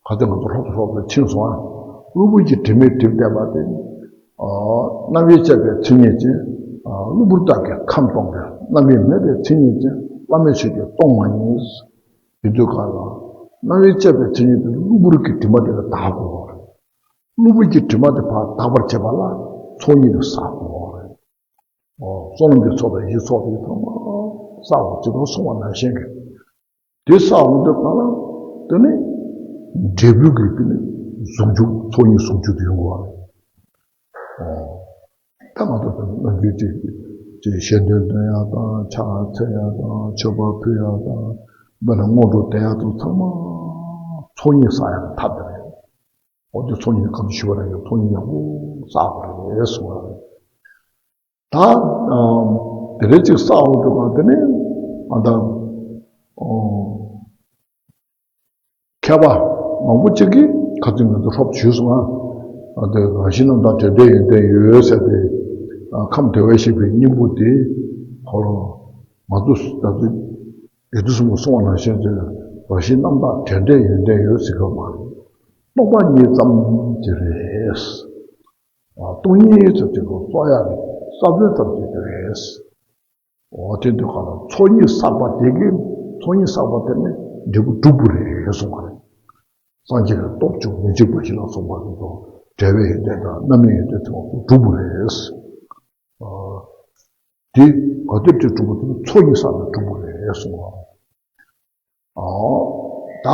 ག་ཚོད་ང་ཚོ་ལྷོད་ལྷོད་ལ་ཕྱིན་སོང་ཨ། གློ་བུར་གྱི་དྲི་མས་བསྒྲིབས་བསྡད་པ་དེ། ཨ། རྣམ་དབྱེ་བཅས་པའི་མཚན་ཉིད་ཅན། ཨ། གློ་བུར་དག་གི་ཁམས་སྟོང་པའི་རྣམ་དབྱེ་མེད་པའི་མཚན་ཉིད་ཅན་བླ་མེད་ཆོས་ཀྱིས་སྟོང་མ་ཡིན། དེ་དུས་ག་ལ། རྣམ་དབྱེ་བཅས་པའི་མཚན་ཉིད་དེ་གློ་བུར་གྱི་དྲི་མ་དེ་ལ་དག་དགོས་པ་རེད། གློ་བུར་གྱི་དྲི་མ་དེ་ཕར་དག་པར་བྱེད་པ་ལ་ཚོགས་གཉིས་དེ་བསགས་དགོས་པ་རེད། ཨོ། བསོད་ནམས་ཀྱི་ཚོགས་དང་ཡིད་ཀྱི་ཚོགས་དེ་ཚང་མ་བསགས་པ་ཇི་ལྟར་གསུངས་པ་ནང་བཞིན་གྱི། དེ་བསགས་འོང་དུས་གང་ལ། དེ་ནི་འབྲས་བུ་གི་དེ་ནི་ཟུང་འཇུག་ཚོགས་གཉིས་ཟུང་འཇུག་དེ་ཡོང་དགོས་པ་རེད། ཨོ། ད་ང་ཚོ་དེ་ནི་རྣམ་འགྱུར་ཅིག་ཅིག་ཞལ་འདོན་འདོན་ཡག་དང་ཕྱག་འཚལ་ཡག་དང་མཆོད་པ་ཕུལ་ཡག་དང་དཔེར་ན་སྔོན་འགྲོ་བསྟེན་ཡག་དང་ཚང་མ་ཚོགས་གཉིས་བསགས་ཡག་གི་ཐབས་དེ་རེད། འོ་དེ་ཚོགས་གཉིས་ག་ཚོད་ཞུ་བ་ར་ཡོད། ཚོགས་གཉིས་ཡག་པོ་བསགས་པ་རེད་གསུངས་པ་རེད། ད། ཨ། དེ་རེད་ཅིག་བསགས་འོང་དུས་ག་དེ་ནས་ཨ་ད། ཨོ། མཁས་པ་མང་པོ་ཅིག་གིས་ག་ཚོད་ང་ཚོ་ཧྲོབ་ཞུས་སོང་ཨ། ཨ་དེ་རང་བཞིན་རྣམ་དག་དེ་འདྲའི་ཡོན་ཏན་ཡོད་ཟེར་ཏེ། ཨ། ཁམས་བདེ་བར་གཤེགས་པའི་སྙིང་པོ་དེ་ཁོ་རང་ང་ཚོ་ད་དུང་། ཡེ་དུ་སུ་མོ་གསུང་བ་ནང་བཞིན་དུ་རང་བཞིན་རྣམ་དག་དེ་འདྲའི་ཡོན་ཏན་ཡོད་ཟེར་གྱི་མ་རེད། རྟོག་པ་ཉིད་ཙམ་གྱི་རེད། སྟོང་ཉིད་ཙམ་གྱི་གོ་རྩོད་ཡ་རེད། ས་བོན་ཙམ་གྱི་རེད། འོ་དེ་འདུག་ག་ལ་ཚོགས་གཉིས་བསགས་པ་དེ་གིས་ཚོགས་གཉིས་བསགས་པ་དེ་ནི་འབྲས་བུ་གྲུབ་པ་རེད་གསུངས་པ་རེད། སངས་རྒྱས་ཀྱི་སྟོབས་བཅུ་མི་འཇིགས་པ་བཞི་ལ་སོགས་པ་དེ་ཚོ་འབྲས་བུའི་ཡོན་ཏན་དང་རྣམ་སྨིན་ཡོན་ཏན་ཐོབ་པ་གྲུབ་པ་རེད། དེ་ག་དུས་དེ་གྲུབ་པ་དེ་ཚོགས་གཉིས་བསགས་ནས་གྲུབ་པ་རེད་གསུངས་པ། ཨོ། ད།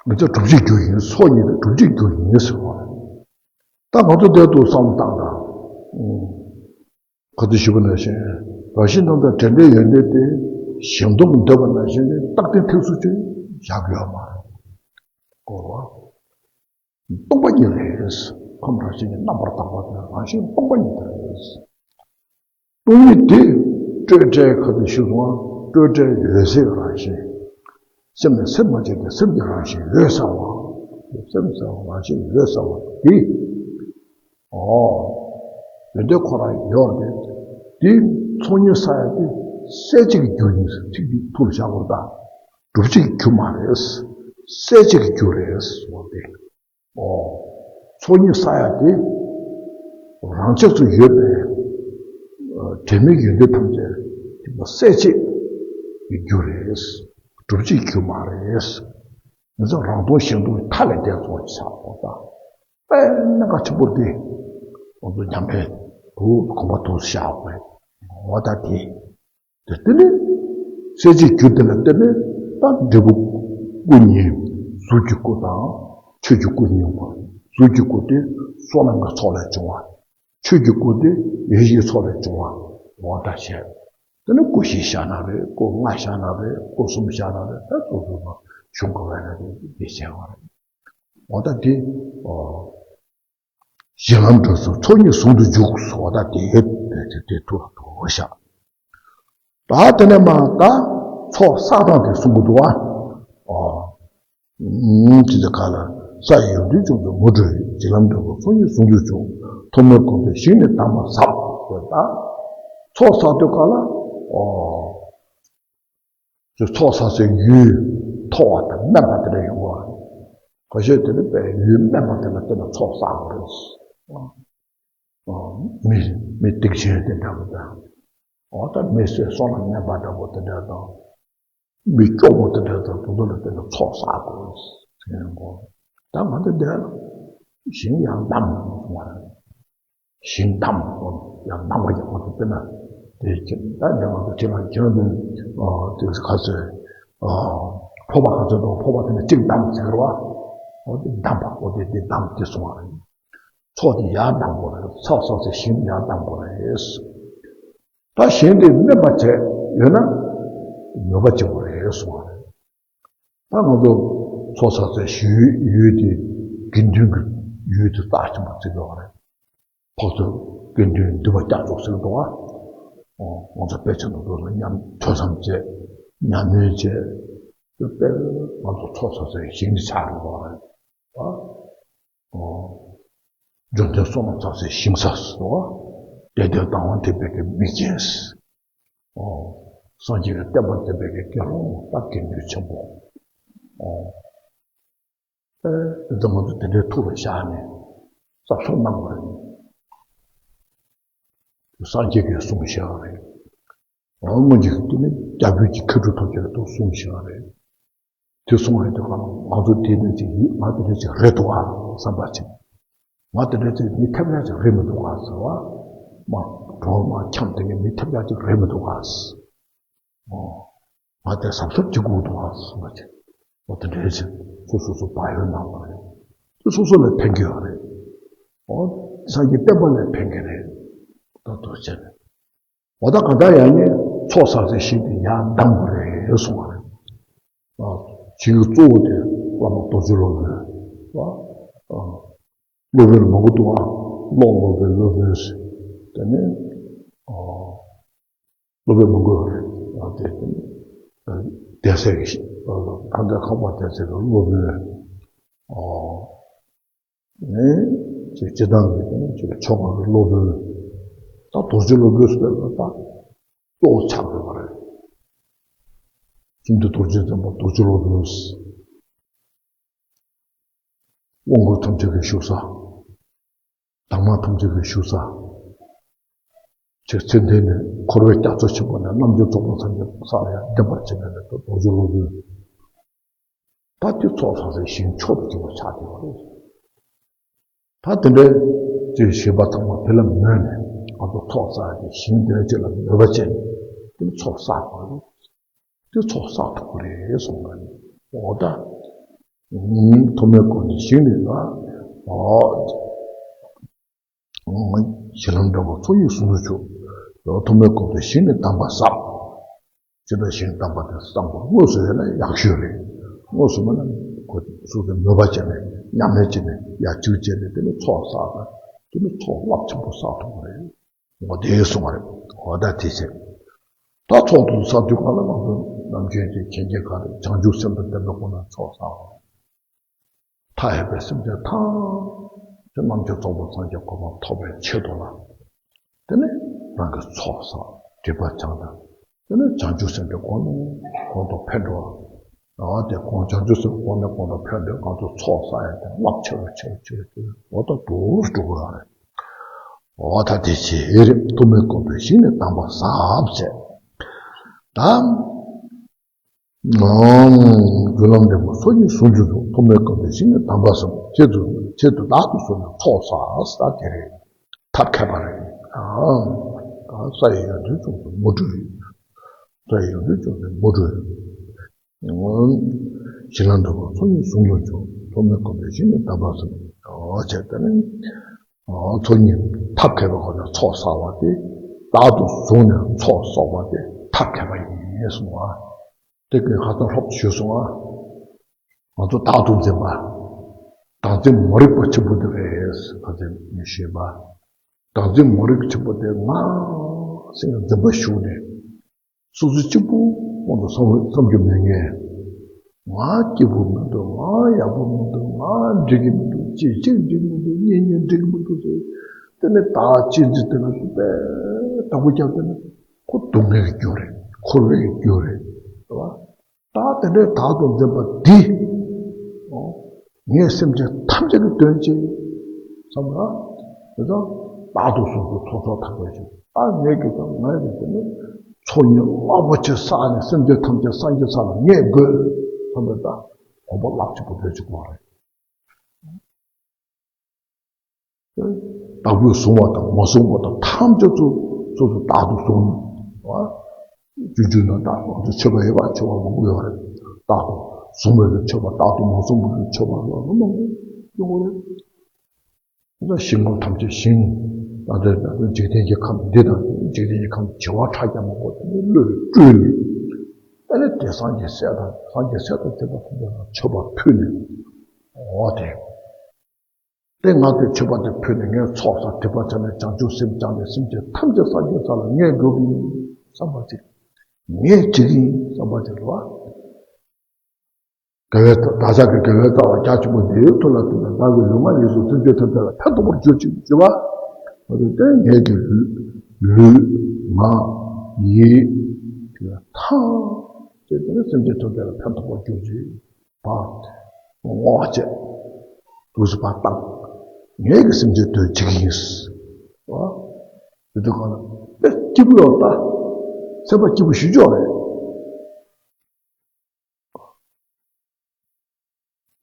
མི་ཚེ་གྲུབ་ཆའི་རྒྱུ་ཡིན། ཚོགས་གཉིས་དེ་གྲུབ་ཆའི་རྒྱུ་ཡིན་ཟེར་བ་རེད། ད་ང་ཚོ་འདིར་དུ་བསམ་བློ་བཏང་དང་། ག་དུས་ཞུས་པ་ནང་བཞིན་རང་བཞིན་རྣམ་དག་དེ་འདྲའི་ཡོན་ཏན་དེ་གཞན་སྟོང་གི་འདོད་པ་ནང་བཞིན་དེ་རྟག་བརྟན་ཐེབས་སུ་ཆུད་བཞག་གི་ཡོད་མ་རེད། གོ་བ། སྟོང་པ་ཉིད་རེད། ཁམས་རང་བཞིན་གྱིས་རྣམ་པར་དག་པ་དེ་རང་བཞིན་སྟོང་པ་ཉིད་དེ་རེད། སྟོང་ཉིད་དེ་སྤྲོས་བྲལ་ག་དུས་ཞུ་སོང་ང་། སྤྲོས་བྲལ་འོད་གསལ་རང་བཞིན། སེམས་ལ་སེམས་མ་བྱས་ཏེ་སེམས་ཀྱི་རང་བཞིན་འོད་གསལ་བ། སེམས་གསལ་བ་རང་བཞིན་འོད་གསལ་བ་དེ། ཨོ། ཡོན་ཏན་ཁོ་རང་ཡོད་རེད། དེ་ཚོགས་གཉིས་བསགས་ཡ་དེ་ གསལ་བྱེད་ཀྱི་རྒྱུ་ཡིན་ཟེར། ཚིག་འདི་ཐུགས་ལ་བཞག་དགོས། ད་སྒྲུབ་བྱེད་ཀྱི་རྒྱུ་མ་རེད། གསལ་བྱེད་ཀྱི་རྒྱུ་རེད་ཟེར་བ་སྟེ། ཨོ། ཚོགས་གཉིས་བསགས་ཡ་དེ། རང་ཆས་སུ་ཡོད་པའི་དྲན་མེད་ཡོན་ཏན་ཐམས་ཅད་དེ་མོ་གསལ་བྱེད་ཀྱི་རྒྱུ་རེད། སྒྲུབ་བྱེད་ཀྱི་རྒྱུ་མ་རེད། ཡིན་ཙང་རང་སྟོང་གཞན་སྟོང་གི་མཐའ་ལས་འདས་སོང་བ་ཆགས་པ་དང་། དཔེ་གནད་འགག་ཆེན་པོ་དེ་ང་ཚོ་ཉམས་ལེན་དུ་གོམ་པ་དུ་བཞག་དགོས། འོ་ད་དེ། དེ་ལྟ་ནི། གསལ་བྱེད་རྒྱུ་དེ་ལ་བརྟེན་ནས་ད་འབྲས་བུ་སྐུ་གཉིས། གཟུགས་ཀྱི་སྐུ་དང་ཆོས་ཀྱི་སྐུ་གཉིས་པ། གཟུགས་ཀྱི་སྐུ་དེ་བསོད་ནམས་ཀྱི་ཚོགས་ལས་བྱུང་བ། ཆོས་ཀྱི་སྐུ་དེ་ཡིད་བཞིན་ཚོགས་ལས་བྱུང་བ། འོ་ད་བྱས། དེ་ནི་སྐུ་བཞི་བཞག་ན་རེད། སྐུ་ལྔ་བཞག་ན་རེད། སྐུ་གསུམ་བཞག་ན་རེད། ད་སོ་སོ་ལ་གཞུང་གི་བས་ན་དེ་དེ་བྱས་པ་རེད། འོ་ད་དེ། ཨོ། གཞི་ལམ་འབྲས་གསུམ་ཚོགས་གཉིས་ཟུང་དུ་འཇུག་ཟེར་བ་ད་དེ་དེ་དེ་ཐུགས་ལ་དོགས་བཞག་ད་དེ་ནས་མ་ད་ཚོགས་བསགས་སྟངས་དེ་གསུང་གི་འདུག་ཨ། ཨོ། ཨུམ། ཅི་ཟེར་ག་ལ། ས་ཡི་ཡོན་ཏན་ཅུང་ཟད་མུ་འགྲོ་ཡི། གཞི་ལམ་འབྲས་བུ་ཚོགས་གཉིས་ཟུང་དུ་འཇུག་ཐོག་མའི་གོ་འཕང་ཞིང་ནི་དམ་པར་ཟབ། ཟེར་ད། ཚོགས་བསགས་དུས་ག་ལ། ཨོ། ཚོགས་བསགས་སའི་ཡུལ་མཐོ་བ་དང་དམན་པ་དེ་འདྲ་ཡོང་གི་རེད། ཁ་ཤས་དེ་ནི་དཔེ་ཡུལ་དམན་པ་དེ་ལ་བརྟེན་ནས་ཚོགས་བསགས་དགོས་རེད། མི་མི་སྡིག་ཅན་དེ་འདྲ་བོ་དང་། འོ་ད་མི་བསད་སོང་ན་དམན་པ་འདྲ་བོ་དེ་འདྲ་དང་། མི་སྐྱོ་བོ་དེ་འདྲ་དང་དེ་ཚོ་ལ་བརྟེན་ནས་ཚོགས་བསགས་དགོས་རེད། ད་ང་ཚོ་འདི་ཞིང་ཡང་བསྡམས་སོང་བ་རེད། ཞིང་བསྡམས། ཡང་བསྡམས་པ་ཡག་པོ་དེ་དཔེར་ན། དེ་ཁྱེད་ད་འདི་ང་ཚོ་ཁྱེད་རང་ཁྱེད་རང་ཚོ་དེ་ག་ཚོད། ཕོར་པ་ག་ཚོད་འདུག་ཕོར་པ་དེ་ནས་གཅིག་བསྡམས་ཟེར་བ། འོ་དེ་བསྡམས་པ། འོ་དེ་དེ་བསྡམས་དེ་སོང་བ་རེད། ཚོགས་དེ་ཡར་བསྡམས་དགོས་རེད། ཚོགས་བསགས་སའི་ཞིང་དེ་ཡར་བསྡམས་དགོས་རེད། ད་ཞིང་དེ་སྨིན་པ་བྱས་ཡོད་ན་མོས་པ་བྱེད་དགོས་རེད་གསུངས་པ་རེད། ད་ང་ཚོ་ཚོགས་བསགས་སའི་ཞིང་ཡུལ་དེ་དགེ་འདུན་གྱི་ཡུལ་དེ་རྩ་ཆེན་པོ་བརྩི་དགོས་རེད། འཕགས་བསྟོད་དགེ་འདུན་འདུས་པ་རྒྱ་མཚོ་ཟེར་འདུག་བ། ང་ཚོ་དཔེ་ཆ་ནང་དུ་ཉམས་ཐོས་བསམ་བྱས། ཉམས་ལེན་བྱས། དཔེ་ང་ཚོ་ཚོགས་བསགས་སའི་ཞིང་དེ་ཆགས་འགྲོ་དགོས་རེད། འོ། འབྱོར་ལྡན་བསོད་ནམས་བསགས་སའི་ཞིང་ས་སོ། དད་ལྡན་དང་བ་འདྲེན་པའི་གི་མིག་རྒྱན། འོ། སངས་རྒྱས་ཀྱི་བསྟན་པ་འཛིན་པའི་གི་དགེ་སློང་དང་དགེ་འདུན་ཆེན་པོ། འོ། ཨེ། འདི་ང་ཚོ་དེ་འདྲའི་ཐུགས་ལ་བཞག་ནས་ཟབ་སྦྱོང་གནང་དགོས་རེད། སངས་རྒྱས་ཀྱིས་གསུངས་བཞག་རེད། འོ། སྔོན་གྱི་དེ་ནི་རྒྱ་བོད་ཀྱི་མཁས་གྲུབ་ཐམས་ཅད་ཀྱིས་གསུངས་བཞག་རེད། དེ་གསུང་བའི་དུས་སྐབས་ང་ཚོ་དེ་འདྲ་ཅིག་ཡིན། ང་དེ་འདྲ་ཅིག་རེད་འདུག་ཨ་བསམ་པ་ཅིག་ང་དེ་འདྲ་ཅིག་མི་ཐེབས་ཡག་ཅིག་རེད་མི་འདུག་ཨ་ཟེར་བ། མ་གྲོགས་མ་འཁྱམས་དེ་ངས་མི་ཐེབས་ཡག་ཅིག་རེད་མི་འདུག་ཨ་ཟེར། ཨོ། ང་དེ་གཟབ་གཟབ་བྱེད་དགོས་འདུག་ཨ་ཟེར་བ་ཅིག་འོ་དེ་འདྲ་ཅིག་སོ་སོ་སོ་བག་ཡོད་གནང་བ་རེད། དེ་སོ་སོ་ལ་ཕན་གྱི་ཡོད་རེད། འོ། སངས་རྒྱས་བསྟན་པ་ལ་ཕན་གྱི་རེད། ད་དུ་བྱས་ནས། འོ་ད་གང་ལྟར་ཡང་ནི་ཚོགས་བསགས་སའི་ཞིང་དེ་ཡར་བསྡམ་དགོས་རེད་གསུངས་པ་རེད། ཨ། ཞིང་གི་གཙོ་བོ་དེ་བླ་མ་རྡོ་རྗེ་སློབ་དཔོན། ཨ། སློབ་དཔོན་མང་པོ་འདུག་ཨ། ཀློང་སློབ་དཔོན། སློབ་དཔོན། དེ་ནས། ཨ། སློབ་དཔོན་མང་པོ་ཡོད་རེད། ཨ། དེ་དེ་ནས། ཨ། གདན་སའི་གི་ཨ། ཁང་གདན་ཁང་པ་གདན་སའི་གི་སློབ་དཔོན། ཨ། ནས་ཅིག་སྤྱི་བཏང་གི་དེ་ནས་ཅིག་ཆོ་ག་གི་སློབ་དཔོན། ད་རྡོ་རྗེ་སློབ་དཔོན་ཟེར་བ་ད་གཙོ་བོ་ཆགས་དགོས་པ་རེད། གསུམ་དུ་རྡོ་རྗེ་འཛིན་པ་རྡོ་རྗེ་སློབ་དཔོན། དབང་བསྐུར་ཐམས་ཅད་ཀྱི་བཞུགས་ས། དྭངས་མ་ཐམས་ཅད་ཀྱི་བཞུགས་ས། ཅིག་ཚེ་འདི་ནས་འཁོར་བའི་རྒྱ་མཚོ་ཆེན་པོ་ནས་རྣམ་འགྱུར་རྫོགས་པ་སངས་རྒྱས་ས་ལ་ཡང་འདྲེན་པར་བྱེད་པའི་རྡོ་རྗེ་སློབ་དཔོན། ད་དེ་ཚོགས་བསགས་སའི་ཞིང་མཆོག་ཏུ་གྱུར་པ་ཆགས་བསྡད་པ་རེད། ད་དེ་འདྲའི་ཅིག་བཞེད་པ་ཚང་མ་དེ་ལ་མོས་ནས་ང་ཚོ་ཚོགས་བསགས་ཀྱི་ཞིང་དེ་ཅིག་ལ་མོས་པ་བྱས་ནས་དེ་ཚོགས་བསགས་དགོས་རེད། དེ་ཚོགས་བསགས་ཐུབ་ཀྱི་རེད་གསུངས་པ་རེད། འོ་ད། ཐོག་མའི་སྐོར་ནས་ཞིང་ནི་ལ། འོ། གཞི་ལམ་འབྲས་བུ་ཚོགས་གཉིས་ཟུང་དུ་འཇུག་ཐོག་མའི་སྐོར་དུ་ཞིང་ནི་དམ་པར་ཟབ། ཇི་ལྟར་ཞིང་དམ་པ་དེ་བསམ་པ་དངོས་སུ་ཡོད་ན་ཡག་ཤོས་རེད། དངོས་སུ་མེད་ན་ཁོ་སོ་སོས་མོས་པ་བྱས་ནས་ཉམས་ལེན་བྱས་ནས་ཡར་འཇུག་བྱས་ནས་དེ་ནི་ཚོགས་བསགས་དང་། དེ་ནི་ཚོགས་རླབས་ཆེན་པོ་བསགས་ཐུབ་པ་རེད། འོ་དེ་གསུངས་པ་རེད། འོ་ད་དེ་བྱས། ད་ཚོགས་དེ་བསགས་དུས་གང་ལ་ང་ཚོ་ནམ་རྒྱུན་གྱི་མཁྱེན་བརྒྱ་ག་རེ་བྱང་ཆུབ་སེམས་དང་ལྡན་པའི་སྒོ་ནས་ཚོགས་བསགས་པ། མཐའ་ཡས་པའི་སེམས་ཅན་ཐམས་ཅད་རྣམ་མཁྱེན་རྫོགས་པའི་སངས་རྒྱས་གོ་འཕང་ཐོབ་པའི་ཆེད་དུ་ལ། དེ་ནས་རང་གི་ཚོགས་བསགས་སྒྲིབ་པ་སྦྱངས་དང་། དེ་ནས་བྱང་ཆུབ་སེམས་དེ་གོང་ནས་གོང་དུ་འཕེལ་འགྲོ་བ། ཨ་དེ་གོང་བྱང་ཆུབ་སེམས་གོང་ནས་གོང་དུ་འཕེལ་ནས་གང་དུ་ཚོགས་བསགས་ཡ་དེ་རླབས་ཆེ་རུ་ཆེ་རུ་ཆེ་རུ་ཆེ་རུ་འོ་ད་དུ་རུ་འགྲོ་དགོས་ཡ་རེད། འོ་ད་དེ་ཅི་རེད། ཐོག་མའི་གོམ་པས་གཞི་ནས་དམ་པ་ཟབ་བྱས། ད། རྒྱུ་ལམ་འབྲས་བུ་ཚོགས་གཉིས་ཟུང་འཇུག་ཚོགས། ཐོག་མའི་གོམ་པས་གཞི་ནས་དམ་པ་ཟབ། ཆེད་དུ་ཆེད་དུ་བདག་ཏུ་བཟུང་ནས་ཚོགས་བསགས་ས་དེ་རེད། ཐབས་མཁས་པ་རེད། ཨ། ད་ས་ཡི་ཡོན་ཏན་ཅུང་ཟད་མུ་འབྲེལ་རེད། ས་ཡི་ཡོན་ཏན་ཅུང་ཟད་མུ་འབྲེལ་རེད། གཞི་ལམ་འབྲས་བུ་ཚོགས་གཉིས་ཟུང་དུ་འཇུག། ཐོག་མའི་གོམ་པས་གཞི་ནས་དམ་པ་ཟབ། འོ་བྱས་ད་ནི། ཚོགས་གཉིས་ཐབས་མཁས་པའི་སྒོ་ནས་ཚོགས་བསགས་པ་དེ། བདག་ཏུ་བཟུང་ནས་ཚོགས་གསོག་པ་དེ་ཐབས་མཁས་པ་ཡིན་གསུངས་པ། དེ་གའི་ཁ་ཚ་ཧྲོབ་ཞུས་སོང་ཨ། ང་ཚོ་བདག་ཏུ་འཛིན་པ། བདག་འཛིན་མ་རིག་པ་ཆེན་པོ་དེ་རེད། ཁ་ཚ་ཞུས་པ། བདག་འཛིན་མ་རིག་ཆེན་པོ་དེ་ང་ཟེར་ནས་འཛིན་པ་ཞུགས་ནས། སོ་སོ་གཅིག་པུ་དབང་དུ་བསམ་བསམ་རྒྱུ་མེད་ངེས། ང་སྐྱིད་པོ་མི་འདུག་ང་ཡག་པོ་མི་འདུག་ང་འགྲིག་གི་མི་འདུག་གཅིག་གཅིག་འགྲིག་མི་འདུག་གཉིས་གཉིས་འགྲིག་མི་འདུག་ཟེར། དེ་ནས་ད་གཅེས་འཛིན་དེ་ལ་དཔེ་དག་པོ་རྒྱབ། དེ་ནས་ཁོ་སྡུག་བསྔལ་གྱི་རྒྱུ་རེད། འཁོར་བའི་རྒྱུ་རེད། རེད་བ། ད་དེ་འདྲའི་བདག་ཏུ་འཛིན་པ་འདི། ངས་སེམས་ཅན་ཐམས་ཅད་ཀྱི་དོན་བྱེད་བསམ་ལ། དེ་དག་བདག་ཏུ་བཟུང་སྟེ་ཚོགས་གསོག་ཐབས་མཁས་ཤིང་། ད་ངས་ཀྱི་ད་ངས་ཀྱི་དེ་ནི་ཚོགས་གཉིས་རླབས་པོ་ཆེ་བསགས་ནས་སེམས་ཅན་ཐམས་ཅད་སངས་རྒྱས་ས་ལ་ངས་འགོད་བསམ་པའི་ད་གོམ་པ་རླབས་ཆེན་པོ་འཕེལ་བཅུག་པ་རེད། བདག་པོས་བཟུང་བ་དང་མ་བཟུང་བ་དང་ཐམས་ཅད་ཚོ་སོ་སོ་བདག་ཏུ་བཟུང་བ། སྤྱོད་འཇུག་ནང་ད་ང་ཚོ་མཆོད་པ་ཡོད་པ་མཆོད་པ་མང་པོ་ཡོད་རེད། བདག་ཏུ་བཟུང་བའི་མཆོད་པ། བདག་ཏུ་མ་བཟུང་བའི་མཆོད་པ་ལ་མང་པོ་ཡོང་གི་རེད། ད་ཞིང་ཁམས་ཐམས་ཅད་ཞིང་། ད་ལྟ་འཇིག་རྟེན་གྱི་ཁམས་འདི་དང་འཇིག་རྟེན་གྱི་ཁམས་བྱེ་བ་ཕྲག་བརྒྱ་མང་པོ་དེ་ནི་བློས་སྤྲུལ་ནས། ཨ་ནི་དེ་སངས་རྒྱས་སྲས་དང་སངས་རྒྱས་སྲས་དང་བཅས་པ་ཐམས་ཅད་ལ་མཆོད་པ་ཕུལ་ནས། འོ་དེ། དེ་ང་ཚོས་མཆོད་པ་དེ་ཕུལ་ནས་ངས་ཚོགས་བསགས་སྡིག་པ་བྱས་ནས་བྱང་ཆུབ་སེམས་བསྐྱངས་ནས་སེམས་ཅན་ཐམས་ཅད་སངས་རྒྱས་ས་ལ་ངས་འགྲོ་གི་ཡིན་བསམ་པ་ཅིག་ངས་བྱེད་ཀྱི་ཡིན་བསམ་པ་ཅིག་རེད་བ། དགེ་བའི་བདག་ཅག་གི་དགེ་བའི་རྩ་བ་རྒྱ་ཆེན་པོ་འདིའི་མཐུ་ལ་བརྟེན་ནས་བདག་གི་ལུས་ངག་ཡིད་གསུམ་སེམས་ཅན་ཐམས་ཅད་ལ་ཕན་ཐོགས་པར་གྱུར་ཅིག་ཅེས་པ། འོ་དེ་ལྟར་ངེད་ཀྱི་ལུས་ངག་ཡིད་ཐམས་ཅད་དེ་ནི་སེམས་ཅན་ཐམས་ཅད་ལ་ཕན་ཐོགས་པར་གྱུར་ཅིག་བ། བསྔོ་བ་བྱས། དུས་སུ་བ་བཏང་། ངེད་ཀྱི་སེམས་ཅན་དོན་བྱེད་ཀྱི་ཡིན། བ། དེ་དུས་གང་ལ་དཔེ་སྐྱིད་པོ་ཡོད་ད། སེམས་པ་སྐྱིད་པོ་ཞུ་ཆོག་རེད།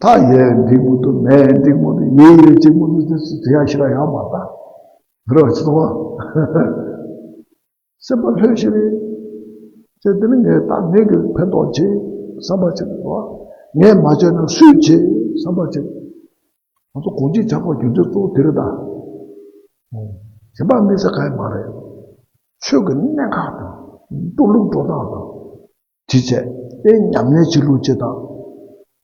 ད་ཡས་འགྲིག་མི་འདུག་མས་འགྲིག་མི་འདུག་ཡས་ཡས་འགྲིག་མི་འདུག་དེ་ཟེར་ཡ་ཞིག་ལ་ཡང་མ་ད། འདི་ར་ཅི་ཐུབ་བ། སེམས་པ་ལྷོད་ཤིག་རེད། ཅེས་དེ་ནི་ངས་ད་ངེད་ཀྱི་ཕན་ཐོགས་བྱེད་བསམ་པ་བྱེད་རེད་བ། ངས་མ་བྱས་ན་སུས་བྱེད་བསམ་པ་བྱེད། ང་ཚོ་གོང་ཆེན་ཇག་པ་རྒྱུ་མཚན་གཙོ་བོ་དེ་རེད་ད། གཞན་པ་དམིགས་བསལ་གང་ཡང་མ་རེད། ཆོས་ཀྱི་གནད་འགག་དང་། འགྲོ་ལུགས་འགྲོ་སྟངས་དང་། དེ་བྱས་ཏེ་ཉམས་ལེན་བྱེད་ལུགས་བྱེད་སྟངས།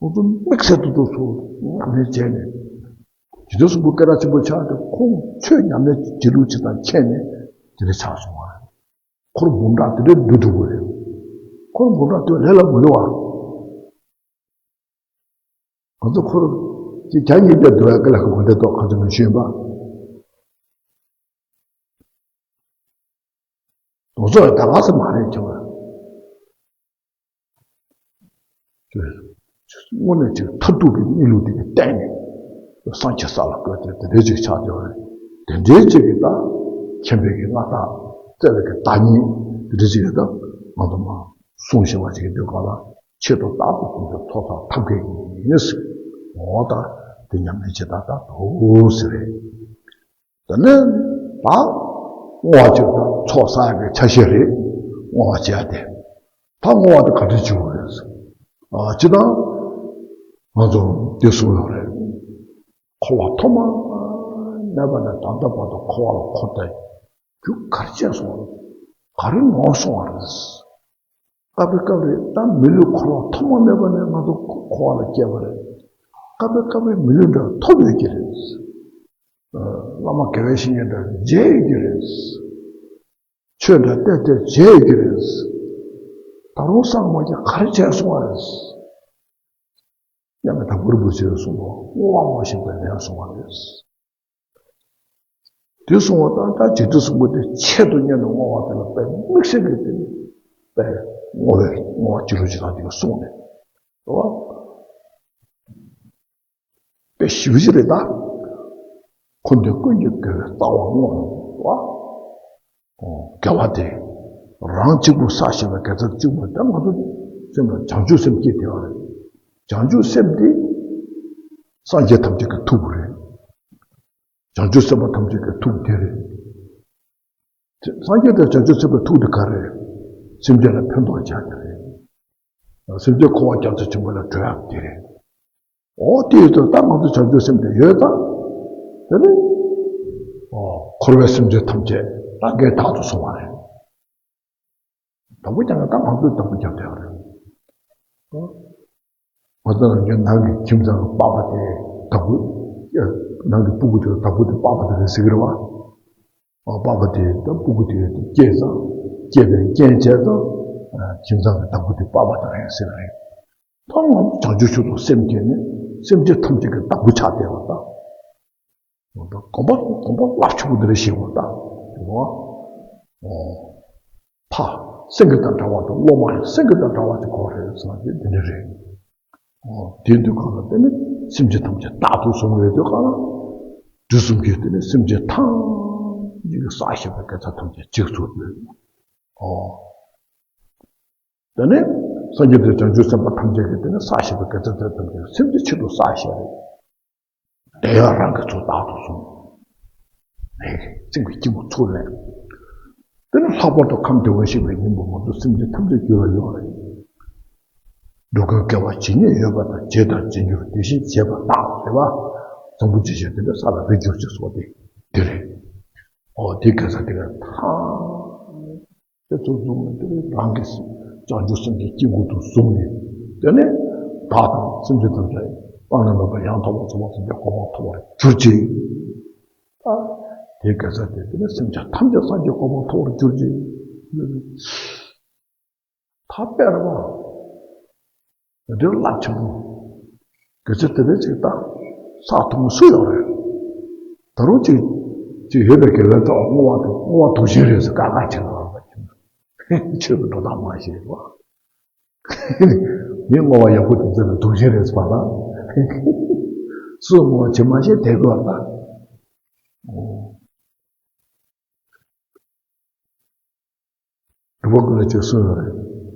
ཁོང་ཚོ་དམིགས་བསལ་དུ་ཐུགས་སུ་ཉམས་ལེན་བྱས་ནས། རྗེ་བཙུན་གསུམ་པོ་སྐད་གྲགས་ཆེན་པོ་ཆགས་ཏེ་ཁོང་ཆོས་ཉམས་ལེན་བྱེད་ལུགས་བྱེད་སྟངས་མཁྱེན་ནས་དེ་འདྲ་ཆགས་སོང་བ་རེད། འཁོར་འབུམ་ཕྲག་དེ་འདྲའི་འདུས་ཐུབ་པ་རེད། འཁོར་འབུམ་ཕྲག་དེ་ལས་སླ་མི་འདུག་བ། ང་ཚོ་འཁོར་གྱི་བརྒྱ་གཉིས་བརྒྱ་འདུ་བའི་སྐད་ལ་གོ་བདེ་ཏོག་ཁ་ཚ་མི་ཤེས་པ། དེ་ཚོ་ད་ག་ས་མ་རེད་ཁྱོད། དངོས་གནས་ཅིག་མཐར་ཐུག་གི་གནས་ལུགས་དེ་གི་སྟེང་ནས་སངས་རྒྱས་ས་ལ་བཀོད་དེ་དེ་འདྲའི་ཅིག་ཆགས་བསྡད་པ་རེད། དེ་འདྲའི་ཅིག་གི་ད་མཁྱེན་པའི་གི་མངའ་བདག་བརྩེ་བའི་གི་བདག་ཉིད་དེ་འདྲའི་ཅིག་གི་ད་ང་ཚོ་མ་གསུངས་བཞིན་པ་ཅིག་གི་དུས་ག་ལ་ཆེད་དུ་བདག་ཏུ་བཟུང་སྟེ་ཚོགས་བསགས་ཐབས་མཁས་ཡིན་ཟེར། འོ་ད་དེ་ཉམས་ལེན་བྱེད་ད་ད་དོ་ཟེར་རེད། དེ་ནས་ད་བསྔོ་བ་བྱེད་དང་ཚོགས་བསགས་ཡག་གི་ཆ་ཤས་རེད། བསྔོ་བ་བྱེད་ཡག་དེ། ད་བསྔོ་བ་དེ་ག་འདྲ་བྱེད་དགོས་རེད། ཨ་སྤྱིར་བཏང་ང་ཚོ་འདི་གསུངས་ཡོད་རེད། འཁོར་བ་ཐོག་མ་མེད་པ་ནས་ད་ལྟ་བར་དུ་འཁོར་བ་ལ་འཁོར་ཏེ་རྒྱུ་ག་རེ་བྱས་སོང་བ་རེད། ག་རེ་ནོར་སོང་བ་རེད། སྐབས་རེ་སྐབས་རེ་ད་མི་ལུས་འཁོར་བ་ཐོག་མ་མེད་པ་ནས་ང་ཚོ་འཁོར་བ་ལ་སྐྱེས་པ་རེད། སྐབས་རེ་སྐབས་རེ་མི་ལུས་འདྲ་ཐོབ་ཡོད་ཀྱི་རེད། བླ་མ་དགེ་བའི་བཤེས་གཉེན་འདྲ་མཇལ་ཡོད་ཀྱི་རེད། ཆོས་འདྲ་བལྟས་བལྟས་མཇལ་ཡོད་ཀྱི་རེད། ད་རུང་སངས་མ་རྒྱས་ག་རེ་བྱས་སོང་བ་རེད། མཉམ་མེད་དྭགས་པོ་རིན་པོ་ཆེས་གསུངས་པ་བསྔོ་བ་བསྔོ་བཞིན་པའི་ལན་གསུངས་པ་རེད། དེ་གསུངས་པ་དང་ད་རྗེ་བཙུན་གསུམ་པོ་དེ་ཆེད་དུ་གཉེར་ནས་བསྔོ་བ་དེ་ལ་དཔེ་དམིགས་བསལ་གྱི་དེ་ནི་དཔེ་ བསྔོ་བའི་བསྔོ་བ་ཅི་ལོ་ཅི་ཐང་དེ་ག་གསུངས་ནས། རེད་བ། དཔེ་ཞིབ་ཞིག་རེད་ད། འཁོར་འདས་ཀུན་གྱི་དགེ་བའི་རྩ་བ་བསྔོ་བ། དགེ་བ་དེ་རང་གཅིག་པུ་བསགས་བཞག་པའི་དགེ་རྩ་གཅིག་པུ་དེ་ང་ཚོ་སེམས་ལ་བྱང་ཆུབ་སེམས་སྐྱེས་བསྡད་པ་རེད། བྱང་ཆུབ་སེམས་དེ་སངས་རྒྱས་ཐམས་ཅད་ཀྱི་ཐུགས་རེད། བྱང་ཆུབ་སེམས་དཔའ་ཐམས་ཅད་ཀྱི་ཐུགས་དེ་རེད། སངས་རྒྱས་དང་བྱང་ཆུབ་སེམས་དཔའི་ཐུགས་དེ་ག་རེ་རེད། སེམས་ཅན་ལ་ཕན་ཐོགས་བྱ་དེ་རེད། སེམས་ཅན་འཁོར་བ་རྒྱ་མཚོ་ཆེན་པོ་ལས་སྒྲོལ་ཡག་དེ་རེད། འོ་དེ་ཡོད་དུས་ད་ང་ཚོ་བྱང་ཆུབ་སེམས་དེ་ཡོད་ཙང་། དེ་ནི། འོ་འཁོར་བའི་སེམས་ཅན་ཐམས་ཅད་ད་འགལ་དག་ཏུ་སོང་བ་རེད། བདག་པོ་རྒྱག་ན་ད་ང་ཚོས་བདག་པོ་རྒྱབ་བསྡད་པ་རེད། ང་ཚོ་རང་གི་ནང་གི་ཁྱིམ་ཚང་གི་པགས་པ་དེ་བདག་པོ། ནང་གི་སྤུ་གུ་དེ་བདག་པོ་དེ་པགས་པ་དེ་རེད་ཟེར་གི་རེད་བ། པགས་པ་དེ་ད་སྤུ་གུ་དེ་སྐྱེས་ཙང་། སྐྱེས་པའི་རྐྱེན་བྱས་ཙང་། ཁྱིམ་ཚང་གི་བདག་པོ་དེ་པགས་པ་དེ་རེད་ཟེར་བ་རེད། ད་ང་ཚོ་བྱང་ཆུབ་མཆོག་ཏུ་སེམས་བསྐྱེད་ནས་སེམས་ཅན་ཐམས་ཅད་ཀྱི་བདག་པོ་ཆགས་བསྡད་པ་དང་། དགོངས་པ་དགོངས་པ་རླབས་ཆེན་པོ་འདི་འདྲ་ཞིག་ཡོད་པ་དང་། འོ། ཕ་སེང་གེ་དང་འདྲ་བ་དང་། སློབ་མ་ཡང་སེང་གེ་དང་འདྲ་བ་ཅིག་དགོས་རེད་ཟེར་ན་དེ་འདི་འདྲ་རེད། འོ། དེ་དུས་གང་ལ་བརྟེན་ནས་སེམས་ཅན་ཐམས་ཅད་རྟག་ཏུ་བཟུང་བའི་དུས་གང་ལ། དུས་གསུམ་གྱི་དེ་ནས་སེམས་ཅན་ཐམས་ཅད་ཀྱི་བསགས་བཞག་པའི་དགེ་རྩ་ཐམས་ཅད་གཅིག་ཚུགས་དགོས། འོ། དེ་ནས་སངས་རྒྱས་དང་བྱང་ཆུབ་སེམས་དཔའ་ཐམས་ཅད་ཀྱིས་དེ་ནས་བསགས་བཞག་པའི་དགེ་རྩ་དེ་ཐམས་ཅད་སེམས་ཀྱི་ཆེད་དུ་བསགས་བཞག་རེད། དེ་ཡང་རང་གི་ཚུལ་རྟག་ཏུ་བཟུང་། ནས་སེམས་ཀྱི་སྐྱིལ་མོ་ཚུགས་ནས། དེ་ནས་ལྷག་པར་དུ་ཁམས་བདེ་བར་གཤེགས་པའི་སྙིང་པོ་ང་ཚོ་སེམས་ཅན་ཐམས་ཅད་རྒྱུད་ལ་ཡོད་རེད། འགྲོ་ཀུན་དགེ་བ་ཇི་སྙེད་ཡོད་པ་དང་། བྱས་དང་བྱེད་འགྱུར་དེ་བཞིན་བྱེད་པ་དག་རེད་བ། བཟང་པོ་ཅི་བྱེད་དེ་འདྲ་ས་ལ་རེག་གྱུར་ཅིག་སོགས་ཏེ་དེ་རེད། འོ་དེ་ག་ས་དེ་ག་ཐང་། དེ་ཚོ་བཟུང་ནས་དེ་རང་གི་བྱང་ཆུབ་སེམས་ཀྱི་དཀྱིལ་འཁོར་དུ་བཟུང་ནས། དེ་ནས་བདག་དང་སེམས་ཅན་ཐམས་ཅད་བླ་ན་མེད་པ་ཡང་དག་པར་རྫོགས་པར་སངས་རྒྱས་གོ་འཕང་ཐོབ་པར་གྱུར་ཅིག། ཨ། དེ་ག་ས་དེ་དེ་ནས་སེམས་ཅན་ཐམས་ཅད་སངས་རྒྱས་གོ་འཕང་ཐོབ་པར་གྱུར་ཅིག། ད་དཔེར་ན། འདི་རླབས་ཆེན་པོ། དགེ་རྩ་དེ་འདྲ་ཅིག་ད་བསགས་ཐུབ་མཁན་སུ་ཡོད་རེད། ད་རུང་ཅིག་ཅིག་ཡོད་པའི་དགེ་བའི་རྩ་བ་བསྔོ་བ་དང་། བསྔོ་བ་དུག་ཅན་རེད་ཟེར་ཀ་ཁ་བྱེད་ཀྱི་ཡོད་རེད། ཆོས་ཀྱི་འགྲོ་སྟངས་མ་ཤེས་པ། མི་བསྔོ་བ་ཡག་པོ་དེ་ཚོ་ལ་དུག་ཅན་རེད་ཟེར་བ་ལ། སུས་བསྔོ་བ་བྱེད་མ་ཤེས་དེ་དགོས་པ་ལ། སྒྲུབ་པ་ཀུན་ལ་སྤྱོད་གསུངས་ཡོད་རེད།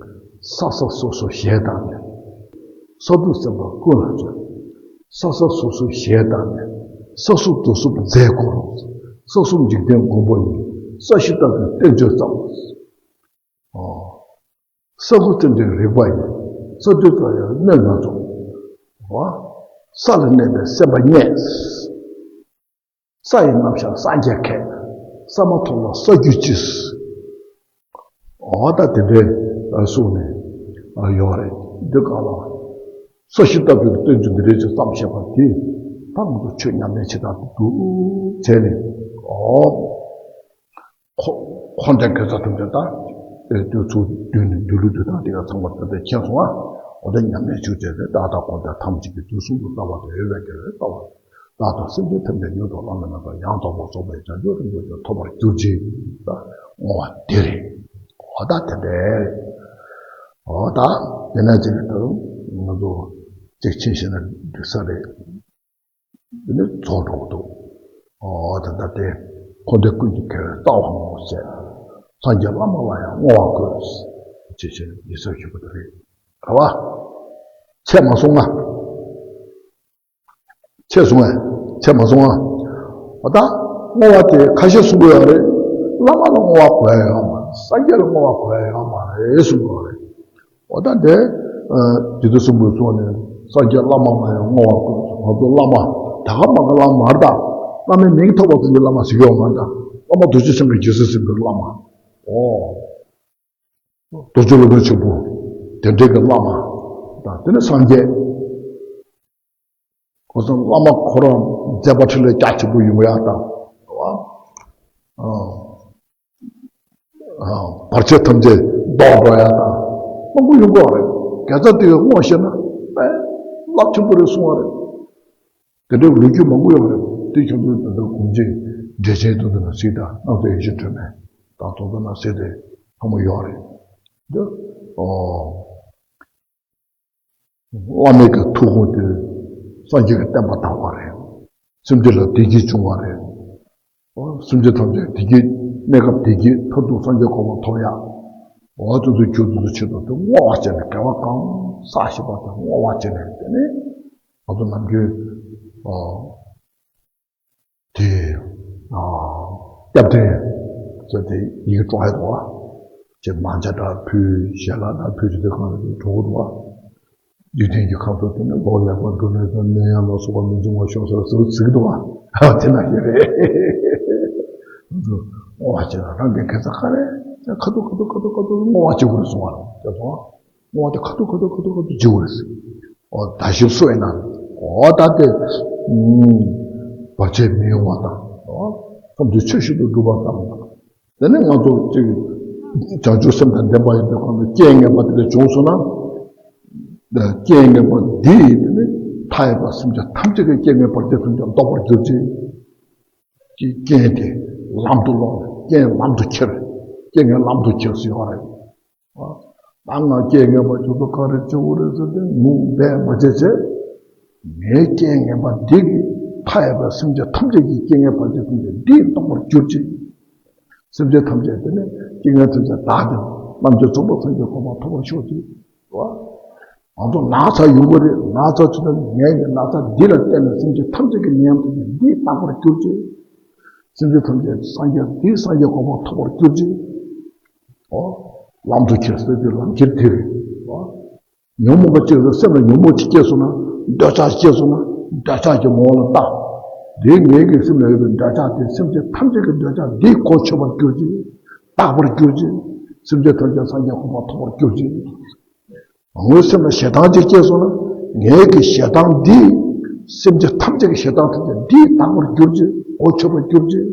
ས་ས་སོ་སོ་ཞལ་བལྟམས་ནས། ས་རྡུལ་སེམས་དཔའ་ཀུན་ལ་སྤྱོད། ས་ས་སོ་སོ་ཞལ་བལྟམས་ནས། ས་གསུམ་རྡོ་གསུམ་རྫས་བསྐོར་རོ། ས་གསུམ་འཇིག་རྟེན་མགོན་པོ་ཡིས། ས་བཞི་ལྟ་བུའི་བསྟན་བཅོས་བརྩམས། ཨོ། ས་དགུ་རྟེན་འབྲེལ་རིག་པ་ཡིས། ས་བདུན་རྩ་བའི་གནད་སྣ་ཚོགས། ཨོ། ས་ལ་གནས་པའི་སེམས་དཔའ་བརྙེས། ས་ཡི་རྣམ་གཞག་སངས་རྒྱས་མཁས། ས་མ་ཐོབ་ལ་ས་རྒྱུད་ཅིས། འོ་ད་དེ་འདྲའི་གསུངས་ནས་ཡོད་རེད། འདི་ག་ལ་ས་གཞི་ལྟ་བུའི་བསྟན་བཅོས་འདི་འདྲའི་ཅིག་བརྩམས་བཞག་པ་དེ་ད་ང་ཚོ་ཆོས་ཉམས་ལེན་བྱེད་སྟངས་འདུག་བྱས་ནས། འོ། འཁོར་འཁོར་འདས་དགེ་རྩ་ཐམས་ཅད་ད་དུས་ཚོད་བསྡུས་ནས་འདུལ་ལུགས་འདུལ་སྟངས་དེ་ག་ཚང་མ་ད་ལྟ་མཁྱེན་སོང་ང་། འོ་ད་ཉམས་ལེན་ཤུགས་ཆེ་རེད། བདག་དང་འཁོར་འདས་ཐམས་ཅད་ཀྱི་དུས་གསུམ་དུ་བལྟ་བ་དང་། འོད་དཔག་མེད་ཀྱི་འོད་ལྟ་བ། བདག་དང་སེམས་ཅན་ཐམས་ཅད་མྱུར་དུ་བླ་ན་མེད་པ་ཡང་དག་པར་རྫོགས་པའི་བྱང་ཆུབ་རིན་པོ་ཆེ་ཐོབ་པར་གྱུར་ཅིག། ད་བསྔོ་བ་དེ་རེད། འོ་ད་དེ་འདྲ་རེད། འོ་ད་དེ་ན་ཅིག་ད་ང་ཚོ་ཅིག་ཕྱིན་ཤེས་ན་འགྲིག་ས་རེད། དེ་ནས་རྫོགས་འགྲོ་གི་འདུག། འོ་ད་ད་དེ་འཁོར་འདས་ཀུན་གྱི་དགེ་བའི་རྩ་བ་བསྔོ་ཞེས། སངས་རྒྱས་བླ་མ་ལ་ཡང་བསྔོ་བ་དགོས། ཅེས་བྱས་ཡིག་གཟུགས་ཞུས་པ་དེ་རེད། རེད་བ། ཆད་མ་སོང་ང་། ཆད་སོང་ངས། ཆད་མ་སོང་ང་། འོ་ད་བསྔོ་བ་དེ་ཁ་ཤས་གསུང་གི་ཡོད་རེད། བླ་མ་ལ་བསྔོ་བ་དགོས་ཡ་ཡོད་མ་རེད། སངས་རྒྱས་ལ་བསྔོ་བ་དགོས་ཡ་ཡོད་མ་རེད་གསུང་གི་ཡོད་རེད། འོ་ད་དེ། རྗེ་བཙུན་གསུང་པོའི་གསུང་ནས་སངས་རྒྱས་བླ་མ་ལ་ཡང་བསྔོ་བ་དགོས། ང་ཚོ་བླ་མ་ད་ག་མ་ག་བླ་མ་མ་རེད་ད། བླ་མའི་མིང་ཐོགས་པ་ཙམ་གྱི་བླ་མ་ཟེར་གྱི་ཡོད་མ་རེད་ད། བླ་མ་རྡོ་རྗེ་འཆང་གི་རྗེས་སུ་འཛིན་པའི་བླ་མ། ཨོ། རྡོ་རྗེ་སློབ་དཔོན་ཆེན་པོ་དེ་འདྲའི་གི་བླ་མ་དང་། དེ་ནས་སངས་རྒྱས། ཁོ་ཚོ་བླ་མ་ཁོ་རང་མཛད་པ་འཕྲིན་ལས་རྒྱ་ཆེན་པོ་ཡོང་ཡ་དང་། བར་ཆད་ཐམས་ཅད་ཟློག་འགྲོ་ཡ་དང་། མང་པོ་ཡོང་གི་རེད། དགེ་རྩ་དེ་ག་བསྔོ་ཤེས་ན་དཔེ་རླབས་ཆེན་པོ་རེད་གསུང་བ་རེད། དེ་འདྲའི་ལོ་རྒྱུས་མང་པོ་ཡོད་རེད། དེ་ཁྱོད་ཚོས་ད་ལྟ་གུང་ཆེན་འགྲེལ་ཆེན་དེ་ཚོ་ནང་གཟིགས་དང་། སྣང་ཚུལ་ཡིད་བཞིན་སྒྲོན་མེ་དང་དེ་ཚོ་ནང་གཟིགས་དེ་ཚང་མ་ཡོད་རེད། འདི་ཨོ། བླ་མེད་ཀྱི་ཐུགས་དགོངས་དེ་སངས་རྒྱས་ཀྱི་བསྟན་པ་དར་བ་རེད། སེམས་ཅན་ལ་བདེ་སྐྱིད་བྱུང་བ་རེད། ཨོ། སེམས་ཅན་ཐམས་ཅད་བདེ་སྐྱིད་གནས་སྐབས་བདེ་སྐྱིད་མཐར་ཐུག་སངས་རྒྱས་གོ་འཕང་ཐོབ་ཡ། འོ་དེ་ཚོ་རྒྱུ་དེ་ཚོ་ཆེད་དུ་དེ་བསྔོ་བ་བྱས་ནས་དགེ་བ་གང་བསགས་ཤེས་པ་དེ་བསྔོ་བ་བྱས་ནས་དེ་ནས་ང་ཚོ་ནམ་རྒྱུན་ཨོ། དེ། ཨ། སྐྱབས་རྟེན་ཟེར་དེ་ཡི་གེ་དཀྲོག་ཡ་འདུག་བ། ཅེས་མང་ཇ་འདྲ་ཕུལ། ཞལ་ལག་འདྲ་ཕུལ་ཅེས་དེ་གང་ལ་དེ་གྲོགས་འདུག་བ། འཇིག་རྟེན་གྱི་ཁམས་སུ་དེ་ནི་ལོ་ལེགས་པར་འགྲོ་ནས་ཀྱང་ནད་ཡམས་ལ་སོགས་པ་མི་འབྱུང་བར་ཤོག་ཟེར་ཟུར་ཚིག་འདུག་བ། དེ་ན་ཞིག་རེད། བསྔོ་བ་བྱེད་ན་རང་གི་དགེ་རྩ་ག་རེ་ཁ་ཐུག་ཁ་ཐུག་ཁ་ཐུག་ཁ་ཐུག་བསྔོ་བ་བྱེད་དགོས་རེད་གསུང་བ་རེད་སོང་བ། བསྔོ་བ་དེ་ཁ་ཐུག་ཁ་ཐུག་ཁ་ཐུག་ཁ་ཐུག་བྱེད་དགོས་རེད། ཨོ་ད་ཞིབ་གསོ་ཡིན་ན། ཨོ་ད་དེ་བར་ཆད་མི་ཡོང་བ་དང་། ཨོ་ཐམས་ཅད་ཆོས་བཞིན་དུ་འགྲུབ་པ་དང་། དེ་ནས་ང་ཚོ་གཅིག་བྱང་ཆུབ་སེམས་དང་ལྡན་པ་ཡིན་པའི་སྒང་དུ་རྐྱེན་ངན་པ་དེ་འདྲ་བྱུང་སོང་ན། རྐྱེན་ངན་པ་འདི་ཡིས་དེ་ནི་མཐའ་ཡས་པ་སེམས་ཅན་ཐམས་ཅད་ཀྱི་རྐྱེན་ངན་བར་ཆད་ཐམས་ཅད་བཟློག་པར་གྱུར་ཅིག་རྐྱེན་དེ་ལམ་དུ་སློང་། རྐྱེན་ལམ་དུ་ཁྱེར། རྐྱེན་ངན་ལམ་དུ་ཁྱེར་ཟེར་བ་རེད། ད་ང་རྐྱེན་ངན་པ་ཁྱོད་ཚོ་ག་རེ་བྱེད་དགོས་རེད་ཟེར་ཏེ་ངུ་འབད་མ་བྱེད་བྱེད། ངའི་རྐྱེན་ངན་པ་འདི་གིས་མཐའ་ཡས་པའི་སེམས་ཅན་ཐམས་ཅད་ཀྱི་རྐྱེན་ངན་བར་ཆད་ཐམས་ཅད་འདིས་བཟློག་པར་གྱུར་ཅིག་སེམས་ཅན་ཐམས་ཅད་དེ་ནི་རྐྱེན་ངན་ཐམས་ཅད་བདག་གིས་རྣམ་མཁྱེན་རྫོགས་པའི་སངས་རྒྱས་གོ་འཕང་ཐོབ་པར་ཤོག་ཅིག་ང་ཚོ་ན་ཚ་ཡོང་གི་རེད། ན་ཚ་བྱུང་ན་ངས་ཀྱི་ན་ཚ་འདི་ལ་བརྟེན་ནས་སེམས་ཅན་ཐམས་ཅད་ཀྱི་ནད་ཡམས་ཐམས་ཅད་འདིས་དག་པར་གྱུར་ཅིག་སེམས་ཅན་ཐམས་ཅད་སངས་རྒྱས་འདིས་སངས་རྒྱས་གོ་འཕང་ཐོབ་པར་གྱུར་ཅིག་ཨོ། ལམ་དུ་ཁྱེར་ཟེར་དུས་ལམ་ཁྱེར་དེ་རེད། ཨོ། ཉོན་མོངས་པ་གཅིག་ལ་སེམས་ལ་ཉོན་མོངས་གཅིག་སྐྱེས་སོང་ན་འདོད་ཆགས་སྐྱེས་སོང་ན་འདོད་ཆགས་ཀྱི་ངོ་བོ་ལ་བལྟ། དེ་ངེད་ཀྱི་སེམས་ལ་ཡོད་པའི་འདོད་ཆགས་དེ་སེམས་ཅན་ཐམས་ཅད་ཀྱི་འདོད་ཆགས་འདིས་གོ་ཆོད་པར་གྱུར་ཅིག་དག་པར་གྱུར་ཅིག་སེམས་ཅན་ཐམས་ཅད་སངས་རྒྱས་གོ་འཕང་ཐོབ་པར་གྱུར་ཅིག་ངའི་སེམས་ལ་ཞེ་སྡང་ཅིག་སྐྱེས་སོང་ན། ངའི་གི་ཞེ་སྡང་འདིས་སེམས་ཅན་ཐམས་ཅད་ཀྱི་ཞེ་སྡང་ཐམས་ཅད་འདིས་དག་པར་གྱུར་ཅིག་གོ་ཆོད་པར་གྱུར་ཅིག་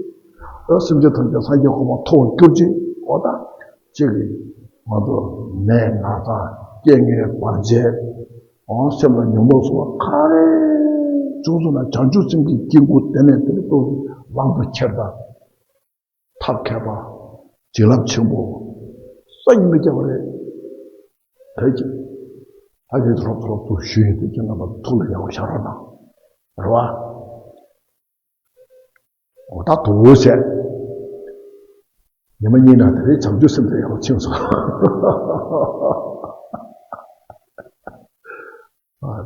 ཨ་སེམས་ཅན་ཐམས་ཅད་སངས་རྒྱས་གོ་འཕང་ཐོབ་པར་གྱུར་ཅིག་ཨོ་ད། ཅིག་གིས་ང་ཚོ་ནད་ན་ཚ་རྐྱེན་ངན་བར་ཆད། ཨོ་སེམས་ལ་ཉོན་མོངས་སོགས་པ་ག་རེ་བྱུང་སོང་ན་བྱང་ཆུབ་སེམས་ཀྱི་དཀྱིལ་འཁོར་དེ་ནས་དེ་ནས་ལྟོས་ལམ་དུ་ཁྱེར་དང་། ཐབས་མཁས་པ། བྱིན་རླབས་ཆེན་པོ། སངས་མི་རྒྱ་བ་རེད། ད་ཅི། ད་ཅི་རོབ་རོབ་ཏུ་ཞུས་ཡིན་དུས་ཀྱི་རྣམ་པ་ཐུགས་ལ་ཡག་པོ་བཞག་རོགས་གནང་། རེད་བ། འོ་ད་དུ་བྱས། ཉི་མ་གཉིས་ནང་དེ་རིང་བྱང་ཆུབ་སེམས་དེ་ཡག་པོ་ཕྱིན་སོང་།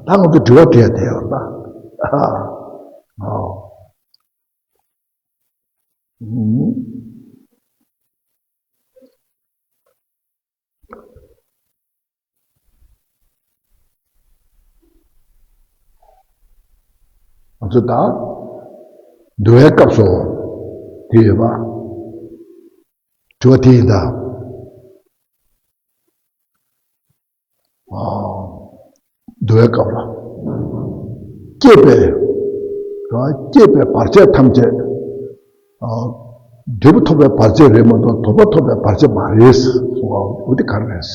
ད་ང་ཚོ་དྲི་བ་དེ་དེ་ཡོད་ད། ཨ། ཨ། ཨུམ། ང་ཚོ་ད་འདུལ་བའི་སྐབས་སུ་དེ་ཡོད་པ། དྲི་བ་དེ་ཡིན་ད། འདུལ་བའི་སྐབས་ལ། སྐྱེས་པའི། སྐྱེས་པའི་བར་ཆད་ཐམས་ཅད། འདོད་པ་ཐོབ་པའི་བར་ཆད་རེད་མ་གཏོགས་འདོད་པ་ཐོབ་པའི་བར་ཆད་མ་རེད་ཟེར་བ་འོ་དེ་ག་རེ་རེད།